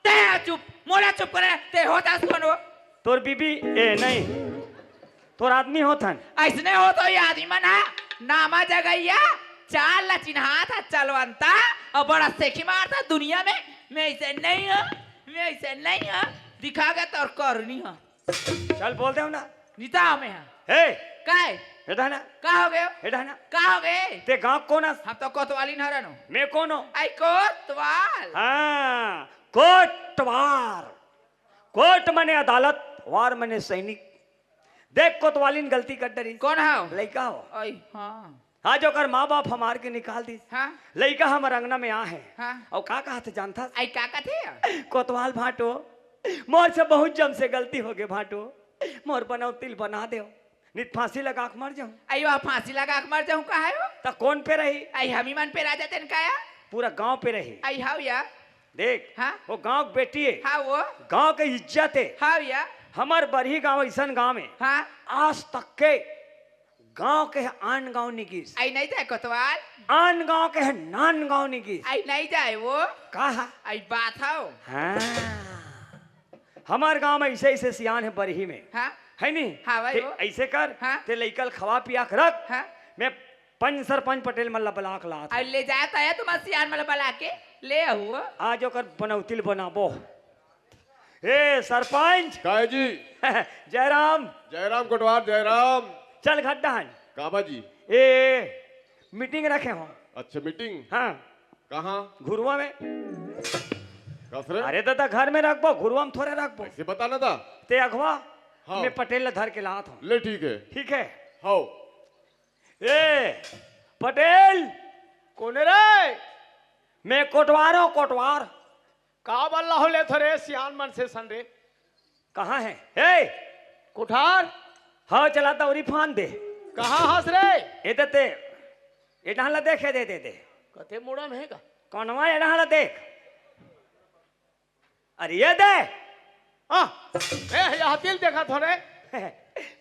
ते चुप, मोला चुप करे, ते हो जास कोन हो? तोर बीबी, ए नहीं। तोर आदमी होथन। ऐसने हो तो ये आदमी मन हा, नामा जगैया, चाल ला चिन्हात हा चलवंता, अउ बड़ा सेखी मारता दुनिया में, मैं ऐसे नहीं हूँ, मैं ऐसे नहीं हूँ, दिखा के तोर करनी हो। चल बोल देव ना। नीता हमें हा। हे! काय? हे डहना। का हो गयो? हे डहना। का हो गए? ते गाँव कोन हस? हम तो कोतवालिन हरन हो। मैं कोन हो? आई कोतवाल। हाँ, कोटवार। कोट मने अदालत, वार मने सैनिक। देख कोतवालिन गलती कर डरी। कोन हव? लइका हो। ओय, हाँ। आज ओकर माँ बाप हमार के निकाल दिस। हाँ। लइका हमर अंगना में आ हे। हाँ। अउ का कहत हे जानथस? आई का कहत हे? कोतवाल भाटो, मोर से बहुत जम से गलती होगे भाटो, मोर बनौतिल बना देव, नित फांसी लगा के मर जाहूँ। आई वह फांसी लगा के मर जाहूँ का हे वो? त कोन पे रही? आई हमी मन पे राजा तेन काया? पूरा गाँव पे रही। आई हव या। देख, हाँ? वो गाँव के बेटी हे। हाँ, वो। गाँव के इज्जत हे। हाँ, भैया। हमर बरही गाँव अइसन गाँव हे। हाँ। आज तक के गाँव के आन गाँव नि गिस। आई नहीं जाए कोतवाल। आन गाँव के नान गाँव नि गिस। आई नहीं जाए वो। का हा? आई बात हव। हाँ। हमर गाँव में ऐसे ऐसे सियान हे बरही में। हाँ। है नी? हाँ, भाई ते वो। ऐसे कर, हाँ। ते लइका ल खवा पिया के रख। हाँ। मैं पंच सरपंच पटेल मन ला बला के लात हँव। अउ ले जात हे तुम्हर सियान मन ला बला के ले आहू। आज ओकर बनौतिल बनाबो। ए सरपंच। काय जी? जयराम। जयराम कोटवार, जयराम। चल घट डहन। काबर जी? ए मीटिंग रखे हँव। अच्छा मीटिंग? हाँ। कहाँ? घुरुवा में। कस रे? अरे दादा घर में रखबो, घुरुवा में थोड़े रखबो। ऐसे बता ना दा। ते अगवा, हाँ। मैं पटेल ला धर के लात हँव। ले ठीक हे। ठीक हे। हव। ए, पटेल। कोन रे? मैं कोटवार हँव, कोटवार। का बल्ला हो ले थोरे सियान मन से सन रे? कहाँ हे? ए! कोठार? हाँ, चला दौरी फान दे। कहाँ हस रे? ए दे ते, ए डहन ला देखे दे, दे, दे। कते मुड़ा में हे का? कौनवा ए डहन ला देख। अरे ये दे। आ, ए, यह तिल देखा थोड़े।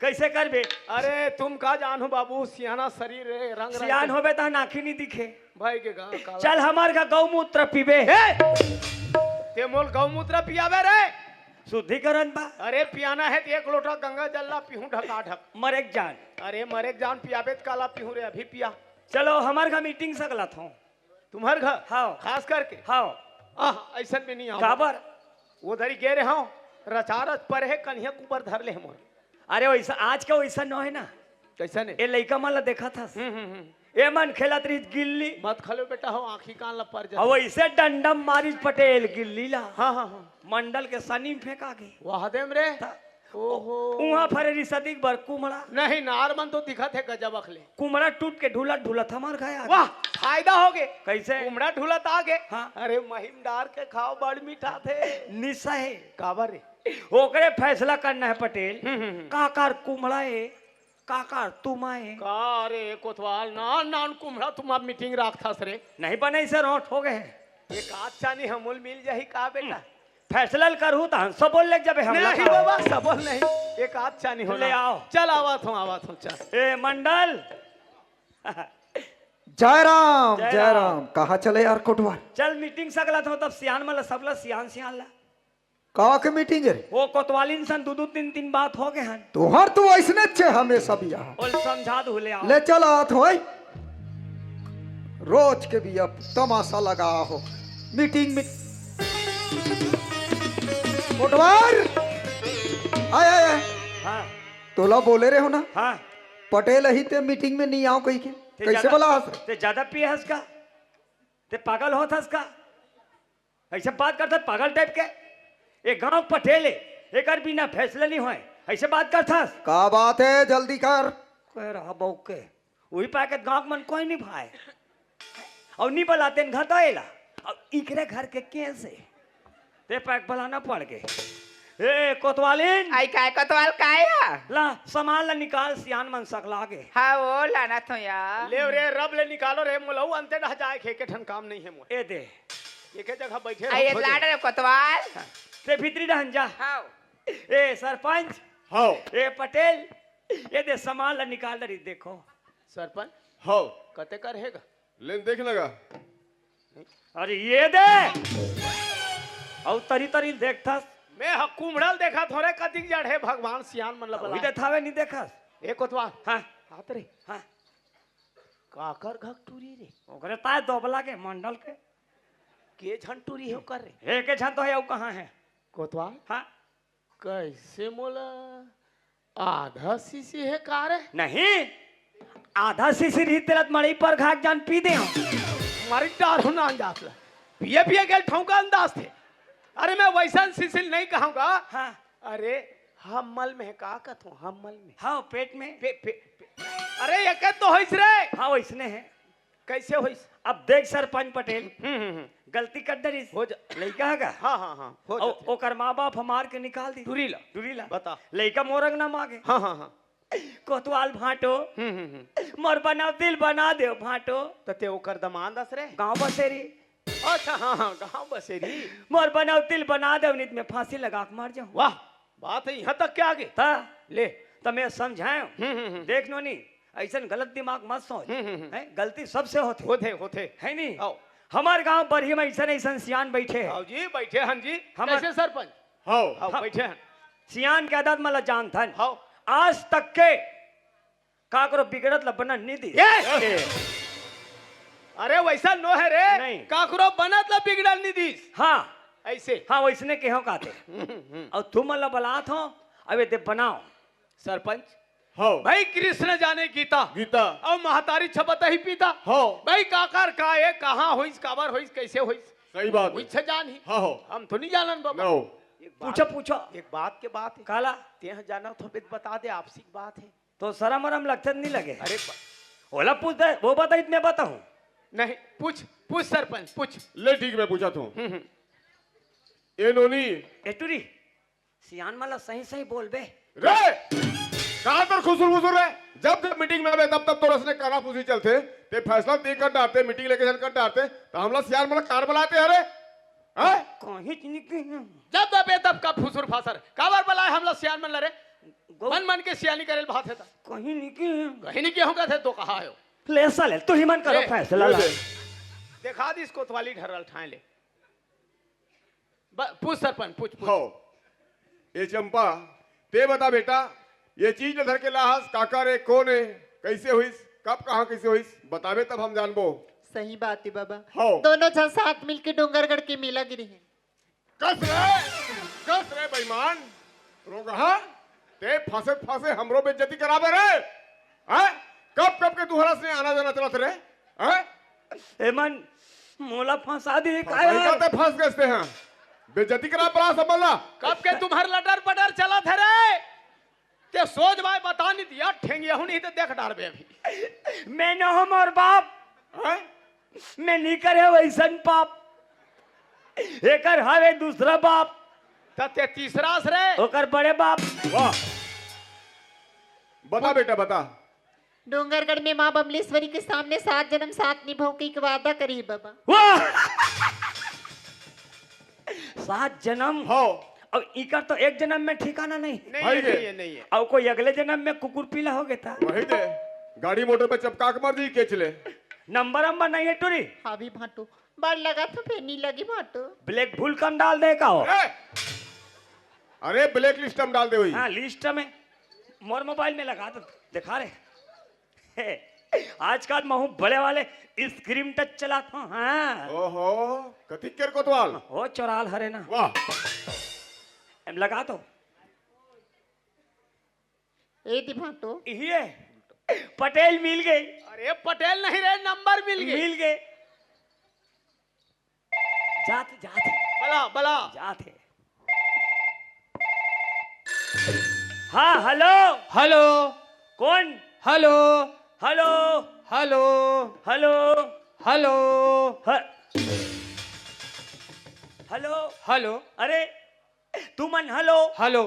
कैसे करबे? अरे तुम का जानहू बाबू, सियाना शरीर रे, रंग रंग सियान के होबे त आँखी नहीं दिखे। भाई के गा-, काला। चल हमार का गौमूत्र पीबे। ए! ते मोल गौमूत्र पियाबे रे? शुद्धिकरण बा। अरे पियाना हे त एक लोटा गंगा जल ला पीहूँ ढका ढक। मरे के जान। अरे मरे के जान पियाबे त काला पीहूँ रे, अभी पिया। चलो हमार का मीटिंग सकला थो। तुम्हर घर? हाँ। खास करके? हाँ। आह, अइसन में नहीं आओ। काबर? वो दरी गे रहे हँव, रचारच परे हे, कनिहा कुबर धर ले हे मोर। अरे वइसा, आज का वइसा नोहे ना। कइसन हे? ए लइका मन ला देखत हस? हम्म, हम्म, हम्म। ए मन खेलत रहिस गिल्ली। मत खलो बेटा हो, आँखी कान ला पर जाथे। अउ वइसे डंडम मारिस पटेल गिल्ली ला। हाँ, हाँ, हाँ। मंडल के सनी में फेंका गे। वाह देम रे। त ओहो। उहाँ फरे रिसदिक बर कुमड़ा। नहीं, नार मन तो दिखत हे गजब अखले। कुमड़ा टूट के ढुलत ढुलत हमर घर आ गे। वाह, फायदा हो गे। कैसे? कुमड़ा ढुलत आ गे। हाँ। अरे, महीम डार के खाव, बड़ मीठा थे। निशा हे। काबर रे? ओकरे फैसला करना हे पटेल। हम्म, हम्म, हम्म। काकर कुमड़ा हे, काकर तुमा हे। का रे कोतवाल, नान नान कुमड़ा तुमा मीटिंग राखथस रे। नहीं बने से रोट हो गए हे। एक आध चानी हमोल मिल जाही का बेटा? फैसला ल करहू त हंसो बोल लेके जाबे हमला नहीं का? बाबा, सबोल नहीं, एक आध चानी होना। ले आओ। चल, आवत हूँ, आवत हूँ, चल। ए मंडल। जय राम, जय जय राम। राम। कहाँ चले यार कोटवार? चल मीटिंग सकला था, तब सियान मला सबला सियान सियान ला। का के मीटिंग रे? वो कोतवालिन सन दू दू तीन तीन बात हो गए हन। तुहर तो ऐसने छे हमेशा भी यहाँ। बोल समझा दू, ले आओ। ले चल आत हो, ए। रोज के भी अब तमाशा लगा हो। मीटिंग में कोटवार, आय, आय, आय। हाँ। तोला बोले रहे हो ना? हाँ। पटेल ही ते मीटिंग में नहीं आओ कही के। ते कैसे ज्यादा, बोला हस? ते ज्यादा पिए हस का? ते पागल होत हस का? ऐसे बात करथस पागल टाइप के। ये गांव पटेल हे, एकर बिना फैसला नहीं होय। ऐसे बात करथस। का बात हे, जल्दी कर। कह रहा बहू के। वही पाके गांव के मन कोई नहीं भाए। और नहीं बलाते न घर तो एला। अब इकरे घर के केस हे। ते पाक बलाना पड़ गे। ए, कोतवालिन। आई काय कोतवाल काय या? ला, सामान ला निकाल, सियान मन सकला गे। हाँ, वो लाना थो यार। ले रे, रब ले निकालो रे, मोला वो अंते डह जाए, खे के ठन काम नहीं है मोर। ए दे। एके जगह बैठे आ, ये रहो, लाड रे कोतवाल। ते भीतरी डहन जा। हाँ। ए सरपंच। हाँ। ए पटेल। ये दे सामान ला निकाल डरी, देखो। सरपंच। हाँ। कते कर हेगा? लेन देख लगा। अरे ये दे। अउ तरी तरी देखथस। मैं ह कुमड़ल देखा थोरे कतिक जड़ हे भगवान सियान मन ल अभी बला। देखावे नहीं देखस। ए कोतवाल। हाँ। हाथ रे। हाँ। काकर घक टूरी रे? ओकरे ताय दोबला के मंडल के। के झन टूरी हे ओकर रे? हे के झन तो हे, अउ कहाँ हे? कोतवाल? हाँ। कैसे मोला आधा शीशी हे का रे? नहीं, आधा शीशी रही तेला त मड़ई पर घाक जान पी दे हो। मारी डार हो ना अंदाज ला। पिए पिए गेल ठौका अंदाज थे। अरे मैं वैसन शीशी नहीं कहूँगा। हाँ। अरे हमल में हे का कथो, हमल में। हाँ, पेट में। पे, पे, पे। अरे एक तो होइस रे। हाँ, वैसने हे। कैसे होइस? अब देख सरपंच पटेल, हम्म, हम्म, हम्म। गलती कर डरिस। हो जा। लइका हे का? हाँ, हाँ, हाँ, हो ओ-, जाथे। ओकर माँ बाप ह मार के निकाल दी। टुरी ला। टुरी ला। बता। लइका मोर अंगना म आगे। हाँ, हाँ, हाँ। कोतवाल भांटो, हम्म, हम्म, हम्म। मोर बनौती ल बना देव भांटो। त ते ओकर दमांद अस रे? गाँव बसेरी। अच्छा, हाँ, हाँ, गाँव बसेरी। मोर बनौती ल बना देव, नित में फांसी लगा के मर जाऊँ। वाह, बात हे, इहाँ तक के आगे? त ले। त मैं समझाएंव। हम्म, हम्म, हम्म। देख नोनी, अइसन गलत दिमाग मत सोच। हम्म, हम्म, हम्म। हैं? गलती सबसे होथे। होथे, होथे। हे नी? आओ। हमर गांव बरही में अइसन, अइसन सियान बइठे हे। आओ जी, बइठे हन जी। हमर कैसे सरपंच? हाव। हाव, हम बइठे हन। सियान के आदत मन ल जानथन। हाव। आज तक के काकरो बिगड़त ल बनन नी दिस। ये! अरे वइसन नो हे रे। नहीं। काकरो बनत ल बिगड़न नी दिस। हाँ। अइसे। हाँ, वइसने केहेंव काते। हम्म, हम्म। अउ तुमन ल बलात हों, अब ये दे बनाओ। सरपंच। हाव। भाई कृष्ण जाने गीता। गीता। अउ महतारी छपत ही पीता। हाव। भाई काकर का ए, कहाँ होइस, काबर होइस, कैसे होइस? सही बात हे। उइच्छा जान ही। हाँ, हो। हम तो नहीं जानन बाबा। नो। एक बात, पूछो, पूछो। एक बात के बात हे। काला? तेह जानत होबे त बता दे, आपसी के बात हे। तो शरम वरम लगथे त नहीं लगे? अरे बा- ओला पूछ दे, वो बताही त मैं बताहूँ। नहीं, पूछ, पूछ सरपंच, पूछ। ले ठीक, मैं पूछत हों। हम्म, हम्म। ए नोनी। ए टुरी। सियान मन ल सही सही बोलबे। रे! कहाँ तोर खुसुर फुसुर रे? जब जब मीटिंग में आबे, तब तब तोर असने काना फूसी चलथे। ते फैसला ते कर डारते, मीटिंग लेके झन कर डारते, त हमला सियान मन ल काबर बलाते हरे? हैं? कहीं नहीं कहीं। जब दबे तब का फुसुर फासर। काबर बलाए हमला सियान मन ल रे? गौ- मन मन के सियानी करे ल भात हे त। कहीं नहीं कहीं। कहीं नहीं कहीं होगा थे तो कहा हो। ले साले, तू ही मन करो ले, फैसला ले ला। दे। देखा दिस कोतवाली ढर्रा ल ठाए ले। ब-, पूछ सरपंच, पूछ, पूछ। हव। ए चंपा, ते बता बेटा, ये चीज ल धर के लाहस, काकर ए, कोन ए, कैसे होइस, कब, कहाँ, कैसे होइस, बताबे तब हम जानबो। सही बात हे बाबा। हव। दोनों झन साथ मिलके डोंगरगढ़ के मेला गे रहेन। कस रे, कस रे बेईमान, रोगहा, ते फंसे फंसे हमरो बेइज्जती कराबे रे। हैं? कब कब के तुहरा से आना जाना चलत रे? हैं? एमन मोला फंसा दे का फंसाई यार? का ते फंस गए थे, हाँ। बेइज्जती करा परा सब ला। कब के तुम्हर लटर पटर चलत हे रे? ते सोझ बाय बता नहीं दिया, ठेंगिया हूँ नहीं तो देख डारबे अभी। मैं न हो मोर बाप। हैं? मैं नहीं करे वैसन पाप। एकर हवे दूसरा बाप। त ते तीसरा अस रे। ओकर बड़े बाप। वाह। बता बेटा, बता। डोंगरगढ़ में माँ बमलेश्वरी के सामने सात जन्म साथ निभाऊं के एक वादा करी बाबा। वाह। सात जन्म? हो। अब इकर तो एक जन्म में ठिकाना नहीं। नहीं भाई है, रे। नहीं है, नहीं है। अब कोई अगले जन्म में कुकुर पीला हो गया था। वही दे, गाड़ी मोटर पे चपका के मार दी, केच ले। नंबर अंबर नहीं है टूरी। हाँ भी भाटो, बार लगा तो फिर नहीं लगी भाटो। ब्लैक भूल कम डाल दे का हो? ए! अरे ब्लैक लिस्ट में डाल दे वही। हाँ, लिस्ट में। मोर मोबाइल में लगा तो दिखा रहे। आजकल महू बड़े वाले स्क्रीन टच चलात हूँ। हाँ। ओहो, कतिक केर कोतवाल? हो चोराल हरे ना। वाह। एम लगा तो। ए दी भाटो। इही है। पटेल मिल गई। अरे पटेल नहीं रे, नंबर मिल गई। मिल गए। जात, जात। बला, बला। जात है। हाँ, हेलो। हेलो। कौन? Hello. Hello. Hello. Hello. Hello. ह-, हेलो। हेलो। अरे, तुमन हेलो। हेलो।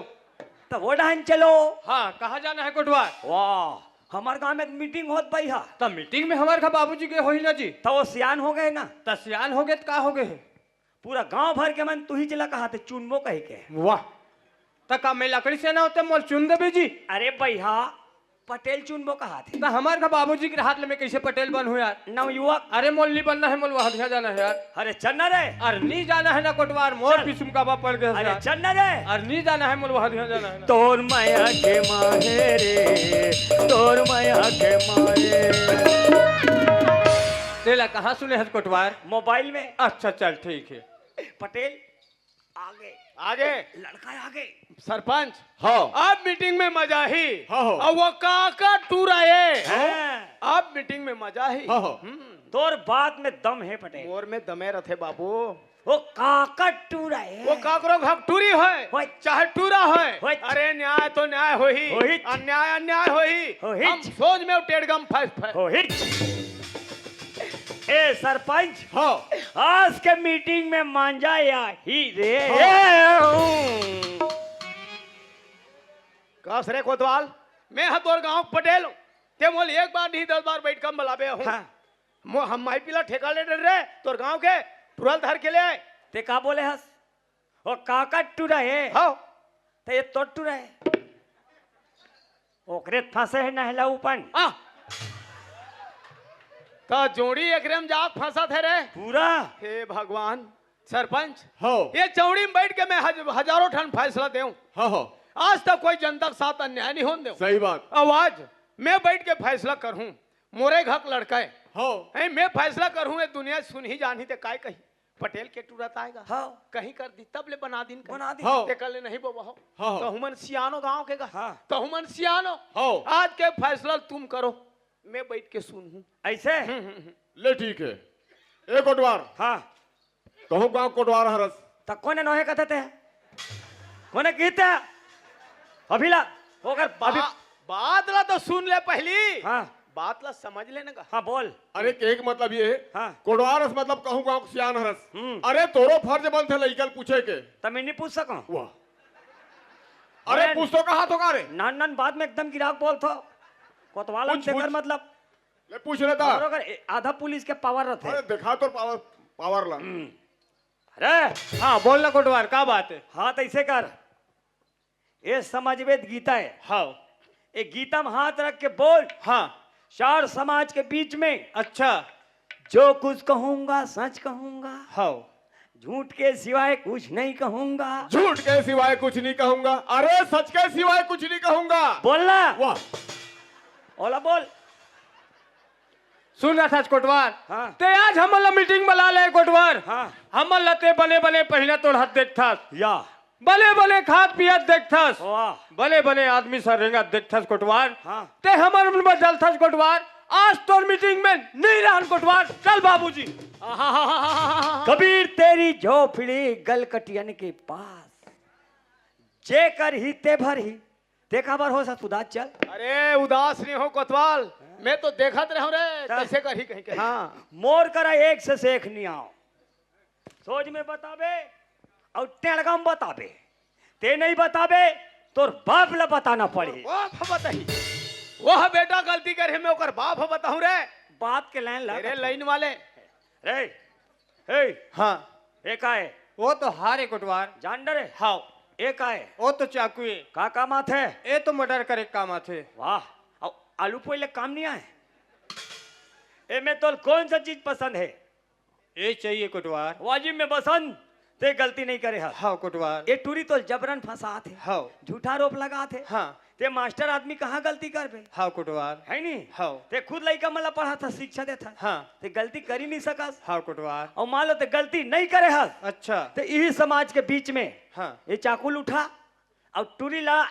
त वो डहन चलो। हाँ, कहाँ जाना है कोटवार? वाह, हमार गांव में एक मीटिंग होत भाई हा। त मीटिंग में हमार घर बाबूजी के होही ना जी। त वो सियान हो गए ना। त सियान हो गए त का हो गए है? पूरा गांव भर के मन तुही जिला कहा थे चुनबो कह के। वाह, त का मैं लकड़ी से ना होते मोल चुन देबे जी? अरे भैया, पटेल चुनबो कहा थे। त हमार घर बाबूजी के हाथ ले मैं कैसे पटेल बनहूँ यार? नवयुवक। अरे मोल नहीं बनना है, मोल वहाँ जाना है यार। अरे चल ना रे। अरे नहीं जाना है ना कोटवार, मोर चल। पीछू में काबा पड़ गया अरे यार। चल ना रे। अरे नहीं जाना है, मोल वहाँ जाना है ना। तोर माया के माहे रे, तोर माया के माहे। तेला कहाँ सुने हस कोटवार? मोबाइल में। अच्छा चल ठीक है। पटेल आगे। आगे। लड़का आगे। सरपंच। हाँ। अब मीटिंग में मजा ही। हाँ, हाँ। अब वो काका टूरा है। हाँ। अब मीटिंग में मजा ही। हाँ, हाँ। हम्म। तोर बात में दम है पटेल। मोर में दमे रथे बाबू। वो काका टूरा है। वो काकरो घक टूरी होय, होय। चाहे टूरा होय। होय। अरे न्याय तो न्याय होही। होही। अन्याय अन्याय होही। होही। हम सोझ में टेड़गम फैस फैस। होही। ए सरपंच, हाँ। आज के मीटिंग में मांजा या ही रे। हाँ। ए, हूँ। कस रे कोतवाल, मैं ह तोर गांव के पटेल हूँ। ते मोल एक बार नहीं दस बार बैठ कर बलाबे हूँ। हाँ। मो हम माई पीला ठेका ले डर रे, तोर गांव के टुरल धर के ले आए। ते का बोले हस? ओ काका टूरा है। हाँ। त ये तो टूरा है। ओकरे फंसे है नहला उपन। आ। त जोड़ी एकरे में जात फंसत है रे। पूरा। हे भगवान, सरपंच। हो। ये चौड़ी में बैठ के मैं हज-, हजारों ठन फैसला देऊं। हो, हो। आज तक कोई जनता के साथ अन्याय नहीं होन देऊं। सही बात। अब आज मैं बैठ के फैसला करहूं, मोरे घर के लड़का है। हो। हैं, मैं फैसला करहूं, ये दुनिया सुनही जानही ते काय कही। पटेल के टूरत आएगा। हाँ। कहीं कर दी, तब ले बना दिन कहीं। बना दिन। हाँ। ते कर ले नहीं बबा हो। हाँ। तहु मन सियानो गांव के गा। हाँ। तहु मन सियानो। हाँ। आज के फैसला तुम करो, मैं बैठ के सुनहूं। ऐसे? हम्म, हम्म, हम्म। ले ठीक है। ए कोटवार। हाँ। कहूं गांव कोटवार हरस। त कोने नोहे कथे ते? कोने कीते? अभी ला, ओकर अभी बा-, बात ला तो सुन ले पहली। हाँ। बात ला समझ ले ना गा। हाँ, बोल। अरे, कहे के मतलब ये है, हाँ। कोटवार हरस मतलब कहूं गांव के सियान हरस। हम्म। अरे, तोरो फर्ज बनथे लइका ल पूछे के। त मैं नहीं पूछ सकूं। वाह। अरे, अरे, पूछ तो कहा तो का रे? नान नान बात में एकदम गिराक बोल थो। कोतवाल पूछ, हम तेकर पूछ। मतलब। ले पूछ लेता। और अगर ए-, आधा पुलिस के पावर रहते। अरे, देखा तो पावर, पावर ला। हम्म। अरे। हाँ, बोल ना कोटवार, का बात है? हाँ, तो ऐसे कर। ये समझ में गीता है। हाँ। ये गीता में हाथ रख के बोल। हाँ। चार समाज के बीच में। अच्छा। जो कुछ कहूंगा, सच कहूंगा। हाँ। झूठ के सिवाय कुछ नहीं कहूंगा। झूठ के सिवाय कुछ नहीं कहूंगा। अरे, सच के सिवाय कुछ नहीं कहूंगा। बोलना। वाह। ओला बोल। सुन रहा था कोटवार। हाँ। ते आज हमन ला मीटिंग बुला ले कोटवार। हाँ। हमन ला ते बने बने पहिला तोड़त देखथस। या। बने बने खात पियत देखथस। वाह। बने बने आदमी सर रेंगत देखथस कोटवार। हाँ। ते हमर मन में जलथस कोटवार। आज तोर मीटिंग में नहीं रहन कोटवार, चल बाबूजी। आहाहाहा। कबीर तेरी झोपड़ी गलकटियन के पास, जेकर ही ते भर ही, ते काबर हो सा उदास चल। अरे उदास नहीं हो कोतवाल, मैं तो देखत रहूं रे, हाँ। कैसे करही कहीं के। हाँ। मोर करा एक से सेख नहीं आओ, सोच में बताबे अउ टेड़गा में बताबे, ते नहीं बताबे तोर बाप ला बताना पड़ही। बाप बताही, वह बेटा गलती करे मैं ओकर बाप बताऊं रे। बाप के लाइन ला तेरे कथन। लाइन वाले। रे, हे, हाँ। ए का हे? वो तो हार हे कोटवार। जान डरे? हाँ। ए का हे? वो तो चाकू हे। का काम आथे? ए तो मर्डर करे काम आथे। वाह, अउ आलू पोई ले काम नहीं आए? ए में तोल कौन सा चीज पसंद हे? ए चाहिए कोटवार। वाजिब में बसंत, ते गलती नहीं करे हस। हाँ कोटवार। ए टूरी तोल जबरन फंसात हे। हाँ। झूठा आरोप लगात हे। हाँ। ते मास्टर आदमी कहाँ गलती करबे? हाँ कोटवार। है नी? हाँ। ते खुद लइका मन ला पढ़ात हस, शिक्षा देत हस। हाँ। ते गलती कर ही नहीं सकस। हाँ कोटवार। अउ मान लो ते गलती नहीं करे हस। अच्छा। ते इही समाज के बीच में हाँ। ये चाकू उठा अउ टूरी ला,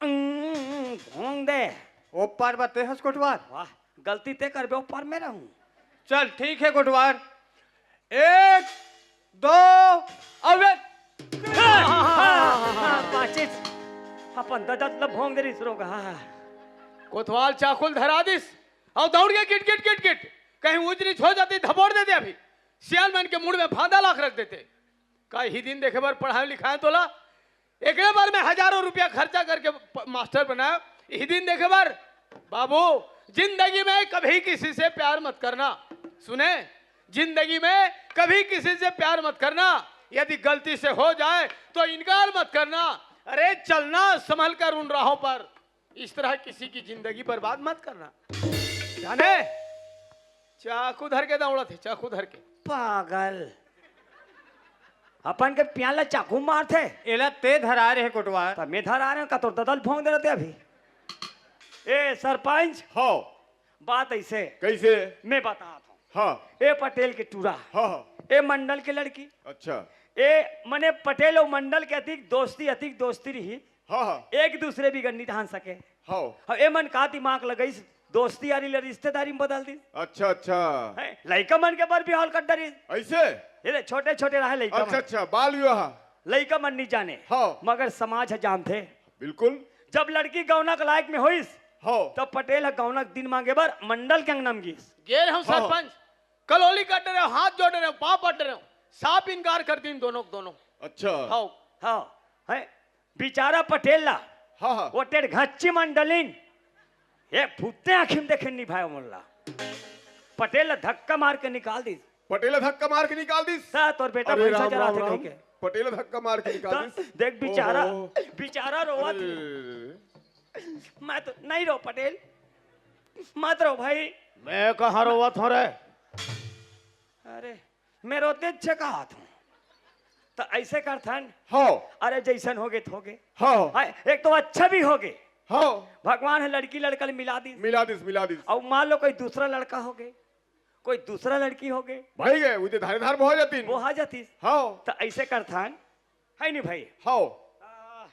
उम, भोंग दे। ओ पार बाते हस कोटवार। वाह, गलती ते करबे, ओ पार मैं रहूं। चल ठीक हे कोटवार, एक, दो, अउ एक। हाँ, हाँ, हाँ, हाँ, पाचिस। अपन ददत ल भोंग दे रिस रोग, हाँ। कोतवाल चाकुल धरा दिस, अउ दौड़ के किट, किट, किट, किट। कहीं ऊंच नीच हो जाती, धपोड़ देते अभी। सियान मन के मुड़ में फांदा लाख रख देते। का ही दिन देखे बर पढ़ाए लिखाए तोला? एकरे बर में हजारों रुपया खर्चा करके प-, मास्टर बनाया, यही दिन देखे बर। बाबू, जिंदगी में कभी किसी से प्यार मत करना। सुने, जिंदगी में कभी किसी से प्यार मत करना। यदि गलती से हो जाए तो इनकार मत करना। अरे, चलना संभल कर उन राहों पर, इस तरह किसी की जिंदगी बर्बाद मत करना। जाने, चाकू धर के दौड़त हे, चाकू धर के। पागल। अपन के पियान ला चाकू मारथे। एला ते धरा रहे कोटवार। त मैं धरा रहे हूँ, का तोर ददल भोंग दे रहते अभी। ए सरपंच, हाँ। बात ऐसे। कैसे? मैं बतात हूँ। हाँ। ए पटेल के टूरा। हाँ, हाँ। ए मंडल के लड़की। अच्छा। ए मने पटेल अउ मंडल के अतिक दोस्ती, अतिक दोस्ती रही। हाँ, हाँ। एक दूसरे बिगर नहीं ठान सके। हाँ। अब ए मन का दिमाग लगइस, दोस्ती यारी ले रिश्तेदारी में बदल दिस। अच्छा, अच्छा। हैं, लइका मन के बर बिहाव कर डरिस। ऐसे? ये ले, छोटे-छोटे रहे लइका अच्छा, मन। अच्छा, बाल विवाह। लइका मन नहीं जाने। हाँ। मगर समाज ह जानथे। बिल्कुल। जब लड़की गौना के लायक में होइस, हाँ। तब पटेल ह गौना के दिन मांगे बर मंडल के अंगना में गिस। गे रहूं हाँ। सरपंच, कलोली कट रहे हो, हाथ जोड़ रहे हो, पाँव पट रहे हो, साफ इनकार कर दिन दोनों, दोनों। अच्छा। हाँ। हाँ, हैं? बिचारा पटेल ला, हाँ, हाँ। वो टेढ़ घच्ची मंडलिन, एक फुत्ते आँखी में देखे नहीं भाई मोला। पटेल ला धक्का मार के निकाल दिस। पटेल ला धक्का मार के निकाल दिस? ता तोर बेटा अरे भैंसा राम, चराथे राम, कहि राम। के। पटेल ला धक्का मार के निकाल ता दिस। देख बिचारा, ओहो। बिचारा रोवत हे। अरे। मैं तो नहीं रो पटेल, मत रो भाई। मैं कहाँ रोवत हूँ रे? अरे, मैं रोते अच्छे कहात हूँ। त ऐसे करथन। हाँ। अरे, जैसन होगे त होगे। हाँ। हाँ, एक तो अच्छा भी होगे। हाँ। भगवान ह लड़की लड़का ल मिला दिस। मिला दिस, मिला दिस। अउ मान लो कोई दूसरा लड़का होगे, कोई दूसरा लड़की होगे। भाई गए, वो तो धारे धार बहा जाती। बहा जातिस। हाँ। त ऐसे करथन, है नी भाई? हाँ। आ,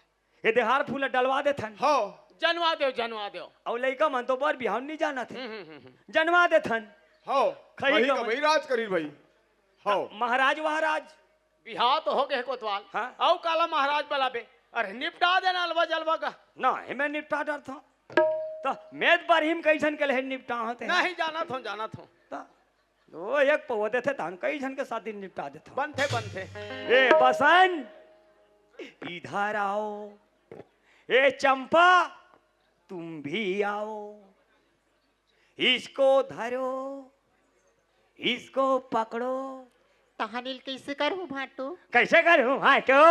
ये देहार फूल डलवा देथन। हाँ। जनवा देव, जनवा देव। अउ लइका मन तो बर बिहाव नहीं जानत हे। हम्म, हम्म, हम्म, हम्म। जनवा देथन। हाँ। खई वही का का वही राज करी भाई। हाँ। महाराज वहाराज। बिहाव तो होगे हे कोतवाल। हाँ। अउ काला महाराज बलाबे। अरे निपटा देना अलवा जलवा का। ना, हे मैं निपटा डरथों। त मेद बरहिम कइसन के लहे निपटा होते। नहीं, जानत हूँ, जानत हूँ। त ओ एक पौवा देथे, त हम कई झन के शादी निपटा देथन। बनथे, बनथे। ए बसन, इधर आओ। ए चंपा, तुम भी आओ। इसको धरो, इसको पकड़ो। तहानिल कैसे करहूँ भाटो? कैसे करहूँ भाटो?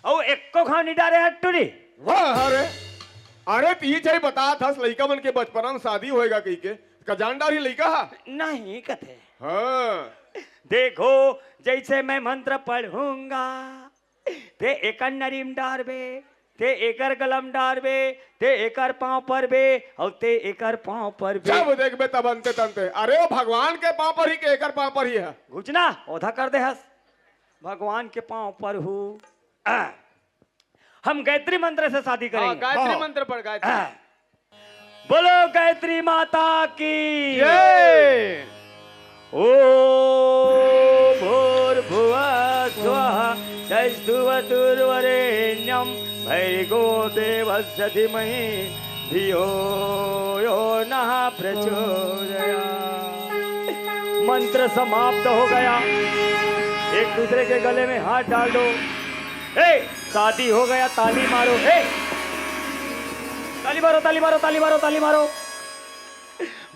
अउ एको घाव नहीं डारे हट्टू नी। वाह रे। अरे त ये चाही बतात हस लइका मन के बचपना में शादी होएगा कही के, का जान डारही लइका हा? नहीं कथे। हाँ। देखो, जैसे मैं मंत्र पढ़ूंगा, ते एकर नरी म डारबे, ते एकर गला म डारबे, ते एकर पाँव परबे, अउ ते एकर पाँव परबे। जब देखबे तब अंते तंते। अरे ओ भगवान के पाँव परही के एकर पाँव परही हे? घुचना, ओधा कर दे हस। भगवान के पाँव परहू। आ, हम गायत्री मंत्र से शादी हाँ, करेंगे। गायत्री हाँ। मंत्र पढ़, गायत्री। आ, बोलो गायत्री माता की। जय। ॐ भूर्भुवः स्वः तैस्तुवतुर्वरेण्यं भैगो देवस्य धीमहि धियो यो नः प्रचोदयात्। मंत्र समाप्त हो गया। एक दूसरे के गले में हाथ डाल दो। ए, शादी हो गया, ताली मारो। ए, ताली मारो, ताली मारो, ताली मारो, ताली मारो।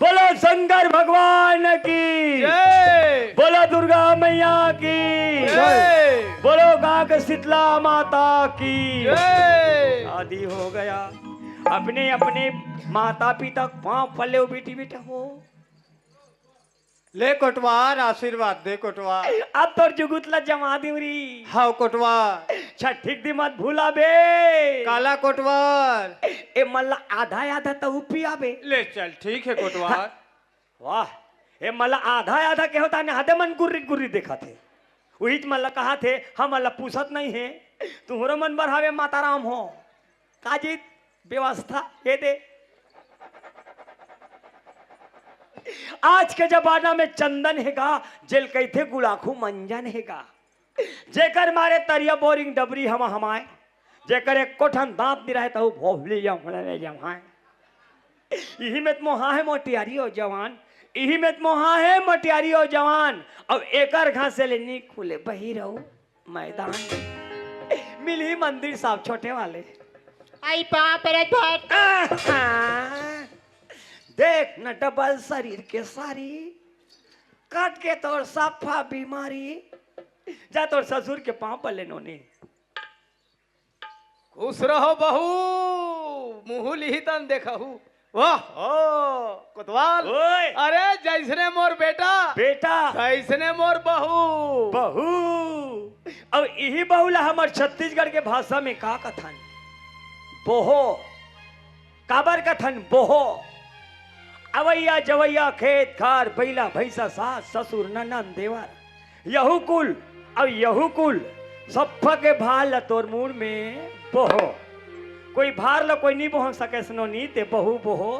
बोलो शंकर भगवान की। जय। बोलो दुर्गा मैया की। जय। बोलो गांव के शीतला माता की। जय। शादी हो गया। अपने अपने माता पिता के पांव पल्ले बेटी बेटा हो। ले कोटवार, आशीर्वाद दे कोटवार। अब तोर जुगुत ला जमा दिउरी। हाव कोटवार। छठी के दिन मत भूलाबे। काला कोटवार। ए मन ला आधा आधा तहू पियाबे। ले चल, ठीक है कोटवार। वाह, ए मन ला आधा आधा के होता ने, हदे मन गुर्री गुर्री देखा थे। उही मन ला कहा थे, हम ला पूछत नहीं है, तुहरो मन बढ़ावे माता राम हो। काजी व्यवस्था ये दे। आज के जमाना में चंदन हेगा, जेल कहिथे गुड़ाखू मंजन हेगा। जेकर मारे तरिया बोरिंग डबरी हमा हमाए, जेकर एको ठन दांत नइ रहे, तहू भोभली जमले जमाए। इही में त मोहा है मोटियारी हो जवान, इही में त मोहा है मोटियारी हो जवान। अब एकर घासे ले नी खुले बही रहू। मैदान मिलही मंदिर साहब छोटे वाले। आई पाँव परत भर। आहा। देख न डबल शरीर के सारी, कट के तोर सफा बीमारी। जा तोर ससुर के पाँव पर ले नोनी। खुश रहो बहू, मुँह लिही तन देखहू। वाह, ओ, कोतवाल। ओए। अरे, जैसने मोर बेटा, बेटा। तैसने मोर बहू। बहू। अउ इही बहू ला हमर छत्तीसगढ़ के भाषा में का कथन? बोहो। काबर कथन बोहो? अवैया जवैया, खेत खार, बइला भैंसा, सास ससुर, ननन देवर, यहू कुल, अउ यहू कुल, सफ्फा के भार ल तोर मुड़ में बोहो। कोई भार ल कोई नी बोह सके सनो नी, ते बहू बोहो,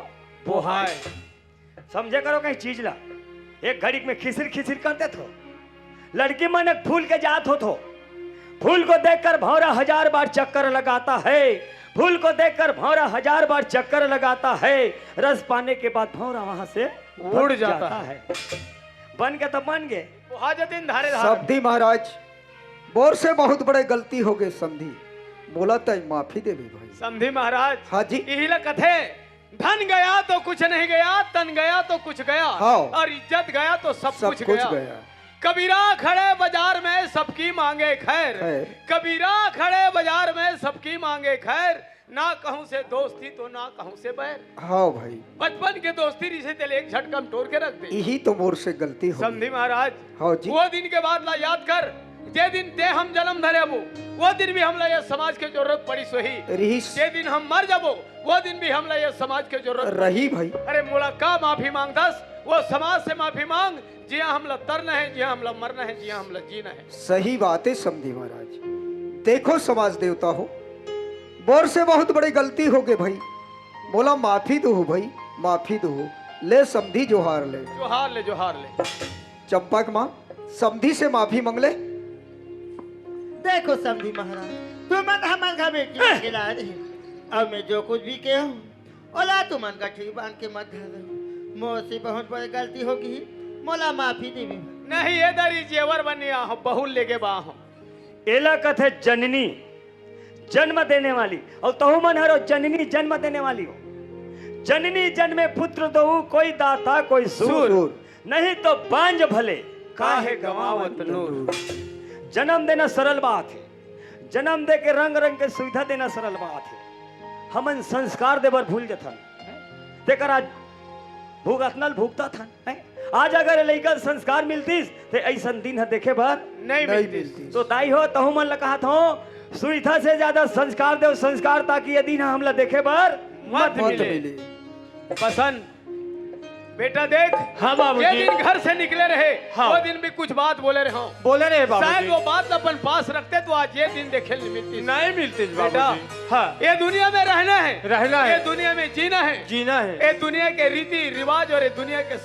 बोहाय। समझे करो कहीं चीज ला। एक घड़ी में खिसिर खिसिर कर देत हो। लड़की मन एक फूल के जात होत हो। फूल को देखकर भौंरा हजार बार चक्कर लगाता है। फूल को देखकर भौंरा हजार बार चक्कर लगाता है। रस पाने के बाद भौंरा वहां से उड़ भाग जाता जाता है। है। बन के तो बन गए। समधी महाराज, मोर से बहुत बड़े गलती हो गए समधी, मोला तय माफी देवे भाई। समधी महाराज, हाँ जी। इही ला कथे, धन गया तो कुछ नहीं गया, तन गया तो कुछ गया, हाँ। और इज्जत गया तो सब सब कुछ कुछ गया। गया। कबीरा खड़े बाजार में सबकी मांगे खैर, खैर। कबीरा खड़े बाजार में सबकी मांगे खैर, ना कहूं से दोस्ती तो ना कहूं से बैर। हाँ भाई। बचपन के दोस्ती रिसे तेले एक झटका में टोर के रख दे। इही तो मोर से गलती हो समधी गई। महाराज, हाँ जी। वो दिन के बात ला याद कर, जे दिन ते हम जन्म धरे हबो, वो दिन भी हमला ये समाज के जरूरत पड़ी सोही। रिहिस। जे दिन हम मर जाबो, वो दिन भी हमला ये समाज के जरूरत रही भाई। अरे मोला का माफी मांगथस, वो समाज से माफी मांग, जिया हमला तरना है, जिया हमला मरना है, जिया हमला जीना है। सही बात है समधी महाराज। देखो समाज देवता हो, मोर से बहुत बड़ी गलती हो गई भाई, मोला माफी दो भाई, माफी दो। ले समधी जोहार ले। जोहार ले, जोहार ले। चंपा के माँ, समधी से माफी मांग ले। देखो समधी महाराज, तुमन हमन घर बेटी के लाए रही, अब मैं जो कुछ भी कहूँ, ओला तुमन गठरी बांध के मत धरो। मोर से बहुत बड़ी गलती हो गई, मोला माफी देवी। नहीं, ये दरी जेवर बनिया हो, बहू लेगे बा हो। एला कथे जननी, जन्म देने वाली, और तहु मन हरो जननी, जन्म देने वाली हो। जननी जन्मे पुत्र दोहू, कोई दाता कोई सूर। सूर। नहीं तो बांझ भले, काहे गंवावत नूर। जन्म देना सरल बात है, जन्म दे के रंग रंग के सुविधा देना सरल बात है। हमन संस्कार देबर भूल जथन, तेकर आज भुगतना ल भुगतत हन, हैं? आज अगर लइका ल संस्कार मिलतिस, ते अइसन दिन ह देखे बर नहीं नहीं मिलतिस। मिलतिस। तो दाई हो, तहु मन ल कहत हो, सुविधा से ज्यादा संस्कार देव, संस्कार, ताकि ये दिन ह हमला देखे बर मत मत मिले। मिले। पसंद बेटा देख, हाँ बाबूजी। ये दिन घर से निकले रहे, हाँ। वो दिन भी कुछ बात बोले रहे हो। बोले रहे शायद वो बाबूजी। बात अपन पास रखते तो आज ये दिन देखे ल मिलती। नहीं मिलती बेटा, बाबूजी। हाँ। ये दुनिया में रहना है, रहना है। ये दुनिया में जीना है, जीना है। ये दुनिया के रीति रिवाज और ये दुनिया के